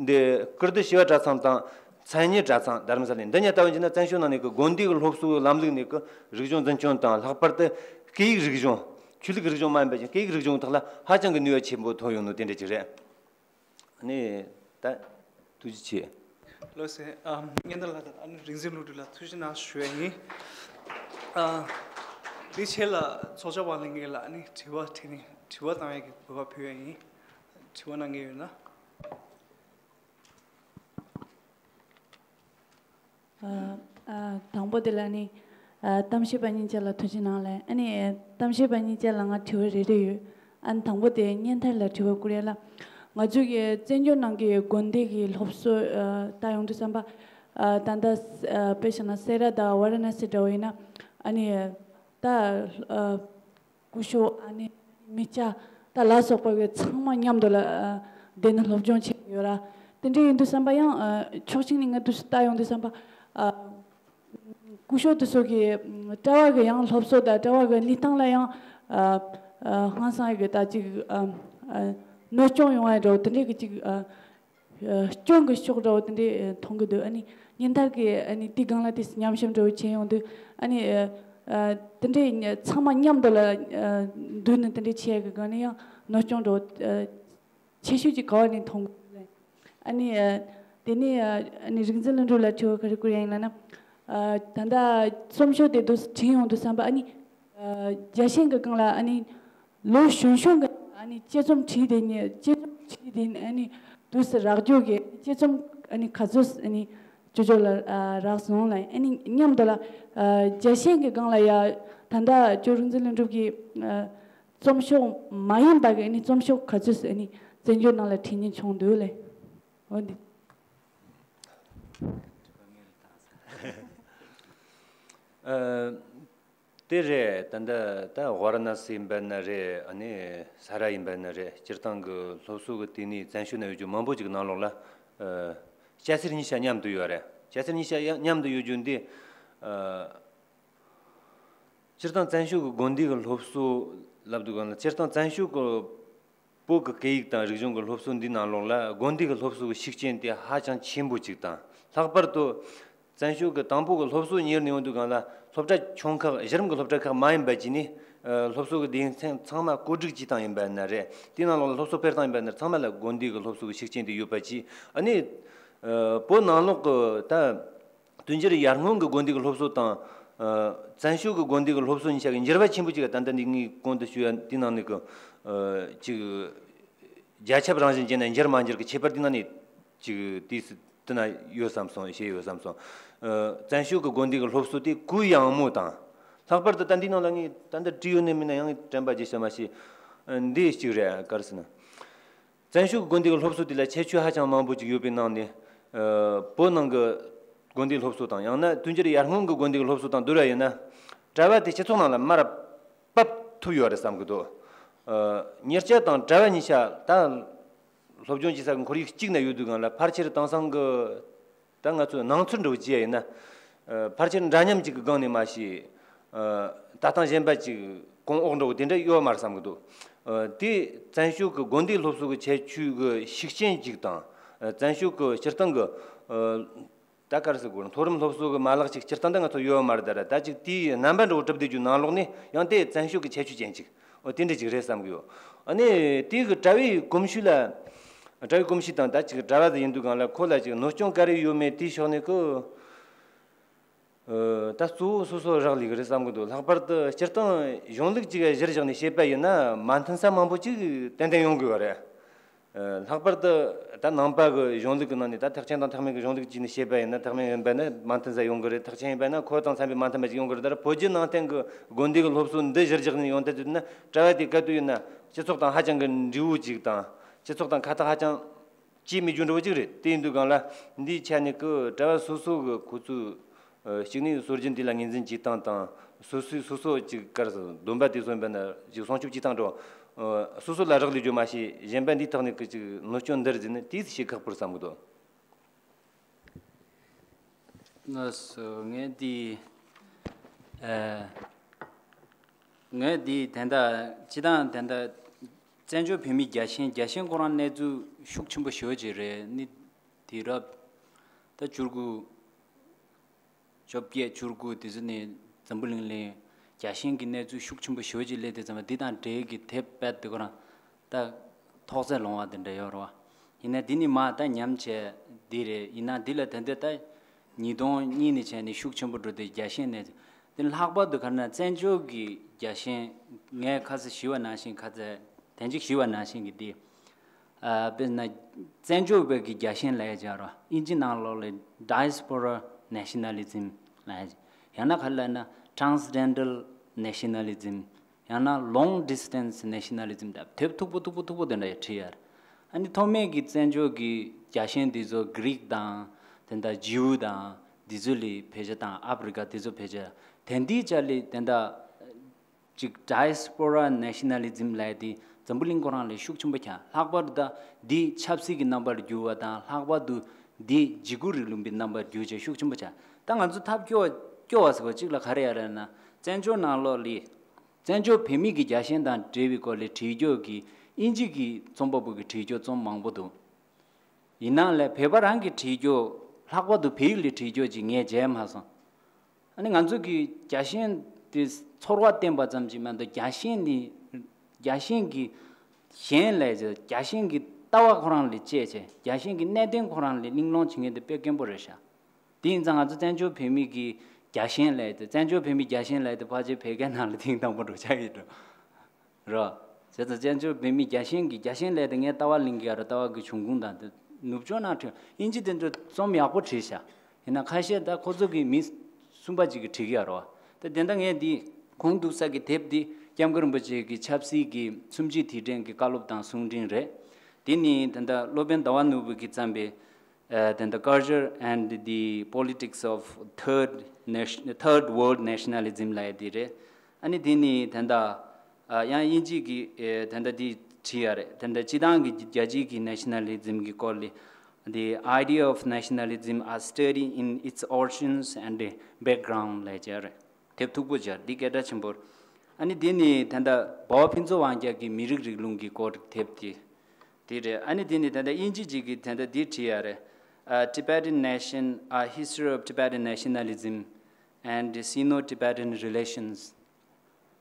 འདི་ཀིརྟི་བྱེས་པ་གྲྭ་ཚང་དང་མཚན་ཉིད་གྲྭ་ཚང་དྷ་རམ་ས་ལའི་འདི་གཉིས་ལྟ་བུ་བྱས་ན་བཙན་བྱོལ་ནང་ནས་ཀྱི་དགོན་སྡེ་གི་སློབ་གསོའི་ལམ་ལུགས་ནས་ཀྱི་རིག་གཞུང་འཛིན་སྐྱོང་དང་ལྷག་པར་དུ་སྐད་ཡིག་རིག་གཞུང་། ཆོས་ལུགས་ཀྱི་རིག་གཞུང་མ་ཡིན་པ་ཅིག་སྐད་ཡིག་རིག་གཞུང་ཐོག་ལ་ཧ་ཅང་གི་ནུས་པ་ཆེན་པོ་ཐོན་ཡོང་ནོ་དེ་འདྲ་ཅིག་རེད། ཨ་ནི་ད་ཐུགས་རྗེ་ཆེ། ལགས་སོ། ཨ། སྙན་ཐར་ལགས་དང་ཨ་ནི་རིག་འཛིན་ཀླུ་སྒྲུབ་ལགས་ཐུགས་རྗེ་གནང་ཞུ་ཡ་ཡིན། ཨ། དེ་ཆེད་ལ་ཚོགས་བཅར་བ་ལྷན་རྒྱས་ལ་ཨ་ནི་དྲི་བ་དྲིས་ནས་དྲི་བ་བཏང་ཡ་གི་གོ་སྐབས་ཕུལ་ཡ་ཡིན། དྲི་བ་གནང་མཁན་ཡོད་ན། ཨ། ཨ། དང་པོ་དེ་ལ་ནི། ཨ། གཏམ་བཤད་པ་གཉིས་ཆ་ལ་ཐུགས་རྗེ་གནང་ལགས། ཨ་ནི་གཏམ་བཤད་པ་གཉིས་ཆ་ལ་ང་དྲི་བ་རེ་རེ་ཡོད། ཨ་ནི་དང་པོ་དེ་སྙན་ཐར་ལ་དྲི་བ་བསྐུར་ཡ་ལ། ང་ཚོ་གི་བཙན་བྱོལ་ནང་གི་དགོན་སྡེ་གི་སློབ་གསོ། ཨ། ལྟ་ཡོང་དུས་ཙམ་པ། ཨ། ད་ལྟ། ཨ། དཔེ་བཞག་ན་སེ་ར་དང་ཝཱ་ར་ཎ་སི་འདྲ་བོ་ཡིན་ན། ཨ་ནི། ད། ཨ། སྐུ་ཞབས་ཨ་ནི་མི་སྐྱ་ད་ལ་སོགས་པ་གི་ཚང་མ་མཉམ་དུ་ལ་ཨ་བསྡད་ནས་སློབ་སྦྱོང་བྱེད་ཀྱི་ཡོད་ར། དེ་འདྲ་ཡིན་དུས་ཙམ་པ་ཡང་ཨ་ཕྱོགས་གཅིག་ནས་ང་དུ་ལྟ་ཡོང་དུས་ཙམ་པ་ཨ་སྐུ་ཞབས་དེ་ཚོ་གི་གྲྭ་བ་གི་ཡང་སློབ་གསོ་དང་གྲྭ་བ་གི་གནས་སྟངས་ལ་ཡང་ཨ་ཨ་ཧང་སང་ཡ་གི་ད་ཅིག་ཨ་ཨ་གནོད་སྐྱོན་ཡོང་ཡ་འདྲ་བོ་དེ་འདྲའི་གི་ཅིག་ཨ། སྐྱོན་གྱི་ཕྱོགས་འདྲ་བོ་དེ་འདྲས་མཐོང་གི་འདུག་ཨ་ནི་སྙན་ཐར་གྱི་ཨ་ནི་དེའི་སྒང་ལ་དེ་ཉམས་ཞིབ་འདྲ་བོ་བྱས་ཡོང་དུས་ཨ་ནི་ཨ་དེ་འདྲས་ཚང་མ་མཉམ་དུ་ལ་འདུས་ནས་དེ་འདྲས་བྱས་ཀྱི་སྒང་ནས་ཡང་གནོད་སྐྱོན་འདྲ་བོ་ཆེ་ཤོས་ཀྱི་ག་བ་ནས་མཐོང་གི་འདུག་ཨ་ནི་དེ་ནས་ཨ་ནི་རིག་འཛིན་ཀླུ་སྒྲུབ་ལ་དྲི་བ་ག་རེ་བསྐུར་ཡ་ཡིན་ལབ་ན། ད་ལྟ་རྩོམ་ཤོག་དེ་འདུག་བྲིས་ཡོང་དུས་ཙམ་པ་ཨ་ནི། རྒྱལ་ཞེན་གྱི་སྒང་ལ་ཨ་ནི་ལོ་གཞོན་གཞོན་གྱི་ཨ་ནི་དཔྱད་རྩོམ་བྲིས་དེ་ནི་དཔྱད་རྩོམ་བྲིས་དེ་ནི་ཨ་ནི་དུས་སུ་རག་རྒྱུ་གི་དཔྱད་རྩོམ་ཨ་ནི་ག་ཚོད་ཨ་ནི་ཅོ་ཅོ་ལ་རག་སོང་ལ་ཨ་ནི་མཉམ་དུ་ལ་རྒྱལ་ཞེན་གྱི་སྒང་ལ་ཡ་ད་ལྟ་ཇོ་རིག་འཛིན་ཀླུ་སྒྲུབ་ཀྱི་རྩོམ་ཤོག་མ་ཡིན་པ་གི་ཨ་ནི་རྩོམ་ཤོག་ག་ཚོད་ཨ་ནི་བཙན་བྱོལ་ནང་ལ་བྲིས་ཉེན་བྱུང་འདུག་ལེ། འོ་འདི། དེ་རེད། ད་ལྟ་ད་ཝཱ་ར་ཎ་སི་ཡིན་པ་ན་རེད། ཨ་ནི་ས་ར་ཡིན་པ་ན་རེད། སྤྱིར་བཏང་གི་སློབ་གསོ་གི་ལྟེ་གནས་བཙན་བྱོལ་ན་ཡོད་རྒྱུ་མང་པོ་ཅིག་ནང་ལོགས་ལ་ཨ་སྐྱ་སེར་གཉིས་ཆ་མཉམ་དུ་ཡོད་རེད། སྐྱ་སེར་གཉིས་ཆ་ཡ་མཉམ་དུ་ཡོད་རྒྱུ་འདི་ཨ་སྤྱིར་བཏང་བཙན་བྱོལ་གི་དགོན་སྡེ་གི་སློབ་གསོ་ལབ་དུས་གང་ལ་སྤྱིར་བཏང་བཙན་བྱོལ་གི་བོད་ཀྱི་སྐད་ཡིག་དང་རིག་གཞུང་གི་སློབ་གསོ་འདི་ནང་ལོགས་ལ་དགོན་སྡེ་གི་སློབ་གསོ་གི་ཤུགས་རྐྱེན་དེ་ཧ་ཅང་ཆེན་པོ་ཅིག་དང་། ལྷག་པར་དུ་བཙན་བྱོལ་གྱི་དང་པོ་གི་སློབ་གསོ་གཉེར་ནས་ཡོང་དུས་སྒང་ལ་སློབ་གྲྭ་ཆུང་ཁག་གཞི་རིམ་གྱི་སློབ་གྲྭ་ཁག་མ་ཡིན་པ་བཅས་ནས་ཨ་སློབ་གསོ་གི་སྡེ་ཚན་ཚང་མ་བཀོད་སྒྲིག་བྱེད་སྟངས་ཡིན་པ་ན་རེད། དེའི་ནང་ལོགས་ལ་སློབ་གསོ་སྤེལ་སྟངས་ཡིན་པ་ན་རེད། ཚང་མ་ལ་དགོན་སྡེ་གི་སློབ་གསོ་གི་ཤུགས་རྐྱེན་དེ་ཡོད་པ་བཅས། ཨ་ནི་ཨ་བོད་ནང་ལོགས་ཀྱི་ད་དུས་འགྱུར་ཡར་སྔོན་གྱི་དགོན་སྡེ་གི་སློབ་གསོ་དང་ཨ་བཙན་བྱོལ་གྱི་དགོན་སྡེ་གི་སློབ་གསོ་གཉིས་ཆ་གི་འགྱུར་བ་ཆེན་པོ་ཅིག་ད་ལྟ་འདི་ངས་གོང་དུ་ཞུས་ཡ་དེའི་ནང་ནས་ཀྱི་ཨ་ཅིག་རྒྱ་ཁྱབ་རང་བཞིན་ཅན་ན་འགྱུར་མ་འགྱུར་གྱི་ཁྱད་པར་དེ་ནང་ནས་ཅིག་དུས་སུ་དེ་ན་ཡོད་བསམ་སོང་། ཞེས་ཡོད་བསམ་སོང་། ཨ་བཙན་བྱོལ་གྱི་དགོན་སྡེ་གི་སློབ་གསོ་དེ་གུ་ཡངས་མོ་དང་། ལྷག་པར་དུ་ད་འདི་ནང་ལ་ངས་ད་འདི་བྲིས་ཡོད་ནི་མིན་ན་ཡང་ངས་དྲན་པ་བརྗེད་ཤག་མ་ཤེས། ཨ་འདི་གཅིག་རེད། ག་རེ་ཟེར་ན། བཙན་བྱོལ་གྱི་དགོན་སྡེ་གི་སློབ་གསོ་དེ་ལ་ཁྱད་ཆོས་ཧ་ཅང་མང་པོ་ཅིག་ཡོད་པའི་ནང་ནས། ཨ་བོད་ནང་གི་དགོན་སྡེའི་སློབ་གསོ་དང་ཡང་ན་དུས་འགྱུར་ཡར་སྔོན་གྱི་དགོན་སྡེའི་སློབ་གསོ་དང་བསྡུར་བ་ཡིན་ན། གྲྭ་བ་དེ་སྤྱི་ཚོགས་ནང་ལ་མར་བབས་ཐུབ་ཡོད་རེད་བསམ་གྱི་འདུག་ཨ་མྱི་སྐྱ་དང་གྲྭ་བ་གཉིས་ཆ་ད་སློབ་སྦྱོང་བྱེད་ས་གི་ཁོར་ཡུག་གཅིག་ན་ཡོད་དུས་སྒང་ལ་ཕལ་ཆེར་དེང་སང་གི་ད་ང་ཚོས་སྣང་ཚུལ་འདྲ་བོ་བྱས་ཡིན་ན། ཨ་ཕལ་ཆེར་འདྲ་མཉམ་གཅིག་གི་སྒང་ནས་མ་ཤེས། ཨ་ལྟ་སྟངས་གཞན་པ་ཅིག་གོང་འོག་འདྲ་བོ་དེ་འདྲ་ཡོད་མ་རེད་བསམ་གྱི་འདུག་ཨ་དེ་བཙན་བྱོལ་གྱི་དགོན་སྡེའི་སློབ་གསོ་གི་ཁྱད་ཆོས་གི་ཤུགས་རྐྱེན་ཅིག་དང་། ཨ་བཙན་བྱོལ་གྱི་སྤྱིར་བཏང་གི་ཨ་ད་ག་རེ་ཟེར་དགོས་རེད། མཐོ་རིམ་སློབ་གསོ་གི་མ་ལག་ཅིག་སྤྱིར་བཏང་ད་ང་ཚོ་ཡོད་མ་རེད། ད་ར་ད་ཅིག་དེའི་རྣམ་པ་འདྲ་བོ་གྲུབ་བསྡད་རྒྱུ་ནང་ལོགས་ནས་ཡང་དེ་བཙན་བྱོལ་གྱི་ཁྱད་ཆོས་ཅན་ཅིག་འོ་དེ་འདྲ་ཅིག་རེད་བསམ་གི་ཡོད། ཨ་ནི་དེ་གི་གྲྭ་བའི་གོམས་གཤིས་ལ། གྲྭ་བའི་གོམས་གཤིས་དང་ད་ཅིག་གྲྭ་བ་ཟིག་ཡིན་དུས་སྒང་ལ་ཁོ་ལ་ཅིག་གནོད་སྐྱོན་ག་རེ་ཡོད་མེད་དེའི་ཕྱོགས་ནས་ཀི། ཨ་ད་གཙོ་བོ་སོ་སོ་རག་ལས་གི་རེད་བསམ་གི་འདུག་ལྷག་པར་དུ་སྤྱིར་བཏང་གཞུང་ལུགས་ཅིག་གཞིར་བཞག་ནས་བཤད་པ་ཡིན་ན་མ་མཐུན་ས་མང་པོ་ཅིག་ཏན་ཏན་ཡོང་གི་ཡོད་རེད། ཨ་ལྷག་པར་དུ་ད་ནང་པ་གི་གཞུང་ལུགས་ཀྱི་ནང་ནས་ད་ཐེག་ཆེན་དང་ཐེག་དམན་གྱི་གཞུང་ལུགས་ཀྱི་ནས་བཤད་པ་ཡིན་ན་ཐེག་དམན་ཡིན་པ་ན་མ་མཐུན་ས་ཡོང་གི་རེད། ཐེག་ཆེན་ཡིན་པ་ན་ཁོ་དང་འཚམ་པའི་མ་མཐུན་པ་ཅིག་ཡོང་གི་རེད། ད་བོད་བརྒྱུད་ནང་བསྟན་གྱི་དགོན་སྡེ་གི་སློབ་གསོ་འདི་གཞིར་བཞག་ནས་ཡོང་ཐལ་དུས་ན་གྲྭ་བ་དེ་ག་དུས་ཡིན་ན་སྤྱི་ཚོགས་དང་ཧ་ཅང་གི་འབྲས་བུ་ཅིག་དང་སྤྱི་ཚོགས་དང་ཁ་ཐག་ཧ་ཅང་ཅིས་མི་རྒྱུ་འདྲ་བོ་ཅིག་རེད། དེ་ཡིན་དུས་སྒང་ལ་འདིའི་ཆ་ནས་ཀི་གྲྭ་བ་སོ་སོ་གི་ཁོ་ཚོའི་ཨ་གཅིག་ནས་སྲོལ་རྒྱུན་དེ་ལ་ངོས་འཛིན་བྱེད་སྟངས་དང་སོ་སོའི་སོ་སོ་ཅིག་ག་རེ་ཟེར་སྡོམ་པ་དེ་སོན་པ་ན་ཅིག་སྲུང་སྐྱོབ་བྱེད་སྟངས་འགྲོ། ཨ་སོ་སོ་ལ་རག་ལས་རྒྱུ་མ་ཤེས་གཞན་པ་འདིའི་ཐོག་ནས་ཀི་ཅིག་གནོད་སྐྱོན་འདིར་ཟིན་ནས་དེས་བྱེད་ཁག་པོར་བསམ་གི་འདུག་ལགས་སོ། ངས་འདི་ཨ་ངས་འདི་དེ་འདྲ་སྤྱི་བཏང་དེ་འདྲ་བཙན་བྱོལ་བོད་མིའི་རྒྱལ་ཞེན་རྒྱལ་ཞེན་ཁོ་རང་གནས་ཚུལ་ཤུགས་ཆེན་པོ་ཞེ་པོ་ཅིག་རེད། ནི་དུས་རབས་ད་བཅུ་དགུ་བཅོ་བརྒྱད་བཅུ་དགུ་དེ་ཚོ་ནས་འཛམ་བུ་གླིང་གླིང་ རྒྱལ་ཞེན་གྱི་གནས་ཚུལ་ཤུགས་ཆེན་པོ་ཞེ་པོ་ཅིག་སླེབས་དུས་ཙམ་པ་འདི་དང་འབྲེལ་གྱི་དེབ་དཔེ་དེ་ཁོ་རང་ད་ཐོག་ཚད་ལོང་བ་དེ་འདྲ་ཡོད་རེད་བ། ཡིན་ན་འདི་ནི་མ་ད་ཉམས་བྱས་འདི་རེད། ཡིན་ན་འདི་ལ་ད་འདི་ད་ཉིས་སྟོང་གཉིས་ནས་བྱས་ནས་ཤུགས་ཆེན་པོ་འགྲོ་དུས་རྒྱལ་ཞེན་གནས་ཚུལ་འདི་ལྷག་པར་དུ་ག་རེ་ན་བཙན་བྱོལ་གྱི་རྒྱལ་ཞེན་ངས་ཁ་སང་ཞུས་པ་ནང་བཞིན་ཁ་ཚ་དན་ཅིག་ཞུས་པ་ནང་བཞིན་གྱི་འདི། ཨ། དཔེར་ན་བཙན་བྱོལ་བོད་ཀྱི་རྒྱལ་ཞེན་ལབ་ཡ་ཅིག་ཡོད་རེད། ཨིན་ཇི་ནང་ལོགས་ལ་diaspora nationalism ལབ་ཡ་ཅིག་ཡང་ན་ག་རེ་ལབ་ན་transcendental nationalism ཡང་ན་long distance nationalism དང་དེབ་མཐུག་པོ་མཐུག་པོ་མཐུག་པོ་དེ་འདྲ་ཡང་བྲིས་ཡོད་རེད། ཨ་ནི་ཐོག་མེད་ཀྱི་བཙན་བྱོལ་གྱི་རྒྱལ་ཞེན་འདི་ཚོ་གྷི་རིག་དང་དེ་འདྲ་ཇིའུ་དང་འདི་ཚོ་ལ་ཕལ་ཆེར་དང་ཨ་ཕི་རི་ཀ་འདི་ཚོ་ཕལ་ཆེར་དེ་འདིའི་ཆ་ལ་དེ་འདྲ། ཅིག diaspora nationalism ལབ་ཡ་དེ་འཛམ་བུ་གླིང་ཁོ་རང་ལ་ཤུགས་ཆེན་པོ་ཆགས། ལྷག་པར་དུ་ད་འདི་ཆབ་སྲིད་ཀྱི་རྣམ་པར་འགྱུར་བ་དང་ལྷག་པར་དུ་འདི་འཇིགས་སྐུལ་རིང་ལུགས་པའི་རྣམ་པར་འགྱུར་བྱས་ཤུགས་ཆེན་པོ་ཆགས། ད་ང་ཚོ་ཐབས་སྐྱོ་བ་སྐྱོ་བ་ཟེར་བ་གཅིག་ལ་ག་རེ་ཡོད་རེད་ན་བཙན་བྱོལ་ནང་ལོགས་ལ་བཙན་བྱོལ་བོད་མི་གི་རྒྱལ་ཞེན་དང་འབྲེལ་བའི་སྐོར་ལ་བྲིས་རྒྱུ་གི་ཨིན་ཇི་གི་རྩོམ་པ་པོ་གི་བྲིས་རྒྱུ་རྩོམ་མང་པོ་འདུག་ཡིན་ནའང་ལས་བོད་པ་རང་གི་བྲིས་རྒྱུ་ལྷག་པར་དུ་བོད་ཡིག་ལ་བྲིས་རྒྱུ་ཅིག་ངས་མཇལ་མ་སོང་། ཨ་ནི་ང་ཚོ་གི་རྒྱལ་ཞེན་དེ་ཚོར་བ་བསྟན་པ་ཙམ་ཅིག་མ་གཏོགས་རྒྱལ་ཞེན་ནི་རྒྱལ་ཞེན་གྱི་ཞེན་ལས་ཀྱི་རྒྱལ་ཞེན་གྱི་ལྟ་བ་ཁོ་རང་ལ་དཔྱད་བྱས་རྒྱལ་ཞེན་གྱི་གནད་དོན་ཁོ་རང་ལ་གླེང་སློང་བྱེད་མཁན་དེ་དཔེ་དཀོན་པོ་རེད་ཤག་དེ་ཡིན་ཙང་ང་ཚོ་བཙན་བྱོལ་བོད་མི་གི་རྒྱལ་ཞེན་ལས་དེ་བཙན་བྱོལ་བོད་མི་རྒྱལ་ཞེན་ལས་དེ་ཕལ་ཆེར་བོད་སྐད་ནང་ལ་ཐེངས་དང་པོ་འགྲོ་ཆགས་ཡོད་འགྲོ། རོ། བྱས་ཙང་བཙན་བྱོལ་བོད་མི་རྒྱལ་ཞེན་གྱི་རྒྱལ་ཞེན་ལས་དེ་ངས་ལྟ་བ་གླེང་གི་ཡ་རོ། ལྟ་བ་གི་བྱུང་ཁུངས་དང་དེ་ནུབ་ཕྱོགས་ནང་བྲིས་ཨིན་ཇི་དེ་ཚོ་རྩོམ་ཡག་པོ་བྲིས་ཤག་ཡིན་ན་ཁ་ཤས་ད་ཁོ་ཚོ་གི་མི་གསུམ་པ་ཅིག་གིས་བྲིས་གི་ཡ་རོ། ད་དེ་འདྲ་ངས་འདི་ཁུངས་གཏུགས་ས་གི་དེབ་འདི་སྐྱབས་མགོན་རིན་པོ་ཆེ་གི་ཆབ་སྲིད་ཀྱི་སུམ་བརྒྱད་དུས་དྲན་གྱི་བཀའ་སློབ་དང་གསུང་འཕྲིན་རེད། དེ་ནི་ད་ལྟ་སློབ་དཔོན་ཟླ་བ་ནོར་བུ་གིས་བརྩམས་པའི། ཨ། དེ་འདྲ་Culture and the Politics of Third Nation- Third World Nationalism ལབ་ཡ་དེ་རེད། ཨ་ནི་དེ་ནི་དེ་འདྲ། ཨ། ཡང་དབྱིན་ཇི་གི་ཨེ་དེ་འདྲ་དེ་བྲིས་ཡ་རེད། དེ་འདྲ་སྤྱི་བཏང་གི་རྒྱལ་སྤྱིའི་གི་nationalism གི་སྐོར་ལ། The Idea of Nationalism: A Study in Its Origins and Background ལབ་ཡ་རེད། དེབ་མཐུག་པོ་ཅིག་འདི་སྐད་གྲགས་ཆེན་པོ་རེད། ཨ་ནི་དེ་ནི་དེ་འདྲ་འབའ་བ་ཕུན་ཚོགས་དབང་རྒྱལ་གྱི་མི་རིགས་རིང་ལུགས་ཀྱི་སྐོར་དེབ་དེ། དེ་རེད། ཨ་ནི་དེ་ནི་ད་ལྟ་དབྱིན་ཇི་ཅིག་གིས་ད་ལྟ་འདི་བྲིས་ཡ་རེད། ཨ། Tibetan Nation: A History of Tibetan Nationalism and Sino-Tibetan Relations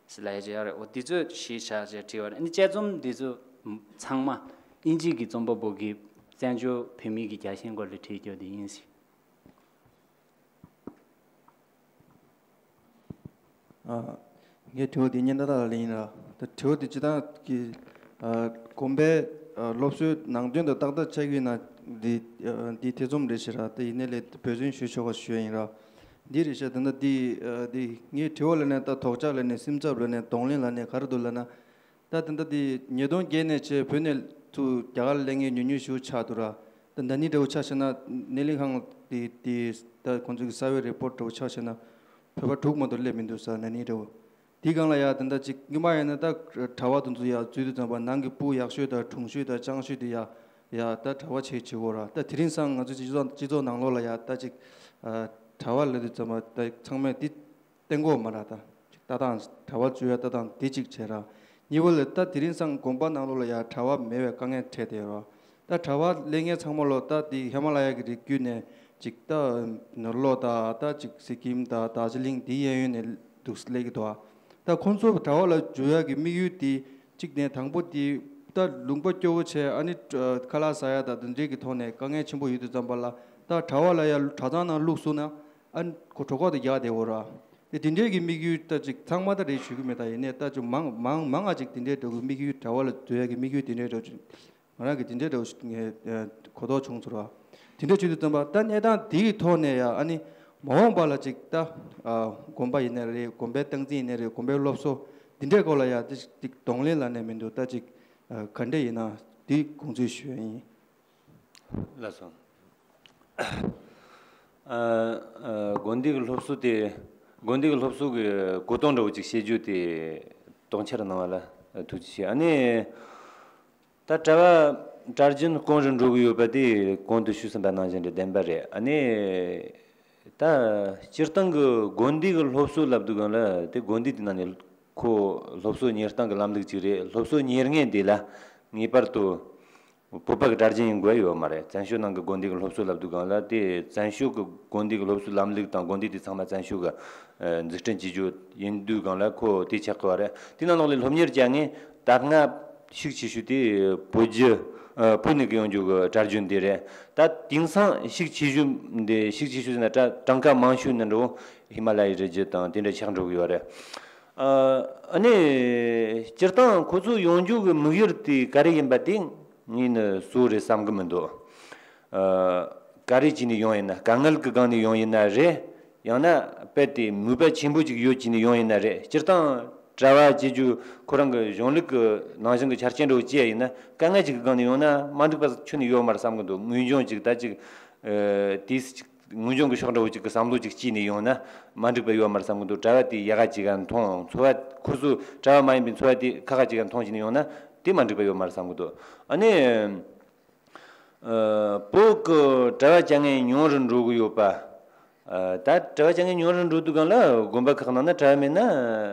ཟེར་ལབ་ཡ་ཅིག་ཡོད་རེད། འོ་དེ་ཚོ་གཞི་བཞག་བྱས་བྲིས་པ་རེད། ཨ་ནི་དཔྱད་རྩོམ་འདི་ཚོ་ཚང་མ་དབྱིན་ཇི་གི་རྩོམ་པ་པོ་གིས་བཙན་བྱོལ་བོད་མི་གི་རྒྱལ་ཞེན་སྐོར་ལ་བྲིས་རྒྱུ་དེ་ཡིན་ཞིང་། ཨ། ངའི་དྲི་བ་དེ་སྙན་ཏག་ཏག་ལ་ཡིན་ར། ད་དྲི་བ་དེ་སྤྱིར་བཏང་གི། ཨ། དགོན་པའི། ཨ། སློབ་གསོའི་ནང་དོན་དང་ཏག་ཏག་ཆགས་ཀྱི་ཡོད་ན་འདི། ཨ། འདི་ཐེ་ཚོམ་རེད་ཤག་ར། ད་ཡིན་ནའི་ལས་འབད་བརྩོན་ཞུ་ཆོག་པ་ཞུ་ཡ་ཡིན་ར། འདི་རེད་ཤག་ད་ལྟ་འདི། ཨ། འདི་ངའི་དྲི་བ་ལ་ནས་ད་དོགས་འཆར་ལ་ནས་སེམས་འཚབ་ལ་ནས་གདོང་ལེན་ལ་ནས་ག་རེ་འདུག་ལབ་ན། ད་ད་ལྟ་དེ་ཉིས་སྟོང་བརྒྱད་ནས་བྱས་བོད་ནས་ཚུར་རྒྱ་གར་སླེབས་མཁན་ཉུང་ཉུང་ཞིག་ཆགས་འདུག་ར། ད་ན་ནིང་འདྲ་བོ་ཆ་བཞག་ན་སྣེ་ལེན་ཁང་དེ་དེ་ད་ཁོང་ཚོ་གི་survey report འདྲ་བོ་ཆ་བཞག་ན་བོད་པ་དྲུག་མ་གཏོགས་སླེབས་མི་འདུག་ས། ན་ནིང་འདྲ་བོ་དེའི་སྒང་ལ་ཡ་ད་ལྟ་ཅིག་སྔོན་མ་ཡིན་ན་ད་གྲྭ་པ་དེ་ཚོ་ཡ་འཛུལ་དུས་ཙམ་པ་ནང་གི་སྤུ་ཡག་ཤོས་དང་དྲུང་ཤོས་དང་སྤྱང་ཤོས་དེ་ཡ་ཡ་ད་གྲྭ་པ་བྱེད་བྱེད་དགོས་ར། ད་དེ་རིང་སང་ང་ཚོ་སྤྱི་ཚོགས་སྤྱི་ཚོགས་ནང་ལོགས་ལ་ཡ་ད་ཅིག་གྲྭ་པ་ལབ་དུས་ཙམ་པ་ད་ཚང་མས་དེ། བསྟན་གོ་མ་ར། ད་ཅིག་ལྟ་སྟངས་གྲྭ་པ་བཅོས་ཡ་ལྟ་སྟངས་དེ་གཅིག་བྱས་ར། གཉིས་པ་ལ་ད་དེ་རིང་སང་དགོན་པ་ནང་ལོགས་ལ་ཡ་གྲྭ་པ་མེད་པའི་དཀའ་ངལ་འཕྲད་དེ་ར། ད་གྲྭ་པ་སླེབས་མཁན་ཚང་མ་ལོ་ད་དེ་ཧི་མ་ལ་ཡ་གི་རི་རྒྱུད་ནས་ཅིག་ད་ནོར་ལོག་ད་ད་ཅིག་སི་ཀིམ་ད་དར་ཇི་ལིང་དེ་གཡས་གཡོན་ནས་འདུག་སླེབས་ཀྱི་འདུག་ད་ཁོང་ཚོ་གྲྭ་པ་ལ་བཅོས་ཡ་གི་དམིགས་ཡུལ་དེ་གཅིག་ནས་དང་པོ་དེ་ད་ལུང་པ་སྐྱོ་བོ་བྱས་ཨ་ནི་ཁ་ལག་ཟ་ཡ་ད་དེ་འདྲས་ཀྱི་ཐོག་ནས་དཀའ་ངལ་ཆེན་པོ་ཡོད་དུས་ཙམ་པ་ལ་ད་གྲྭ་པ་ལ་ཡ་གྲྭ་ཚང་ནང་བླུགས་སོང་ན། ཨ་ནི་ཁོ་གྲོད་ཁོག་དེ་རྒྱགས་བསྡད་ཡོད་ར། དེ་དེ་འདྲའི་གི་དམིགས་ཡུལ་ད་ཅིག་ཚང་མ་ད་རེད་ཞུ་གི་མེད། ད་ཡིན་ནའི་ད་ཅིག་མང་མང་མང་ང་ཅིག་དེ་འདྲའི་འདྲ་བོ་གི་དམིགས་ཡུལ་གྲྭ་པ་ལ་བཟོ་ཡ་གི་དམིགས་ཡུལ་དེ་འདྲའི་འདྲ་བོ་ཅིག་ང་རང་གི་དེ་འདྲའི་འདྲ་བོ་ཞིག་ངས་གོ་རྟོགས་བྱུང་ཚོར་བ། དེ་འདྲ་བྱེད་དུས་ཙམ་པ་ད་གནས་སྟངས་དེ་གི་ཐོག་ནས་ཡ་ཨ་ནི་མ་འོངས་པ་ལ་ཅིག་ད་དགོན་པ་ཡིན་ནའི་རེད། དགོན་པའི་སྟངས་འཛིན་ཡིན་ནའི་རེད། དགོན་པའི་སློབ་གསོ་དེ་འདྲའི་སྐོར་ལ་ཡ་དེ་ཅིག་གདོང་ལེན་ལ་ནས་མི་འདུག་ད་ཅིག་ག་འདྲ་ཡིན་ན་དེ་དགོངས་ཚུལ་ཞུ་ཡ་ཡིན། ལགས་སོ། ཨ། ཨ། དགོན་སྡེ་གི་སློབ་གསོ་དེ། དགོན་སྡེ་གི་སློབ་གསོ་གི་གོ་རྟོགས་འདྲ་བོ་ཅིག་བཤད་རྒྱུ་དེ་དོགས་འཆར་གནང་བ་ལ་ཐུགས་རྗེ་ཆེ། ཨ་ནི་ད་གྲྭ་པ་གྲྭ་རྒྱུན་གོང་རུ་འགྲོ་གི་ཡོད་པ་དེ་གོང་དུ་ཞུས་ཟིན་པ་ནང་བཞིན་རེད། བདེན་པ་རེད། ཨ་ནི་ད་སྤྱིར་བཏང་གི་དགོན་སྡེ་གི་སློབ་གསོ་ལབ་དུས་སྒང་ལ་དེ་དགོན་སྡེ་དེ་ནང་ནས་ཁོ་སློབ་གསོ་གཉེར་སྟངས་གི་ལམ་ལུགས་ཅིག་རེད། སློབ་གསོ་གཉེར་མཁན་དེ་ལ་ངེས་པར་དུ། བོད་པ་གི་གྲྭ་རྒྱུན་ཡིན་དགོས་ཡོད་མ་རེད། བཙན་བྱོལ་ནང་གི་དགོན་སྡེ་གི་སློབ་གསོ་ལབ་དུས་སྒང་ལ་དེ་བཙན་བྱོལ་གི་དགོན་སྡེ་གི་སློབ་གསོའི་ལམ་ལུགས་དང་དགོན་སྡེ་དེ་ཚང་མ་བཙན་བྱོལ་གི་ཨ་འཛུགས་སྐྲུན་བྱེད་རྒྱུ་ཡིན་དུས་སྒང་ལ་ཁོ་དེ་ཆགས་ཀྱི་ཡོད་རེད། དེ་ནང་ལོགས་ལ་སློབ་གཉེར་བྱ་ངེས་ད་སྔ་ཤུགས་ཆེ་ཤོས་དེ་བོད་བརྒྱུད་ཨ་བོད་ནས་གི་ཡོང་རྒྱུ་གི་གྲྭ་རྒྱུན་དེ་རེད། ད་དེང་སང་ཤུགས་ཆེ་ཤོས་འདི་ཤུགས་ཆེ་ཤོས་ཟེར་ན་གྲངས་ཀ་མང་ཤོས་ནི་འགྲོ་ཧི་མ་ལ་ཡའི་རི་རྒྱུད་དང་དེ་འདྲ་ཆགས་འགྲོ་གི་ཡོད་རེད། ཨ་ནི་སྤྱིར་བཏང་ཁོ་ཚོ་ཡོང་རྒྱུ་གི་དམིགས་ཡུལ་དེ་ག་རེ་ཡིན་པ་དེ་ངས་ནི་གཙོ་བོ་རེད་བསམ་གི་མི་འདུག་ཨ་ག་རེ་བྱས་ནས་ཡོང་ཡིན་ན། དཀའ་ངལ་གི་སྒང་ནས་ཡོང་ཡིན་ན་རེད། ཡང་ན་རྦད་དེ་མོས་པ་ཆེན་པོ་ཅིག་ཡོད་བྱས་ནས་ཡོང་ཡིན་ན་རེད། སྤྱིར་བཏང་གྲྭ་བ་བྱེད་རྒྱུ་ཁོ་རང་གི་གཞུང་ལུགས་ཀྱི་ནང་བཞིན་གྱི་ཆ་རྐྱེན་འདྲ་བོ་བྱས་ཡིན་ན་དཀའ་ངལ་ཅིག་གི་སྒང་ནས་ཡོང་ན་མ་འགྲིག་པ་ཁྱོན་ནས་ཡོད་མ་རེད་བསམ་གི་འདུག་ངོས་འབྱུང་ཅིག་ད་ཅིག་ཨ་དེས་ཅིག་ངོས་འབྱུང་གི་ཕྱོགས་འདྲ་བོ་ཅིག་གི་བསམ་བློ་ཅིག་སྐྱེས་ནས་ཡོང་ན་མ་འགྲིག་པ་ཡོད་མ་རེད་བསམ་གི་འདུག་གྲྭ་བ་དེ་ཡག་ག་ཅིག་ག་མཐོང་། འཚོ་བ་ཁོ་ཚོ་གྲྭ་བ་མ་ཡིན་པའི་འཚོ་བ་དེ་ཁག་ག་ཅིག་ག་མཐོང་བྱས་ནས་ཡོང་ན་དེ་མ་འགྲིག་པ་ཡོད་མ་རེད་བསམ་གི་འདུག་ཨ་ནི། ཨ་བོད་ཀྱི་གྲྭ་བ་བྱ་ངན་ཉུང་རུ་འགྲོ་གི་ཡོད་པ། ཨ་ད་གྲྭ་བ་བྱ་ངན་ཉུང་རུ་འགྲོ་དུས་སྒང་ལ་དགོན་པ་ཁག་ནང་ན་གྲྭ་བ་མེད་ན་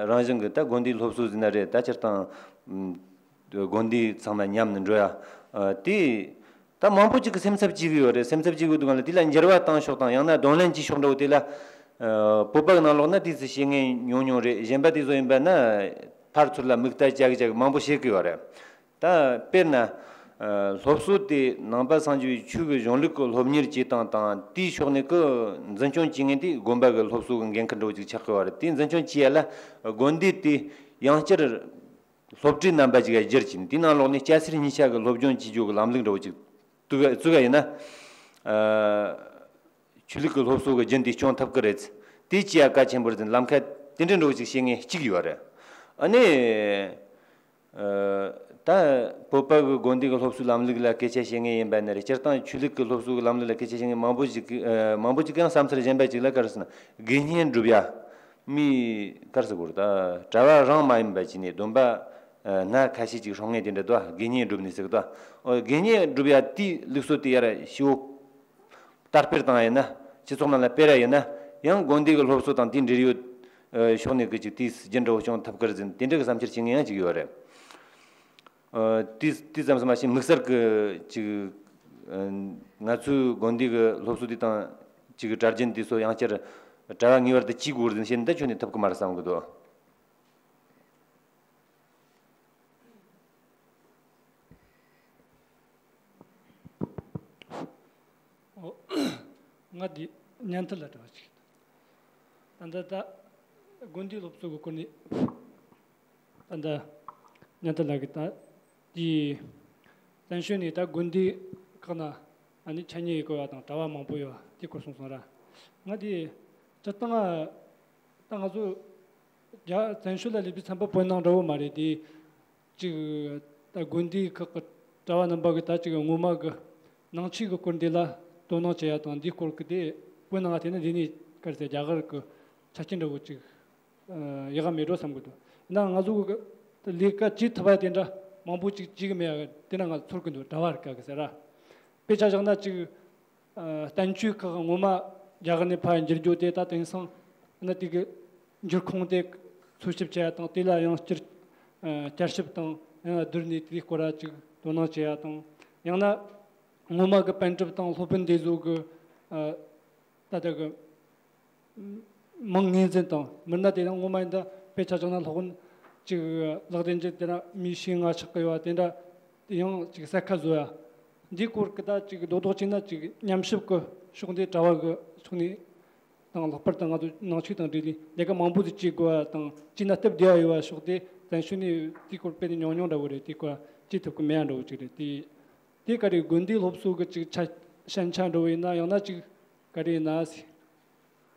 རང་བཞིན་གྱི་ད་དགོན་སྡེའི་སློབ་གསོ་ཟེར་ན་རེད། ད་སྤྱིར་བཏང་ཨ་དགོན་སྡེ་ཚང་མ་ཉམས་ནས་འགྲོ་ཡ། ཨ་དེ་ད་མང་པོ་ཅིག་གི་སེམས་འཚབ་བྱེད་གི་ཡོད་རེད། སེམས་འཚབ་བྱེད་གི་ཡོད་དུས་སྒང་ལ་དེ་ལ་འགྱུར་བ་བཏང་ཕྱོགས་དང་ཡང་ན་གདོང་ལེན་བྱེད་ཕྱོགས་འདྲ་བོ་དེ་ལ། ཨ་བོད་པ་གི་ནང་ལོགས་ན་དེ་ཚོ་བྱེད་མཁན་ཉུང་ཉུང་རེད། གཞན་པ་དེ་ཚོ་ཡིན་པ་ན་ཕར་ཚུར་ལ་མིག་ལྟ་རྒྱག་རྒྱག་མང་པོ་བྱེད་གི་ཡོད་རེད། ད་དཔེར་ན། ཨ་སློབ་གསོ་དེ་ནང་པ་སངས་རྒྱས་པའི་ཆོས་ཀྱི་གཞུང་ལུགས་ཀྱི་སློབ་གཉེར་བྱེད་སྟངས་དང་དེའི་ཕྱོགས་ནས་ཀྱི་འཛིན་སྐྱོང་བྱེད་མཁན་དེ་དགོན་པ་གི་སློབ་གསོ་གི་འགན་ཁུར་འདྲ་བོ་ཅིག་ཆགས་ཀྱི་ཡོད་རེད། དེ་འཛིན་སྐྱོང་བྱེད་ཡ་ལ་དགོན་སྡེ་དེ་ཡང་བསྐྱར་སློབ་གྲྭའི་རྣམ་པ་ཅིག་བསྒྱུར་བྱས་ནས་དེའི་ནང་ལོགས་ནས་སྐྱ་སེར་གཉིས་ཆ་གི་སློབ་སྦྱོང་བྱེད་རྒྱུ་གི་ལམ་ལུགས་འདྲ་བོ་ཅིག་བཙུགས་བཙུགས་ཡ་ཡིན་ན། ཨ་ཆོས་ལུགས་ཀྱི་སློབ་གསོ་གི་རྒྱུན་དེ་སྐྱོང་ཐུབ་ཀྱི་རེད། དེ་བྱེད་ཡ་གལ་ཆེན་པོ་རེད་ཟེར་ལམ་ཁ་དེ་འདྲ་འདྲ་བོ་ཅིག་བྱེད་མཁན་གཅིག་ཡོད་རེད། ཨ་ནི། ཨ་ད་བོད་པ་གི་དགོན་སྡེ་གི་སློབ་གསོའི་ལམ་ལུགས་ལ་སྐད་ཆ་བཤད་མཁན་ཡིན་པ་ནི་རེད། སྤྱིར་བཏང་ཆོས་ལུགས་ཀྱི་སློབ་གསོའི་ལམ་ལུགས་ལ་སྐད་ཆ་བཤད་མཁན་མང་པོ་ཞིག་གིས་ཨ་མང་པོ་ཅིག་གིས་ཡང་བསམ་ཚུལ་གཞན་པ་ཅིག་ལ་ག་རེ་ཟེར་ན་དགེ་བསྙེན་སྒྲུབ་ཡ་མི་ག་རེ་ཟེར་དགོས་རེད། ད་གྲྭ་བ་རང་མ་ཡིན་པ་ཅིག་ནས་སྡོམ་པ་ཨ་སྣ་ཁ་ཤས་ཅིག་སྲུང་མཁན་དེ་འདྲ་འདུག་དགེ་བསྙེན་སྒྲུབ་ནི་ཟེར་གི་འདུག་ཨོ་དགེ་བསྙེན་སྒྲུབ་ཡ་དེའི་ལུགས་སྲོལ་དེ་ཡར་ཞེ་པོ་དར་སྤེལ་བཏང་ཡ་ཡིན་ན། སྤྱི་ཚོགས་ནང་ལ་སྤེལ་ཡ་ཡིན་ན་ཡང་དགོན་སྡེ་གི་སློབ་གསོ་དང་དེའི་འབྲེལ་ཡོད་ཨ་ཕྱོགས་ནས་གི་ཅིག་དེའི་རྒྱུན་འདྲ་བོ་བྱུང་ཐུབ་ཀྱི་རེད་ཟེར་དེ་འདྲ་གི་བསམ་འཆར་བྱེད་མཁན་ཡང་ཅིག་ཡོད་རེད། ཨ་དེ་དེ་ཙམ་ཟེར་མ་ཤེས། དམིགས་བསལ་གི་ཅིག་ཨ་ང་ཚོའི་དགོན་སྡེ་གི་སློབ་གསོ་དེ་དང་ཅིག་གྲྭ་རྒྱུན་དེ་ཚོ་ཡང་བསྐྱར་གྲྭ་བ་ངེས་པར་དུ་བྱེད་དགོས་རེད་ཟེར་ནས་བཤད་ན་ད་ཁྱོན་ནས་ཐུབ་ཀྱི་མ་རེད་བསམ་གི་འདུག་ཨོ། ང་འདི་སྙན་ཐོ་ལ་འདྲི་བ་ཅིག་ད་ལྟ་ད་དགོན་སྡེའི་སློབ་གསོ་གི་སྐོར་ནས་ད་ལྟ་སྙན་ཐོ་ལ་གི་ད་དེའི་བཙན་བྱོལ་ནས་ད་དགོན་སྡེ་ཁག་ན་ཨ་ནི་འཆད་ཉན་ཡོད་དགོས་པ་དང་གྲྭ་བ་མང་པོ་ཡོད་པ་དེ་སྐོར་གསུངས་སོང་ར། ང་དེ་སྤྱིར་བཏང་ད་ང་ཚོ་རྒྱ་བཙན་བྱོལ་ལ་སླེབས་པའི་མཚན་པ་བོད་ནང་འདྲ་བོ་མ་རེད་དེ། གཅིག་ད་དགོན་སྡེ་ཁག་གི་གྲྭ་བ་རྣམ་པ་གི་ད་གཅིག་ངོ་མ་གི་ནང་ཆོས་ཀྱི་སྐོར་འདི་ལ་དོ་སྣང་བྱེད་ཡ་དང་འདིའི་སྐོར་གི་དེ་བོད་ནང་དེ་ནི་འདི་ནས་ག་རེ་ཟེར་རྒྱ་གར་གི་ཆ་རྐྱེན་འདྲ་བོ་ཅིག་ཡག་ག་མེད་འགྲོ་བསམ་གི་འདུག་ཡིན་ནའང་ང་ཚོ་གི་ལས་ཀ་བྱེད་ཐུབ་པ་དེ་འདྲ་མང་པོ་ཅིག་བྱེད་གི་མེད་ཡ་དེ་འདྲ་ང་ཚོར་གི་འདུག་གྲྭ་བ་རིགས་ཀ་གི་ཟེར་ར། དཔེ་ཆ་བཞག་ན་ཅིག་ཨ་བསྟན་བཅོས་ཁག་ངོ་མ་རྒྱ་གར་ནས་ཕར་འགྱུར་རྒྱུ་དེ་ད་དེང་སང་ན་དེ་གི་འགྱུར་ཁུངས་དེ་འཚོལ་ཞིབ་བྱས་དང་དེ་ལ་ཡང་བསྐྱར་ཨ་བསྐྱར་ཞིབ་དང་ཡང་བསྡུར་ནས་དེའི་སྐོར་ལ་ཅིག་དོ་སྣང་བྱེད་ཡ་དང་ཡང་ན་ངོ་མ་གི་པན་ཀྲུབ་དང་སློབ་དཔོན་དེ་ཚོ་གི་ཨ་ད་ལྟ་གི་མིང་ངོས་འཛིན་དང་མིན་ན་དེ་ཡང་ངོ་མ་ཡིན་ད་དཔེ་ཆ་བཞག་ན་སློབ་དཔོན་ཅིག་ལག་ལྡན་གྱི་དེ་ན་མི་ཤེས་ང་ཆགས་གི་ཡོད་པ་དེ་འདྲ་དེ་ཡང་ཅིག་གསལ་ཁ་བཟོ་ཡ། འདིའི་སྐོར་གི་ད་ཅིག་རྡོག་རྡོག་བྱས་ན་ཅིག་ཉམས་ཞིབ་གི་ཕྱོགས་འདི་གྲྭ་བ་གི་ཕྱོགས་ནས་དང་ལྷག་པར་དུ་ང་ཚོ་ནང་ཆོས་དང་འབྲེལ་ནས་ལས་ཀ་མང་པོ་ཟིག་བྱེད་དགོས་པ་དང་བྱས་ན་སྟབས་བདེ་བ་ཡོད་པ་ཕྱོགས་དེ་བཙན་བྱོལ་ནས་དེའི་སྐོར་དཔེ་ནས་ཉུང་ཉུང་འདྲ་བོ་རེད། དེའི་སྐོར་བྱེད་ཐུབ་གི་མེད་ཡ་འདྲ་བོ་ཅིག་རེད། དེ་དེ་ག་རེ་དགོན་སྡེའི་སློབ་གསོ་གི་ཅིག་ཆ་ཞན་ཆ་འདྲ་བོ་ཡིན་ན་ཡང་ན་ཅིག་ག་རེ་ཡིན་ན་ཟེར།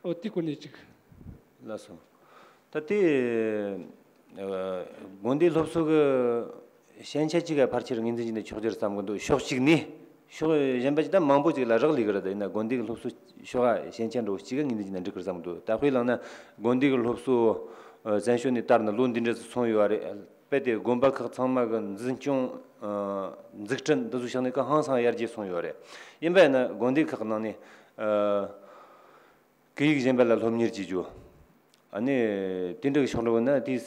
ཨོ་དེ་སྐོར་ནས་ཅིག་ལགས་སོ། ད་དེ་ཨ་དགོན་སྡེའི་སློབ་གསོ་གི་ཞན་ཆ་གཅིག་ག་ཕལ་ཆེར་ངོས་འཛིན་བྱས་ནས་ཆོག་རྒྱུ་རེད་བསམ་གི་འདུག་ཕྱོགས་གཅིག་ནས། ཕྱོགས་གཞན་པ་ཅིག་ད་མང་པོ་ཅིག་ལ་རག་ལས་གི་རེད། ད་ཡིན་ན་དགོན་སྡེ་གི་སློབ་གསོ་ཕྱོགས་ག་ཞན་ཆ་འདྲ་བོ་གཅིག་ག་ངོས་འཛིན་བྱས་ན་འགྲིག་གི་རེད་བསམ་གི་འདུག་ད་དཔེ་བླངས་ན་དགོན་སྡེ་གི་སློབ་གསོ་ཨ་བཙན་བྱོལ་ནས་དར་ནས་ལོ་འདི་འདྲ་ཟིག་སོང་ཡོད་རེད། རྦད་དེ་དགོན་པ་ཁག་ཚང་མ་གི་འཛིན་སྐྱོང་ཨ་འཛུགས་སྐྲུན་འདི་ཚོ་བྱས་ནས་གི་ཧང་སང་ཡར་རྒྱས་སོང་ཡོད་རེད། ཡིན་པ་ཡིན་ན་དགོན་སྡེ་ཁག་ནང་ནས་ཨ་སྐད་ཡིག་གཞན་པ་ལ་སློབ་གཉེར་བྱེད་རྒྱུ། ཨ་ནི་དེ་འདྲ་གི་ཕྱོགས་འགྲོ་ན་དེས་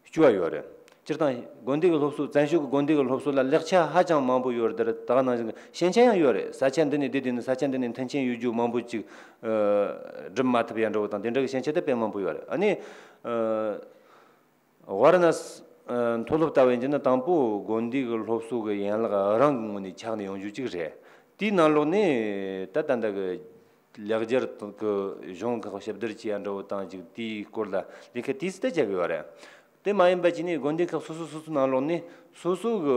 སྐྱོ་བ་ཡོད་རེད། སྤྱིར་བཏང་དགོན་སྡེ་གི་སློབ་གསོ། བཙན་བྱོལ་གྱི་དགོན་སྡེ་གི་སློབ་གསོ་ལ་ལེགས་ཆ་ཧ་ཅང་མང་པོ་ཡོད་རེད། ད་ག་ནང་བཞིན་ཞན་ཆ་ཡང་ཡོད་རེད། ས་ཆ་འདི་ནས་འདི་བསྡད་ནས་ས་ཆ་འདི་ནས་མཐུན་རྐྱེན་ཡོད་རྒྱུ་མང་པོ་ཅིག་ཨ་སྒྲུབ་མ་ཐུབ་ཡ་འདྲ་བོ་དང་དེ་འདྲ་གི་ཞན་ཆ་དེ་དཔེ་མང་པོ་ཡོད་རེད། ཨ་ནི་ཨ་ཝཱ་ར་ཎ་སི་ཨ་མཐོ་སློབ་ལྟ་བུ་ཡིན་རྒྱུ་ན་དང་པོ་དགོན་སྡེ་གི་སློབ་གསོ་གི་ཡན་ལག་རང་གི་ངོས་ནས་ཆགས་ནས་ཡོང་རྒྱུ་ཅིག་རེད། དེའི་ནང་ལོགས་ནས་ད་ད་ལྟ་གི་ལེགས་སྦྱར་གྱི་གཞུང་ཁག་ཞིབ་བསྡུར་བྱེད་ཡ་འདྲ་བོ་དང་ཅིག་དེའི་སྐོར་ལ་ལས་ཀ་དེ་སྲིད་དུ་བྱེད་ཀྱི་ཡོད་རེད། དེ་མ་ཡིན་པ་ཅིག་ནི་དགོན་སྡེ་ཁག་སོ་སོ་སོ་སོའི་ནང་ལོགས་ནས་སོ་སོ་གི་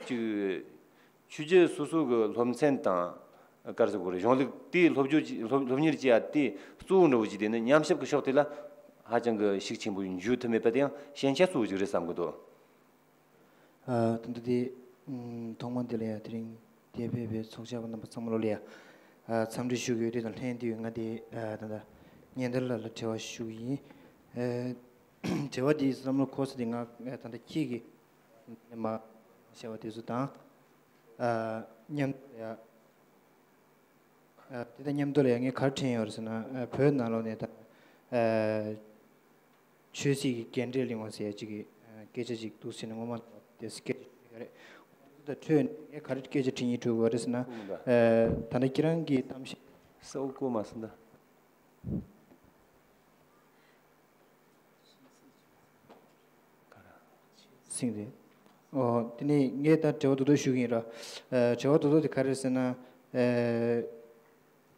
ཅིག་ཆོས་བརྒྱུད་སོ་སོ་གི་སློབ་ཚན་དང་། ག་རེ་ཟེར་དགོས་རེད། གཞུང་ལུགས་དེ་སློབ་སྦྱོང་བྱེད། སློབ་སློབ་གཉེར་བྱེད་ཡ་དེ་གཙོ་བོ་འདྲ་བོ་ཅིག་དེ་ནི་ཉམས་ཞིབ་ཀྱི་ཕྱོགས་དེ་ལ་ཧ་ཅང་གི་ཤུགས་ཆེན་པོ་འཇུག་ཐུབ་མེད་པ་དེ་ཡང་ཞན་ཆ་གཙོ་བོ་ཅིག་རེད་བསམ་གི་འདུག་ཨ། ད་ལྟ་དེ་ཐོག་མ་འདི་ལ་ཡང་དེ་རིང་འདིར་ཕེབས་པའི་ཚོགས་བཅར་བ་རྣམ་པ་ཚང་མ་ལོ་ལ་ཡང་འཚམས་འདྲི་ཞུ་གི་ཡོད། དེ་དང་ལྷན་དུ་ང་དེ་ད་ལྟ་སྙན་དར་ལགས་ལ་དྲི་བ་ཞུ་གི་ཡིན། དྲི་བ་འདི་བསམ་བློ་འཁོར་ས་དེ་ང་ད་ལྟ་ཁྱེད་ཀྱིས་མ་བཤད་པ་དེ་ཚོ་དང་མཉམ་དུ་ཡང་། ཨ། དེ་དང་མཉམ་དུ་ལ་ཡང་ངས་ག་རེ་དྲན་ཡོད་རེད་ཟེར་ན། ཨ། བོད་ནང་ལོགས་ནས་ད། ཨ། ཆོས་སྲིད་ཀྱི་རྒན་གྲས་གླེང་བ་ཟེར་ཡ་ཅིག་གི། ཨ། སྐད་ཆ་ཅིག་འདུག་ཟེར་ནས་སྔོན་མ་དེ་སྐད་ཆ་དྲིས་ཡོད་རེད། དེ་ཚོ་དང་འཕྲོས་ནས་ངས་ག་རེ་སྐད་ཆ་དྲི་སྙིང་བྲོ་གི་ཡོད་རེད་ཟེར་ན། ཨ། ད་ལྟ་ཁྱེད་རང་གི་གཏམ་བཤད། ས་འུ་ཀོ་མ་སུ་འདྲ། སིང་རེད། ཨོ། དེ་ནས་ངས་ད་དྲི་བ་རྡོག་རྡོག་ཞུ་གི་ཡིན་ར། ཨ། དྲི་བ་རྡོག་རྡོག་དེ་ག་རེ་རེད་ཟེར་ན། ཨ།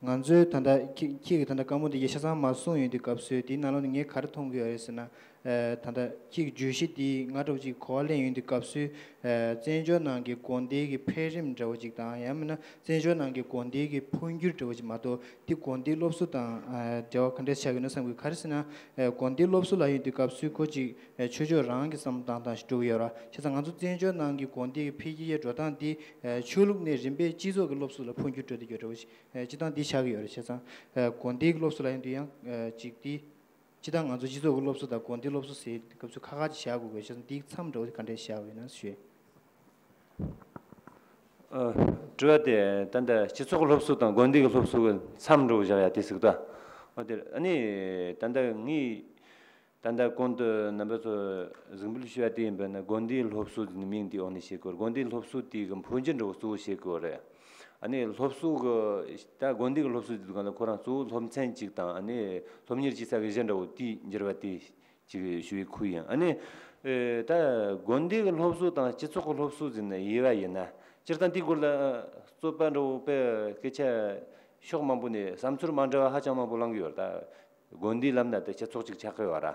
ང་ཚོའི་ད་ལྟ་ཁྱེད་ཁྱེད་ཀྱིས་ད་ལྟ་བཀའ་མོལ་འདི་གའི་ཆ་ཚང་མ་གསུངས་ཡོང་དུས་སྐབས་སུ། དེའི་ནང་ལོགས་ནས་ངས་ག་རེ་མཐོང་གི་ཡོད་རེད་ཟེར་ན། ཨ། ད་ལྟ་ཁྱེད་ཀྱི་བརྗོད་གཞི་འདི་ང་འདྲ་བོ་ཅིག་གོ་བ་ལེན་ཡོང་དུས་སྐབས་སུ། ཨ། བཙན་བྱོལ་ནང་གི་དགོན་སྡེ་གི་འཕེལ་རིམ་འདྲ་བོ་ཅིག་དང་། ཡང་མིན་ན་བཙན་བྱོལ་ནང་གི་དགོན་སྡེ་གི་འཕོ་འགྱུར་འདྲ་བོ་ཅིག་མ་གཏོགས། འདི་དགོན་སྡེའི་སློབ་གསོ་དང་། ཨ། འབྲེལ་བ་ག་འདྲས་ཆགས་ཡོད་ན་བསམ་གི། ག་རེ་ཟེར་ན། ཨ། དགོན་སྡེའི་སློབ་གསོ་ལབ་ཡོང་དུས་སྐབས་སུ་ཁོ་ཅིག་ཨ། ཆོས་ཕྱོགས་རང་གི་བསམ་བློ་བཏང་སྟངས་ཤིག་འགྲོ་གི་ཡོད་ར། བྱས་ཙང་ང་ཚོ་བཙན་བྱོལ་ནང་གི་དགོན་སྡེ་གི་འཕེལ་རྒྱས་འགྲོ་སྟངས་འདི། ཨ། ཆོས་ལུགས་ནས་རིམ་པས་སྤྱི་ཚོགས་ཀྱི་སློབ་གསོ་ལ་འཕོ་འགྱུར་འགྲོ་བསྡད་ཡོད་འདྲ་བོ་ཞིག་ཨ། སྤྱིར་བཏང་འདི་ཆགས་ཀྱི་ཡོད་རེད། བྱས་ཙང་། ཨ། དགོན་སྡེའི་སློབ་གསོ་ལབ་ཡོང་དུས་ཡང་། ཨ། ཅིག་འདི་སྤྱིར་བཏང་ང་ཚོ་སྤྱི་ཚོགས་ཀྱི་སློབ་གསོ་དང་དགོན་སྡེའི་སློབ་གསོ་ཟེར་སྐབས་སུ་ཁག་ཁག་ཅིག་བཞག་དགོས་ཀྱི་ཡོད། བྱས་ཙང་འདིའི་མཚམས་འདྲ་བོ་དེ་ག་འདྲས་བཞག་ཡོད་ན་ཞུས། ཨ། དྲི་བ་དེ་ད་ལྟ་སྤྱི་ཚོགས་སློབ་གསོ་དང་དགོན་སྡེ་གི་སློབ་གསོ་གི་མཚམས་འདྲ་བོ་བཞག་ཡ་དེ་ཟིག་ད། འོ་དེ་ཨ་ནི་ད་ལྟ་ངས་ད་ལྟ་གོང་དུ་རྣམ་པ་ཚོ་གཟིགས་འབུལ་ཞུ་བ་དེ་ཡིན་པ་ན། དགོན་སྡེའི་སློབ་གསོ་ཟེར་ནས་མིང་དེའི་འོག་ནས་བཤད་གི་ཡོད། དགོན་སྡེའི་སློབ་གསོ་དེ་གི་འཕོ་འགྱུར་འདྲ་བོ་གཙོ་བོ་བཤད་གི་ཡོད་རེད། ཨ་ནི་སློབ་གསོ་གི་ད་དགོན་སྡེ་གི་སློབ་གསོ་དེ་གང་ལ་ཁོ་རང་གཙོ་བོ་སློབ་ཚན་གཅིག་དང་། ཨ་ནི་སློབ་གཉེར་བྱེད་ས་གི་གཞི་འདྲ་བོ་དེའི་འགྱུར་བ་དེ་ཅིག་ཞུ་བའི་ཁུལ་ཡིན། ཨ་ནི། ཨེ། ད་དགོན་སྡེ་གི་སློབ་གསོ་དང་སྤྱི་ཚོགས་ཀྱི་སློབ་གསོ་ཟེར་ནས་དབྱེ་བ་ཡིན་ན། སྤྱིར་བཏང་དེའི་སྐོར་ལ་རྩོད་པ་འདྲ་བོ་དཔེ་སྐད་ཆ་ཕྱོགས་མང་པོ་ནས་བསམ་ཚུལ་མ་འདྲ་བ་ཧ་ཅང་མང་པོ་གླེང་གི་ཡོད་རེད། ད་དགོན་སྡེ་ལབ་ན་དེ་སྤྱི་ཚོགས་ཅིག་ཆགས་ཀྱི་ཡོད་ར།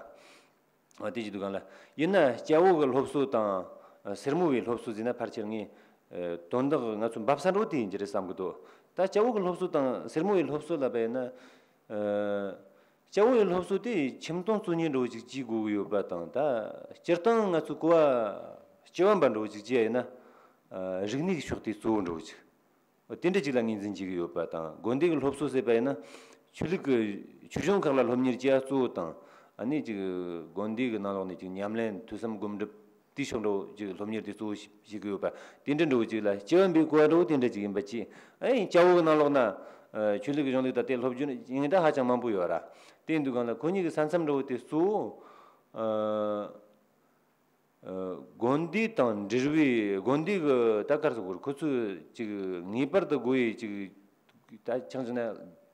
འོ་དེ་བྱེད་དུས་གང་ལ་ཡིན་ན་སྐྱ་བོ་གི་སློབ་གསོ་དང་སེར་མོ་བའི་སློབ་གསོ་ཟེར་ན་ཕལ་ཆེར་ངས། ཨེ། དོན་དག་ང་ཚོ་འབབ་ས་འདྲ་བོ་དེ་ཡིན་གྱི་རེད་བསམ་གི་འདུག་ད་སྐྱ་བོ་གི་སློབ་གསོ་དང་སེར་མོ་བའི་སློབ་གསོ་ལབ་པ་ཡིན་ན། ཨེ། སྐྱ་བོ་ཡི་སློབ་གསོ་དེ་ཁྱིམ་སྟོང་གཙོ་གཉེར་འདྲ་བོ་ཅིག་བྱེད་དགོས་ཀྱི་ཡོད་པ་དང་། ད་སྤྱིར་བཏང་ང་ཚོ་གོ་བ་སྤྱི་བ་འབའ་འདྲ་བོ་ཅིག་བྱས་ཡིན་ན། ཨ། རིག་གནས་ཀྱི་ཕྱོགས་དེ་གཙོ་བོ་འདྲ་བོ་ཅིག་དེ་འདྲ་ཅིག་ལ་ངོས་འཛིན་བྱེད་ཀྱི་ཡོད་པ་དང་། དགོན་སྡེ་གི་སློབ་གསོ་ཟེར་བ་ཡིན་ན་ཆོས་ལུགས་ཀྱི་ཆོས་གཞུང་ཁག་ལ་སློབ་གཉེར་བྱེད་ཡ་གཙོ་བོ་དང་། ཨ་ནི་ཅིག་དགོན་སྡེ་གི་ནང་ལོགས་ནས་ཅིག་ཉམས་ལེན། ཐོས་བསམ་སྒོམ་སྒྲུབ་དེའི་ཕྱོགས་འདྲ་བོ་ཅིག་སློབ་གཉེར་དེ་གཙོ་བོ་བྱེད་ཀྱི་ཡོད་པ། དེ་འདྲ་འདྲ་བོ་ཅིག་ལ་སྤྱི་བ་འབའི་གོ་བ་འདྲ་བོ་དེ་འདྲ་ཅིག་ཡིན་པ་ཅིག་ཨ་ནི་སྐྱ་བོ་གི་ནང་ལོགས་ན། ཨ། ཆོས་ལུགས་ཀྱི་གཞུང་ལུགས་དང་དེ་སློབ་སྦྱོང་ཡིན་ད་ཧ་ཅང་མང་པོ་ཡོད་ར། དེ་ཡིན་དུས་གང་ལ་ཁོ་གཉིས་ཀྱི་ས་མཚམས་འདྲ་བོ་དེ་གཙོ་བོ། ཨ། ཨ། དགོན་སྡེ་དང་འབྲེལ་བའི། དགོན་སྡེ་གི་ད་ག་རེ་ཟེར་དགོས་རེད། ཁོ་ཚོས་ཅིག་ངེས་པར་དུ་དགོས་ཡས་ཅིག་ད་ཆང་བཞག་ན་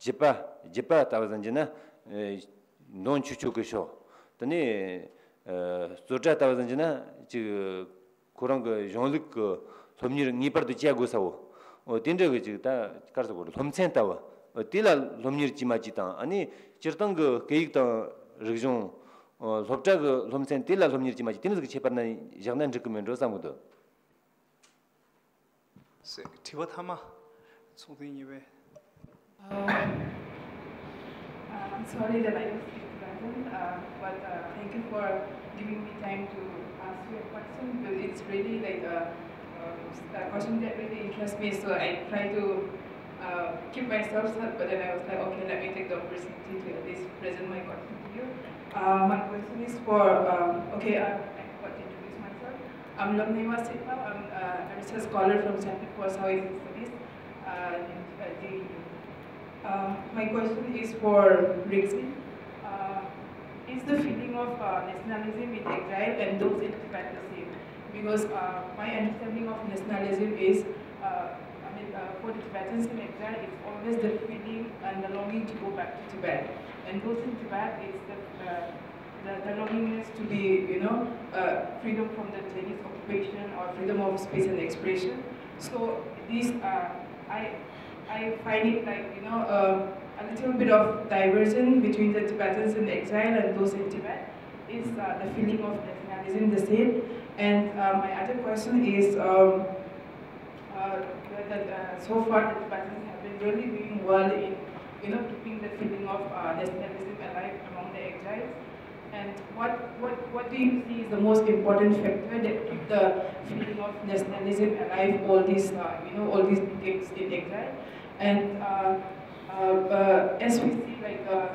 རྒྱུད་པ། རྒྱུད་པ་ལྟ་བུ་ཟིག་བྱས་ན། ཨེ། འདོན་ཆོག་ཆོག་གི་ཤོག་དེ་ནས། ཨེ། རྩོད་གྲྭ་ལྟ་བུ་ཟིག་བྱས་ན་ཅིག་ཁོ་རང་གི་གཞུང་ལུགས་ཀྱི་སློབ་གཉེར་ངེས་པར་དུ་བྱ་དགོས་ས་བོ། འོ། དེ་འདྲ་གི་ཅིག་ད་ག་རེ་ཟེར་དགོས་རེད། སློབ་ཚན་ལྟ་བུ། འོ། དེ་ལ་སློབ་གཉེར་བྱེད་མ་བྱེད་དང་། ཨ་ནི་སྤྱིར་བཏང་གི་སྐད་ཡིག་དང་རིག་གཞུང་། འོ། སློབ་གྲྭ་གི་སློབ་ཚན་དེ་ལ་སློབ་གཉེར་བྱེད་མ་བྱེད། དེ་འདྲ་ཟིག་གི་ཁྱད་པར་ན་བཞག་ན་འགྲིག་གི་མེད་འགྲོ་བསམ་གི་འདུག་དྲི་བ་མཐའ་མ། ཚོགས་ཐེངས་གཉིས་པའི། Uh, uh, I'm sorry that I was late to attend, uh, but, uh, thank you for giving me time to ask you a question. But it's really like a, a, a question that really interests me, so I try to, uh, keep myself shut, but then I was like, "Okay, let me take the opportunity to at least present my question to you." Uh, my question is for, um, okay, I, I forgot to introduce myself. I'm Lomneva Sitpa. I'm, uh, a research scholar from Center for South Asian Studies, uh, in, uh, D U. Uh, my question is for Rixin. Uh, Is the feeling of uh, nationalism in exile and those in Tibet the same? Because uh, my understanding of nationalism is, uh, I mean, uh, for the Tibetans in exile, it's always the feeling and the longing to go back to Tibet. And those in Tibet, it's the, uh, the, the longingness to be, you know, uh, freedom from the Chinese occupation or freedom of speech and expression. So these, uh, I, I find it like, you know, uh, a little bit of diversion between the Tibetans in exile and those in Tibet. Is uh, the feeling of nationalism the same? And uh, my other question is, um, uh, that uh, so far the Tibetans have been really doing well in, you know, keeping the feeling of uh, nationalism alive among the exiles. And what, what, what do you see is the most important factor that keep the feeling of nationalism alive all these, uh, you know, all these decades in exile? And uh, uh, uh, as we see, like uh,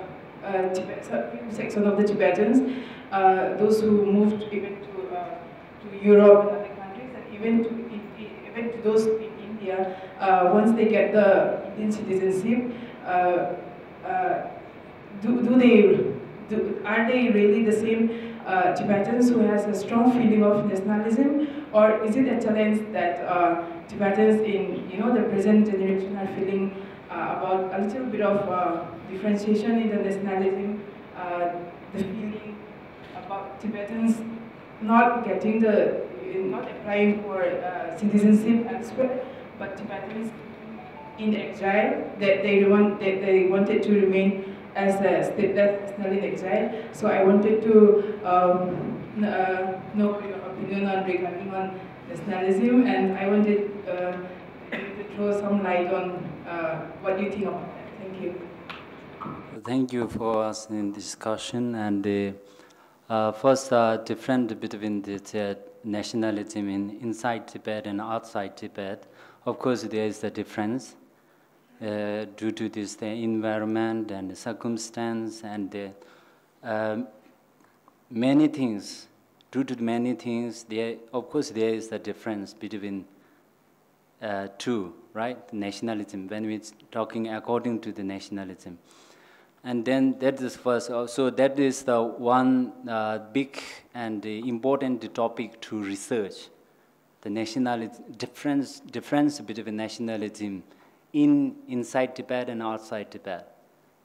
uh, Tibet, some few section of the Tibetans, uh, those who moved even to uh, to Europe and other countries, and even to in, even to those in India, uh, once they get the Indian citizenship, uh, uh, do, do they do, are they really the same uh, Tibetans who has a strong feeling of nationalism, or is it a challenge that uh, Tibetans in, you know, the present generation are feeling uh, about a little bit of uh, differentiation in the nationalism, uh, the feeling about Tibetans not getting the, not applying for uh, citizenship elsewhere, but Tibetans in exile, that they want, that they wanted to remain as a stateless national in exile. So I wanted to um, uh, know your opinion on regarding on nationalism, and I wanted uh, you to throw some light on uh, what you think about that. Thank you. Thank you for asking this question. And uh, uh, first, uh, different between the uh, nationalism in inside Tibet and outside Tibet. Of course, there is a difference uh, due to this the environment and the circumstance and the, uh, many things. Due to many things, there of course there is a difference between uh, two, right? Nationalism, when we're talking according to the nationalism. And then that is first, uh, so that is the one uh, big and important topic to research. The nationalism, difference, difference between nationalism in inside Tibet and outside Tibet.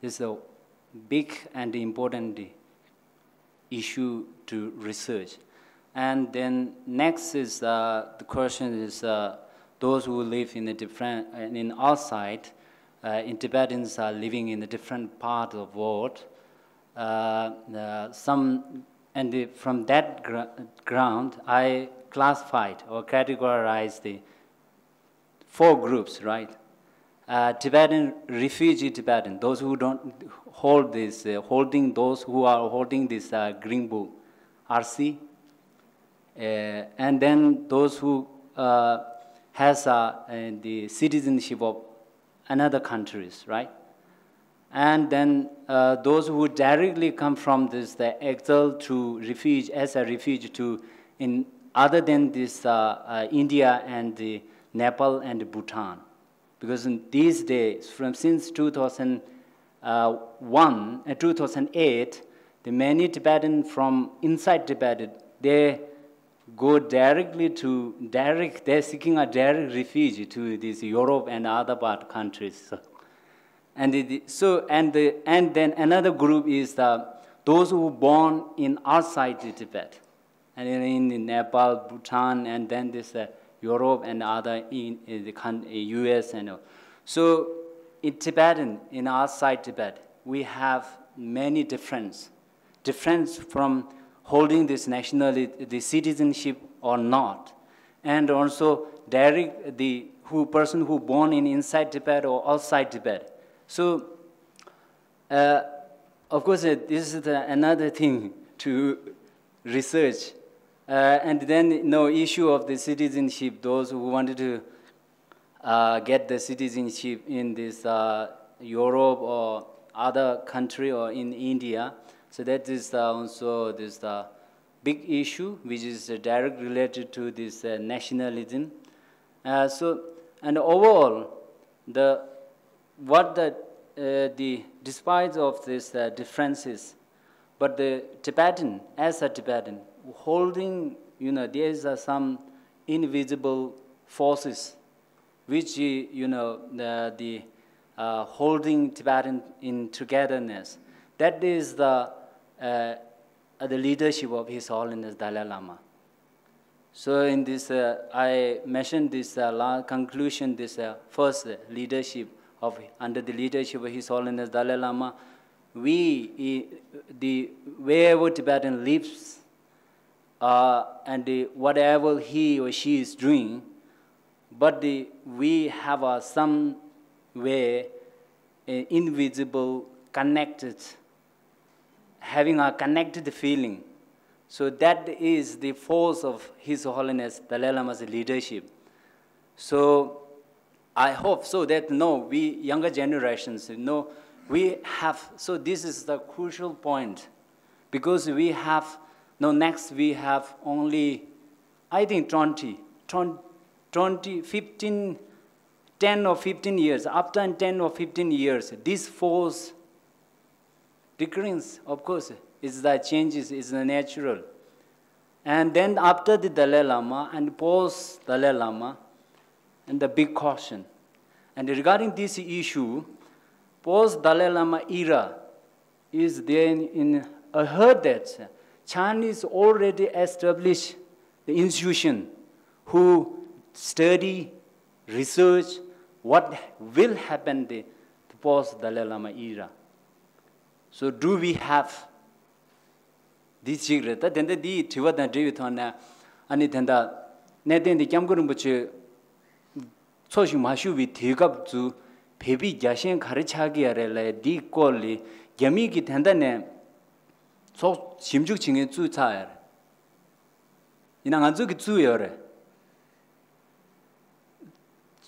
This is a big and important issue to research. And then next is uh, the question is uh, those who live in a different in outside uh, in Tibetans are living in a different part of the world. Uh, uh, some and the, from that gr- ground, I classified or categorized the four groups, right? Uh, Tibetan refugee Tibetan, those who don't hold this, uh, holding those who are holding this uh, green book, R C, uh, and then those who uh, has uh, uh, the citizenship of another countries, right? And then uh, those who directly come from this the exile to refuge as a refuge to in other than this uh, uh, India and the Nepal and Bhutan, because in these days from since two thousand one and two thousand eight, the many Tibetan from inside Tibet, they go directly to direct, they're seeking a direct refuge to this Europe and other part countries. So, and the, so and the, and then another group is the, those who born in outside Tibet, and in, in Nepal, Bhutan, and then this uh, Europe and other in, in the country, U S and all. So in Tibetan, in outside Tibet, we have many difference, difference from holding this nationality, the citizenship or not, and also direct the who person who born in inside Tibet or outside Tibet. So uh, of course, uh, this is the, another thing to research. Uh, and then no issue of the citizenship, those who wanted to uh, get the citizenship in this uh, Europe or other country or in India. So that is uh, also this uh, big issue which is uh, direct related to this uh, nationalism. Uh, so and overall, the what the uh, the despite of these uh, differences, But the Tibetan, as a Tibetan, holding, you know, there is uh, some invisible forces which, uh, you know, the, the uh, holding Tibetan in togetherness. That is the, uh, the leadership of His Holiness Dalai Lama. So in this, uh, I mentioned this uh, la- conclusion, this uh, first leadership of under the leadership of His Holiness Dalai Lama, we, the wherever Tibetan lives, uh, and the, whatever he or she is doing, but the, we have uh, some way uh, invisible, connected, having a connected feeling. So that is the force of His Holiness Dalai Lama's leadership. So I hope so that no, we younger generations, no, we have. So this is the crucial point because we have no next. We have only, I think, twenty, twenty, twenty, fifteen, ten or fifteen years. After ten or fifteen years, this force decrease, of course, is the changes is the natural. And then after the Dalai Lama and post Dalai Lama, and the big caution. And regarding this issue, post Dalai Lama era is there in, I heard that Chinese already established the institution who study, research what will happen the, the post Dalai Lama era. So do we have འདི་གཅིག་རེད། ད་དེ་འདྲ་འདིའི་དྲི་བ་དང་འབྲེལ་བའི་ཐོག་ནས་ཨ་ནི་དེ་འདྲ་གནད་དོན་འདི་སྐྱབས་མགོན་རིན་པོ་ཆེ་འཚོ་ཞིང་མ་བཞུགས་པའི་དུས་སྐབས་སུ་བོད་པའི་རྒྱལ་ཞེན་ག་རེ་ཆགས་ཀྱི་ཡ་རེད་ལབ་འདིའི་སྐོར་ལ་རྒྱ་མི་གིས་དེ་འདྲ་ནས་ཚོགས་ཞིབ་འཇུག་བྱེད་མཁན་བཙུགས་ཚར་ཡ་རེད། ཡིན་ན་ང་ཚོ་གིས་བཙུགས་ཡོད་རེད།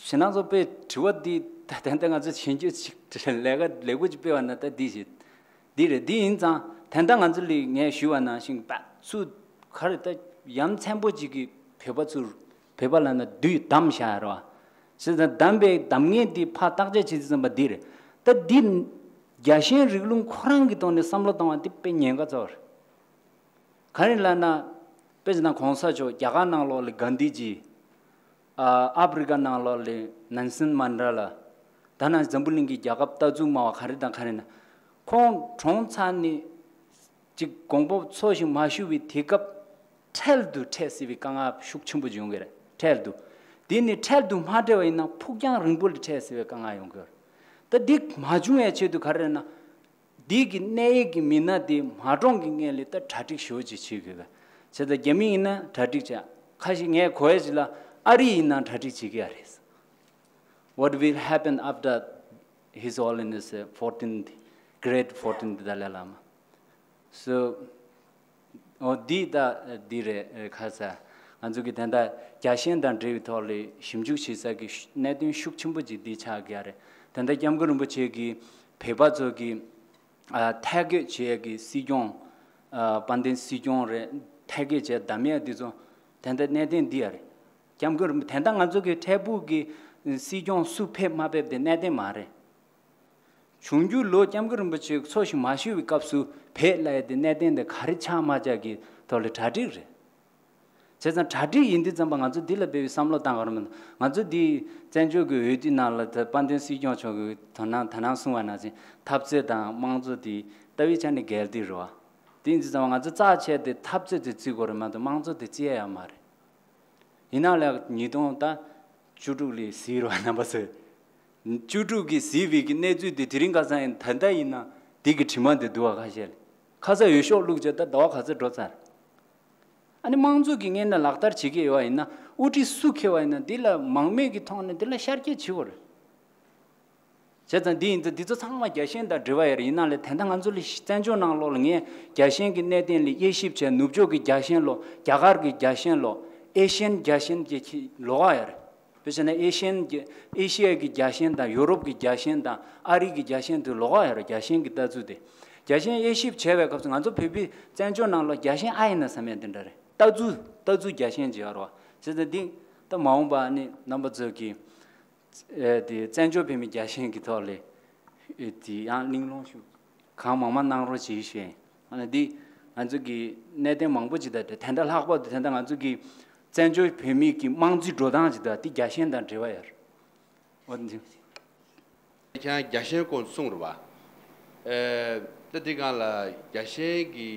ཞེ་ན་ཚོ་དཔེ་དྲི་བ་འདི་ད་ད་ལྟ་ང་ཚོ་བྱེད་རྒྱུ་ཅིག་ལས་ཀ་ལས་འགུལ་ཅིག་སྤེལ་བ་ན་ད་འདི་ཞིག་འདི་རེད། འདི་ཡིན་ཙང་ད་ལྟ་ང་ཚོ་ལ་ངས་ཞུས་པ་ནང་བཞིན་པ་ཚུ་ག་རེ་ད་ཡ་མཚན་པོ་ཅིག་གི་བོད་པ་ཚུར་བོད་པ་ལ་ན་བསྡུས་བདམས་བཞག་ར་བ། བྱས་ཙང་བདམས་པའི་གདམ་ངན་འདི་ཕར་བརྟག་དཔྱད་བྱེད་དུས་ཙམ་པ་འདི་རེད། ད་འདི་རྒྱལ་ཞེན་རིང་ལུགས་ཁོ་རང་གི་ཐོག་ནས་བསམ་བློ་བཏང་བ་འདི་དཔེ་ཉེན་ཁ་ཚ་བ་རེད། ག་རེ་ལབ་ན་དཔེ་བྱས་ན་གོང་ས་མཆོག་རྒྱ་གར་ནང་ལོགས་ལ་གྷན་དྷི་ཇི། ཨ་ཨ་ཕི་རི་ཀ་ནང་ལོགས་ལ་ནན་སན་མན་ཌེ་ལ། ད་ནང་འཛམ་བུ་གླིང་གི་རྒྱལ་ཁབ་ལྟ་ཚུལ་སྨྲ་བ་ག་རེ་དང་ག་རེ་ན། ཁོང་གྲོངས་ཚར་ནས་ཅིག་དགོངས་པ་འཚོ་ཞིང་མ་བཞུགས་པའི་དུས་སྐབས་འཕྲལ་དུ་འཕྲད་སྲིད་པའི་དཀའ་ངལ་ཤུགས་ཆེན་པོ་བྱུང་གི་རེད། འཕྲལ་དུ། དེ་ནི་འཕྲལ་དུ་མ་འཕྲད་པ་ཡིན་ན་ཕུགས་རྒྱང་རིང་པོ་ལ་འཕྲད་སྲིད་པའི་དཀའ་ངལ་ཡོང་གི་རེད། ད་འདི་མ་བྱུང་བའི་ཆེད་དུ་ག་རེ་ན། འདི་གི་གནད་ཡོད་ཀྱི་མི་སྣ་དེ་མ་གྲོངས་ཀྱི་སྔོན་ལ་ད་གྲ་སྒྲིག་ཞེ་པོ་ཅིག་བྱེད་དགོས་པས། བྱས་ཙང་རྒྱ་མི་ཡིན་ན་གྲ་སྒྲིག་བྱས། ཁ་ཤས་ངས་གོ་ཡ་ཅིག་ལ་ཨ་རི་ཡིན་ན་གྲ་སྒྲིག་བྱེད་ཀྱི་ཡ་རེད། What will happen after His Holiness fourteenth, Great fourteenth Dalai Lama? So འོ་འདི་ད་འདི་རེད། ཁ་ས་ང་ཚོ་གི་ད་ལྟ་རྒྱལ་ཞེན་དང་འབྲེལ་བའི་ཐོག་ལ་ཞིབ་འཇུག་བྱེད་ས་གི་གནད་དོན་ཤུགས་ཆེན་པོ་ཅིག་འདི་ཆགས་ཀྱི་ཡ་རེད། ད་ལྟ་སྐྱབས་མགོན་རིན་པོ་ཆེ་གིས་བོད་པ་ཚོ་གི་ཨ་ཐད་བསྐོས་བྱེད་ཡ་གི་སྲིད་སྐྱོང་ཨ་དཔལ་ལྡན་སྲིད་སྐྱོང་རེད། ཐད་བསྐོས་བྱས་བདམས་ཡ་འདི་ཚོ་ད་ལྟ་གནད་དོན་འདི་ཡ་རེད། སྐྱབས་མགོན་རིན་པོ་ད་ལྟ་ང་ཚོ་གི་འཕྲལ་ཕུགས་ཀྱི་སྲིད་སྐྱོང་སུ་ཕེབས་མ་ཕེབས་དེ་གནད་དོན་མ་རེད། འབྱུང་འགྱུར་ལོ་སྐྱབས་མགོན་རིན་པོ་ཆེ་འཚོ་ཞིང་མ་བཞུགས་པའི་སྐབས་སུ་བོད་ལ་ཡ་དེ་གནད་དོན་དེ་ག་རེ་ཆགས་མ་ཆགས་ཀྱི་ཐོག་ལ་གྲ་སྒྲིག་རེད། བྱས་ཙང་གྲ་སྒྲིག་ཡིན་དུས་ཙམ་པ་ང་ཚོ་འདི་ལ་དཔེ་བའི་བསམ་བློ་བཏང་ག་རེ་མིན། ང་ཚོ་འདི་བཙན་བྱོལ་གྱི་འོས་བསྡུ་ནང་ལ་ད་དཔལ་ལྡན་སྲིད་སྐྱོང་མཆོག་གིས་དོ་སྣང་དོ་སྣང་གསུང་བ་ནང་བཞིན་འཐབ་རྩོད་དང་དམངས་གཙོ་དེ་ལྟ་བའི་ཆ་ནས་འགལ་འདི་རེད་བ། དེ་ཡིན་དུས་ཙམ་པ་ང་ཚོ་རྩ་ཆེ་དེ་འཐབ་རྩོད་དེ་བརྩི་དགོས་རེད་མ་གཏོགས་དམངས་གཙོ་དེ་བརྩི་ཡ་ཡོད་མ་རེད། ཡིན་ནའང་ལས་ཉིས་སྟོང་ད་བཅུ་དྲུག་ལ་གཟིགས་རོགས་རྣམ་པ་ཚོས། བཅུ་དྲུག་གི་གཟིགས་པའི་གི་གནས་ཚུལ་དེ་དེ་རིང་ཁ་སང་ཡིན་ད་ལྟ་ཡིན་ན་དེ་གི་དྲི་མ་དེ་འདུག་བ། ཁ་ཤས་ལ་ཁ་ས་འོས་ཤོག་བླུགས་བྱས་ད་ཟླ་བ་ག་ཚོད་འགྲོ་ཚར། ཨ་ནི་དམངས་གཙོ་གི་ངོས་ནས་ལག་བསྟར་བྱེད་ཀྱི་ཡོད་པ་ཡིན་ན་དབུ་ཁྲིད་སུ་འཁེལ་བ་ཡིན་ན་འདི་ལ་མང་མོས་ཀྱི་ཐོག་ནས་འདི་ལ་ཤར་སྐྱེད་བྱེད་དགོས་རེད། བྱས་ཙང་འདི་ཡིན་ཙང་འདི་ཚོ་ཚང་མ་རྒྱལ་ཞེན་དང་འབྲེལ་བ་ཡོད་རེད། ཡིན་ན་ལས་དེ་འདྲ་ང་ཚོ་ལ་བཙན་བྱོལ་ནང་ལོགས་ལ་ངས་རྒྱལ་ཞེན་གྱི་གནད་དོན་ལ་དབྱེ་ཞིབ་བྱས། ནུབ་ཕྱོགས་ཀྱི་རྒྱལ་ཞེན་ལོ། རྒྱ་གར་གྱི་རྒྱལ་ཞེན་ལོ། ཨེ་ཤི་ཡན་རྒྱལ་ཞེན་གྱི་ལོགས་ཀ་ཡོད་རེད། དཔེ་བྱས་ན་ཨེ་ཤི་ཡན་གྱི་ཨེ་ཤི་ཡ་གི་རྒྱལ་ཞེན་དང་ཡོ་རོབ་ཀྱི་རྒྱལ་ཞེན་དང་ཨ་རི་གི་རྒྱལ་ཞེན་དེ་ལོགས་ཀ་ཡོད་རེད། རྒྱལ་ཞེན་གྱི་ལྟ་ཚུལ་དེ། རྒྱལ་ཞེན་དབྱེ་ཞིབ་བྱས་པའི་སྐབས་སུ་ང་ཚོ་བོད་པའི་བཙན་བྱོལ་ནང་ལོགས་རྒྱལ་ཞེན་ཨ་ཡིན་ན་བསམ་ཡ་དེ་འདྲ་རེད། ལྟ་ཚུལ་ལྟ་ཚུལ་རྒྱལ་ཞེན་ཅིག་ཡོད་རེད་བ། བྱས་ཙང་འདི་ད་མ་འོངས་པ་ནི་རྣམ་པ་ཚོས་ཀྱིས་ཨེ་དེ་བཙན་བྱོལ་བོད་མིའི་རྒྱལ་ཞེན་གྱི་ཐོག་ལ་ཨེ་དེ་ཡང་གླེང་སློང་ཞུ་གང་མང་མང་གནང་རོགས་གྱིས་ཞེས། ཨ་ནི་འདི་ང་ཚོ་གི་གནད་དོན་མང་པོ་ཅིག་དང་འབྲེལ། དེ་འདྲ་ལྷག་པར་དུ་དེ་འདྲ་ང་ཚོ་གི་བཙན་བྱོལ་བོད་མི་གི་དམངས་གཙོའི་འགྲོ་སྟངས་ཅིག་དང་འདི་རྒྱལ་ཞེན་དང་འབྲེལ་བ་ཡོད་རེད། འོ་འདི། ཁྱེད་རང་རྒྱལ་ཞེན་སྐོར་གསུངས་རེད་བ། ཨེ། ད་འདི་སྒང་ལ་རྒྱལ་ཞེན་གྱི་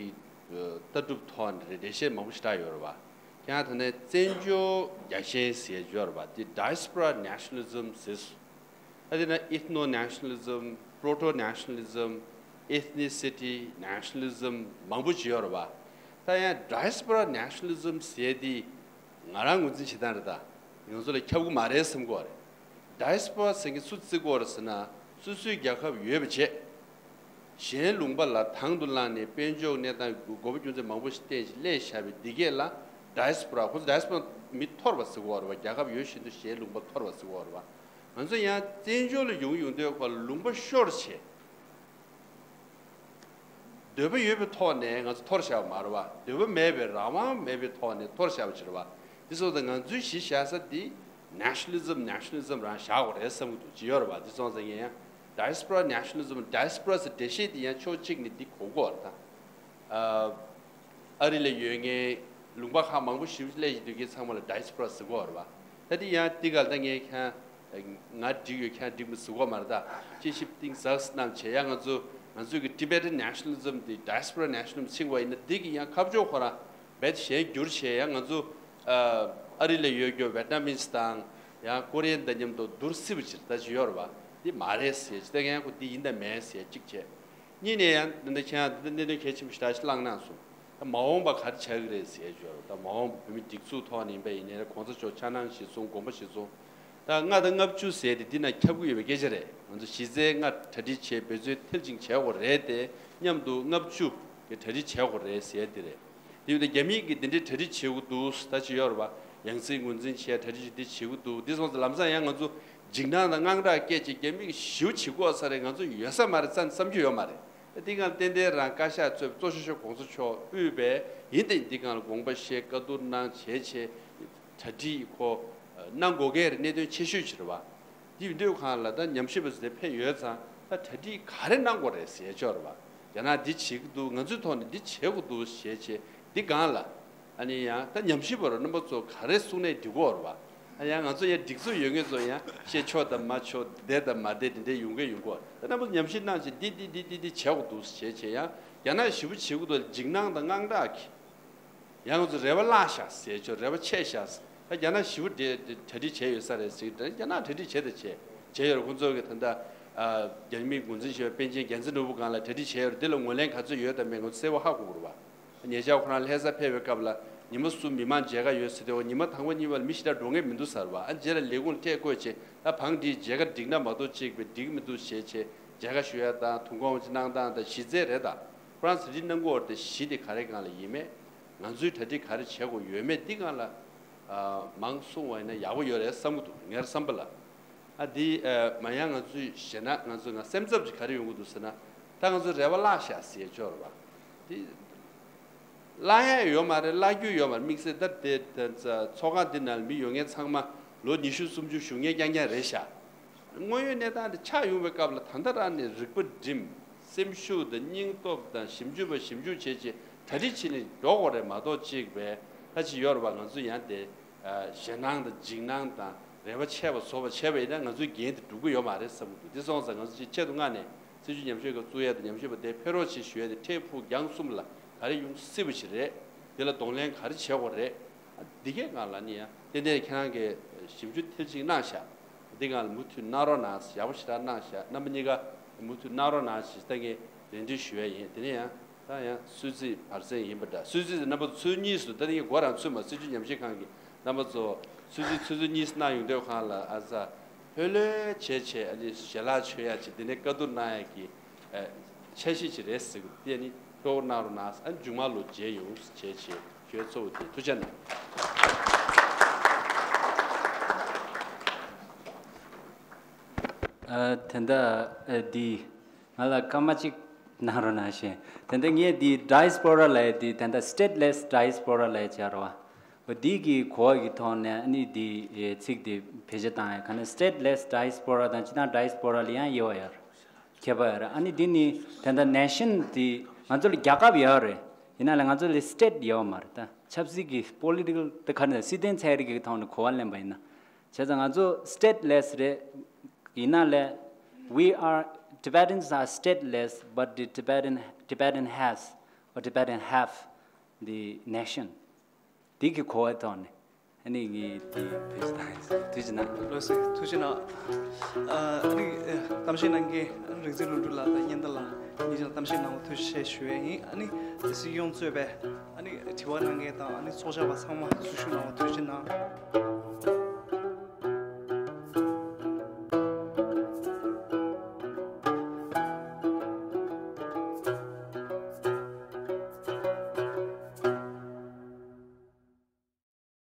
ཨ་ལྟ་གྲུབ་ཐོག་ནས་འགྲེལ་བཤད་མང་པོ་ཞིག་བསྒྲགས་ཡོད་རེད་བ། ཁྱེད་རང་ད་ནས་བཙན་བྱོལ་རྒྱལ་ཞེན་ཟེར་ཡོད་རེད་བ། འདི་diaspora nationalism ཟེར། ད་དེ་ན་ethno nationalism, proto nationalism, ethnicity nationalism མང་པོ་ཅིག་ཡོད་རེད་བ། ད་ཡང་diaspora nationalism ཟེར་དེ་ང་རང་ངོས་འཛིན་བྱེད་སྟངས་རེད། ད་ང་ཚོ་ལ་ཁྱབ་ཀྱི་མ་རེད་བསམ་གྱི་ཡོད་རེད། diaspora ཟེར་མཁན་སུ་བརྩི་གི་ཡོད་རེད་ཟེར་ན། སོ་སོའི་རྒྱལ་ཁབ་ཡོད་པ་བྱས། གཞན་ལུང་པ་ལ་དང་དུ་བླངས་ནས་དཔལ་འབྱོར་གནས་སྟངས་དགོས་པ་རྒྱུ་མཚན་མང་པོ་ཞིག་བརྟེན་ཞིང་སླེབས་བཞག་པའི་འདི་གས་ལ་diaspora། ཁོ་ཚོ་diaspora མི་འཐོར་བ་ཟེར་གྱི་ཡོད་རེད་བ། རྒྱལ་ཁབ་ཡོད་བཞིན་དུ་གཞན་ལུང་པ་འཐོར་བ་ཟེར་གྱི་ཡོད་རེད་བ། ང་ཚོ་ཡང་བཙན་བྱོལ་ལ་ཡོང་ཡོང་དུས་ཁོ་ལ་ལུང་པ་ཤོར་བྱས། འདོད་པ་ཡོད་པའི་ཐོག་ནས་ང་ཚོ་འཐོར་བཞག་པ་མ་རེད་བ། འདོད་པ་མེད་པའི་རང་དབང་མེད་པའི་ཐོག་ནས་འཐོར་བཞག་པ་ཅིག་རེད་བ། འདི་སོང་ཙང་ང་ཚོའི་གཞི་བཞག་ས་འདི་nationalism nationalism རང་བཞག་དགོས་རེད་བསམ་གྱི་འདུག་ཅིག་ཡོད་རེད་བ། འདི་སོང་ཙང་ངས་ཡང་diaspora nationalism diaspora ཟེར་འགྲེལ་བཤད་འདི་ཡང་ཕྱོགས་གཅིག་ནས་འདི་གོ་གོ་རེད་ད། ཨ་ཨ་རི་ལ་ཡོད་མཁན་ལུང་པ་ཁག་མང་པོ་ཞིག་སླེབས་ཀྱི་དུས་ཀྱི་ཚང་མ་ལ་diaspora ཟེར་གོ་རེད་བ། ད་འདི་ཡང་འདི་ག་ལ་ད་ངས་ཁྱེད་ང་འགྲིག་ཡོད་ཁྱེད་འགྲིག་མི་ཟེར་གོ་མ་རེད་ད། ཅི་ཞིབ་གཏིང་ཟབ་གནང་བྱས་ཡང་ང་ཚོ་ང་ཚོའི་གི་Tibetan nationalism དེ་diaspora nationalism ཕྱིན་པ་ཡིན་ན་འདི་གི་ཡང་ཁ་ཕྱོགས་ཁོ་རང་རྦད་གཞན་འགྱུར་བྱས་ཡང་ང་ཚོ་ཨ་ཨ་རི་ལ་ཡོད་རྒྱུ་Vietnamese དང་ཡང་Korean དང་མཉམ་དུ་བསྡུར་སྲིད་པ་ཅིག་ད་ཅི་ཡོད་རེད་བ། འདི་མ་རེད་ཟེར་ཅིག་ད་ངས་ཁོ་འདི་ཡིན་དང་མེད་ཟེར་གཅིག་བྱས། གཉིས་ནས་ཡང་འདི་འདྲ་ཁྱེད་རང་འདི་འདྲ་གནད་དོན་གལ་ཆེན་པོ་ཞེ་དྲག་ཞིག་བསླངས་གནང་སོང་། ད་མ་འོངས་པ་ག་རེ་བྱ་གི་རེད་ཟེར་ཞོར་ད་མ་འོངས་པ་བོད་མི་སྒྲིག་འཛུགས་ཐོག་ནས་ཡིན་པ་ཡིན་ནའི་གོང་ས་མཆོག་འཆར་སྣང་གཞིར་བཟུང་དགོངས་པ་གཞིར་བཟུང་། ད་ལྔ་དང་ལྔ་བཅུ་ཟེར་དེ་འདི་ན་ཁྱབ་ཀྱི་ཡོད་པའི་སྐད་ཆ་རེད། ང་ཚོ་གཞི་རྩའི་ལྔ་གྲ་སྒྲིག་བྱས་འབད་བརྩོན་མཐིལ་ཕྱིན་བྱས་དགོས་རེད་དེ་མཉམ་དུ་ལྔ་བཅུ་གི་གྲ་སྒྲིག་བྱས་དགོས་རེད་ཟེར་དེ་རེད། དེ་ཡོད་དེ་རྒྱ་མིས་ཀྱི་འདི་འདྲའི་གྲ་སྒྲིག་བྱེད་དགོས་འདུག་ད་ཅི་ཡོད་རེད་པ། ཡང་སྲིད་ངོས་འཛིན་བྱས་གྲ་སྒྲིག་འདི་བྱེད་དགོས་འདུག་འདི་སོང་ཙང་ལམ་སང་ཡང་ང་ཚོ་འཇིགས་སྣང་དང་དངངས་སྐྲག་སྐད་ཅིག་རྒྱ་མི་གི་ཞིའུ་བྱེད་དགོས་ས་རེད། ང་ཚོ་ཡོད་ས་མ་རེད་བསམ་བསམ་རྒྱུ་ཡོད་མ་རེད། འདི་སྒང་ཏན་ཏན་རང་བཀའ་ཤག་གཙོས་གཙོ་ཤོག་ཤོག་གོང་ས་མཆོག་དབུས་པའི་ཡིན་ཏེ་འདི་སྒང་ལ་དགོངས་པ་བཞེས་བཀའ་བསྡུར་གནང་བྱས་བྱས་གྲ་སྒྲིག་ཁོ་གནང་དགོས་གལ་རེད། གནད་དོན་ཆེ་ཤོས་ཅིག་རེད་བ། འདི་ཡིན་དུས་གང་ལ་ད་ཉམས་ཞིབ་པ་ཚོ་དེ་ཕེབས་ཡོད་ཙང་ད་གྲ་སྒྲིག་ག་རེ་གནང་དགོས་རེད་ཟེར་ཆོག་རེད་བ། རྒྱ་ནག་འདི་བྱེད་ཀྱི་འདུག་ང་ཚོའི་ཐོག་ནས་འདི་བྱེད་དགོས་འདུག་ཞེས་བྱས་འདི་སྒང་ལ། ཨ་ནི་ཡང་ད་ཉམས་ཞིབ་པ་རུ་རྣམ་པ་ཚོ་ག་རེ་གསུང་ནས་འགྲིག་གོ་རེད་བ། ཨ་ཡང་ང་ཚོ་ཡང་སྒྲིག་འཛུགས་ཡོད་མཁན་ཚོ་ཡང་བཤད་ཆོག་དང་མ་ཆོག་བདེ་དང་མ་བདེ་དེ་འདྲའི་ཡོང་གི་ཡོང་གོ། ད་རྣམ་པ་ཚོ་ཉམས་ཞིབ་གནང་བྱས་འདི་འདི་འདི་འདི་འདི་བྱེད་དགོས་འདུག་ཞེས་བྱས་ཡང་རྒྱ་ནག་ཞེ་པོ་བྱེད་དགོས་འདུག་འཇིགས་སྣང་དང་དངངས་སྐྲག་གིས། ཡང་ང་ཚོ་རེ་བ་བརླག་ཤག་ཟེར་ཆོག་རེ་བ་ཆད་ཤག་ད་རྒྱ་ནག་ཞེ་པོ་འདྲེ་གྲ་སྒྲིག་བྱས་ཡོད་ས་རེད་ཟེར་གི་འདྲ། རྒྱ་ནག་གྲ་སྒྲིག་བྱས་དང་བྱས་བྱས་ཡོད་རེད། ཁོང་ཚོ་གི་ད་ལྟ་རྒྱ་མི་ངོས་འཛིན་བྱས་པའི་པཎ་ཆེན་རྒྱལ་མཚན་ནོར་བུ་སྒང་ལ་གྲ་སྒྲིག་བྱས་ཡོད་རེད། འདི་ལ་ངོས་ལེན་ག་ཚོད་ཡོད་དང་མེད་ང་ཚོ་གསལ་པོ་ཧ་གོ་དགོས་རེད་བ། ཉེ་ཆར་ཁོ་རང་ལྷ་ས་ཕེབས་པའི་སྐབས་ལ་ཉི་མ་གསུམ་མི་མང་མཇལ་ཁ་ཡོད་ཟེར་དུས་ཉི་མ་དང་པོ་གཉིས་པ་ལ་མི་ཞེ་དྲག་འགྲོ་མཁན་མི་འདུག་ཟེར་བ། ཨ་རྗེས་ལ་ལས་ཁུངས་ལ་ཐད་བསྐོས་བྱས་ད་བང་སྒྲིག་མཇལ་ཁ་འགྲིག་ན་མ་གཏོགས་གཅིག་པའི་འགྲིག་མི་འདུག་ཞེས་བྱས་མཇལ་ཁ་ཞུ་ཡ་དང་ཐུགས་དགོངས་གནང་སྟངས་དང་གཞི་རྩའི་རེད་ད། ཁོ་རང་གྲ་སྒྲིག་གནང་གི་ཡོད་རེད་དེ་གཞི་དེ་ག་རེ་སྒང་ལ་ཡིན་མེད། ང་ཚོས་གྲ་སྒྲིག་ག་རེ་བྱེད་དགོས་ཡོད་མེད་འདི་སྒང་ལ་ཨ་མང་གསུང་བ་ཡིན་ན་ཡག་པོ་ཡོད་རེད་བསམ་གྱི་འདུག་ངའི་བསམ་པ་ལ། ཨ་འདི་ཨ་མ་ཡང་ང་ཚོས་ཞེ་ན་ང་ཚོ་ང་སེམས་འཚབ་ཅིག་ག་རེ་ཡོང་གི་འདུག་ཟེར་ན། ད་ང་ཚོ་རེ་བ་བརླག་ཤག་ཟེར་ཆོག་རེད་བ། འདི་བརླག་ཡ་ཡོད་མ་རེད། བརླག་རྒྱུ་ཡོད་མ་རེད། དམིགས་བསལ་ད་དེ་དེ་ཚོགས་ཁང་འདི་ནང་ལ་མི་ཡོད་མཁན་ཚང་མ་ལོ་ཉི་ཤུ་སུམ་ཅུ་བཞུགས་མཁན་རྐྱང་རྐྱང་རེད་ཤག་དངོས་ཡོད་གནས་སྟངས་དེ་ཆགས་ཡོང་བའི་སྐབས་ལ་ད་ལྟ་རང་ནས་རིག་པ་སྒྲིམ། སེམས་ཤུགས་དང་སྙིང་སྟོབས་དང་ཞིབ་འཇུག་པ་ཞིབ་འཇུག་བྱེད་ཆེད་གྲ་སྒྲིག་བྱེད་ནས་འགྲོ་དགོས་རེད་མ་གཏོགས་གཅིག་པའི་ད་ཅི་ཡོད་རེད་བ། ང་ཚོ་ཡང་དེ་ཞེད་སྣང་དང་འཇིགས་སྣང་དང་རེ་བ་ཆད་པ་བཟོ་བ་བྱས་པ་ཡིན་ན་ང་ཚོའི་འགན་དེ་འགྲུབ་ཀྱི་ཡོད་མ་རེད་བསམ་གྱི་འདུག་དེ་སོང་ཙང་ང་ཚོ་ཅིག་ཆེད་དུ་མངགས་ནས་སྲིད་བྱུས་ཉམས་ཞིབ་ཁང་བཙུགས་ཡས་དང་ཉམས་ཞིབ་པ་དེ་ཕེབས་རོགས་བྱེད་ཞུ་ཡས་དེ་འཕྲལ་ཕུགས་རྒྱང་གསུམ་ལ་ག་རེ་ཡོང་སྲིད་པ་ཞིག་རེད། དེ་ལ་གདོང་ལེན་ག་རེ་བྱེད་དགོས་རེད། འདི་གའི་སྒང་ལ་ནི་ཡང་ཏན་ཏན་ཁྱེད་རང་གིས་ཞིབ་འཇུག་མཐིལ་ཕྱིན་གནང་ཤག་འདི་སྒང་ལ་མུ་མཐུད་གནང་རོགས་གནང་། ཡག་པོ་ཞེ་དྲག་གནང་ཤག་རྣམ་པ་གཉིས་ཀ་མུ་མཐུད་གནང་རོགས་གནང་ཞེས་ད་ངས་རེ་འདུན་ཞུ་ཡ་ཡིན། དེ་ནས་ཡང་ད་ཡང་གསོལ་ཚིགས་བར་གསེང་ཡིན་པ་འདྲ། གསོལ་ཚིགས་དེ་རྣམ་པ་ཚོ་ཚོུད་གཉིས་སུ་ད་ནི་ངས་མགོ་རང་ཚོད་མ་སྲིད་བྱུས་ཉམས་ཞིབ་ཁང་གི་རྣམ་པ་ཚོ་གསོལ་ཚིགས་ཚོད་ཚོད་གཉིས་སུ་གནང་ཡོང་དུས་སྒང་ལ་ཨ་ཙ་ལྷོད་ལྷོད་བྱས་བྱས་ཨ་ནི་ཞལ་ལག་མཆོད་ཡ་ཅིག་དེ་ནས་བཀའ་བསྡུར་གནང་ཡ་གི་ཨ་འཆར་གཞི་ཅིག་རེད་ཟེར་གི་འདུག་དེ་ནི་སྤྲོ་བོ་གནང་རོགས་གནང་། ཨ་མཇུག་མ་ལོ་མཇལ་ཡོང་བྱས་བྱས་ཞུ་ཡ་གཙོ་བོ་དེ། ཐུགས་རྗེ་གནང་། ཨ་དེ་འདྲ་ཨ་འདི་ང་ལ་སྐར་མ་གཅིག་གནང་རོགས་གནང་ཞེས། དེ་འདྲ་ངས་འདི་diaspora ལབ་ཡ་འདི་དེ་འདྲ་stateless diaspora ལབ་ཡ་ཅིག་རེད་བ། འོ་འདི་གི་གོ་བ་གི་ཐོག་ནས་ཨ་ནི་འདི་ཨེ་ཚིག་འདི་བེད་སྤྱོད་བཏང་ཡ་ག་ནས་stateless diaspora དང་སྤྱིར་བཏང་diaspora ལ་ཡང་དབྱེ་བ་ཡོད་རེད། ཁྱད་པར་ཡོད་རེད། ཨ་ནི་འདི་ནི་ད་ལྟ་nation དེ་ ང་ཚོ་ལ་རྒྱལ་ཁབ་ཡོད་རེད། ཡིན་ན་ལས་ང་ཚོ་ལ་state་ཡོད་མ་རེད། ད་ཆབ་སྲིད་ཀྱི་political་དེ་ག་ནས་སྲིད་དོན་ཚན་རིག་གི་ཐོག་ནས་གོ་བ་ལེན་པ་ཡིན་ན། བྱས་ཙང་ང་ཚོ་stateless་རེད། ཡིན་ན་ལས we are, Tibetans are stateless, but the Tibetan, Tibetan has, or Tibetan have the nation. དེ་གི་གོ་བའི་ཐོག་ནས་ཨ་ནི་ངས་དེ་བེད་སྤྱོད་བཏང་ཡིན། ཐུགས་རྗེ་གནང་། ལགས་སོ། ཐུགས་རྗེ་གནང་། ཨ་ནི་ཨ་གཏམ་བཤད་གནང་མཁན་རིག་འཛིན་ལྷུན་གྲུབ་ལགས་དང་སྙན་ལྟ་ལགས་གཉིས་ཀྱིས་གཏམ་བཤད་གནང་བར་ཐུགས་རྗེ་ཆེ་ཞུ་ཡས་ཡིན། ཨ་ནི་སྲིད་སྐྱོང་གཙོས་པའི་ཨ་ནི་དྲི་བ་གནང་མཁན་དང་ཨ་ནི་ཚོགས་བཅར་བ་ཚང་མ་འཛུལ་ཞུགས་གནང་བར་ཐུགས་རྗེ་གནང་།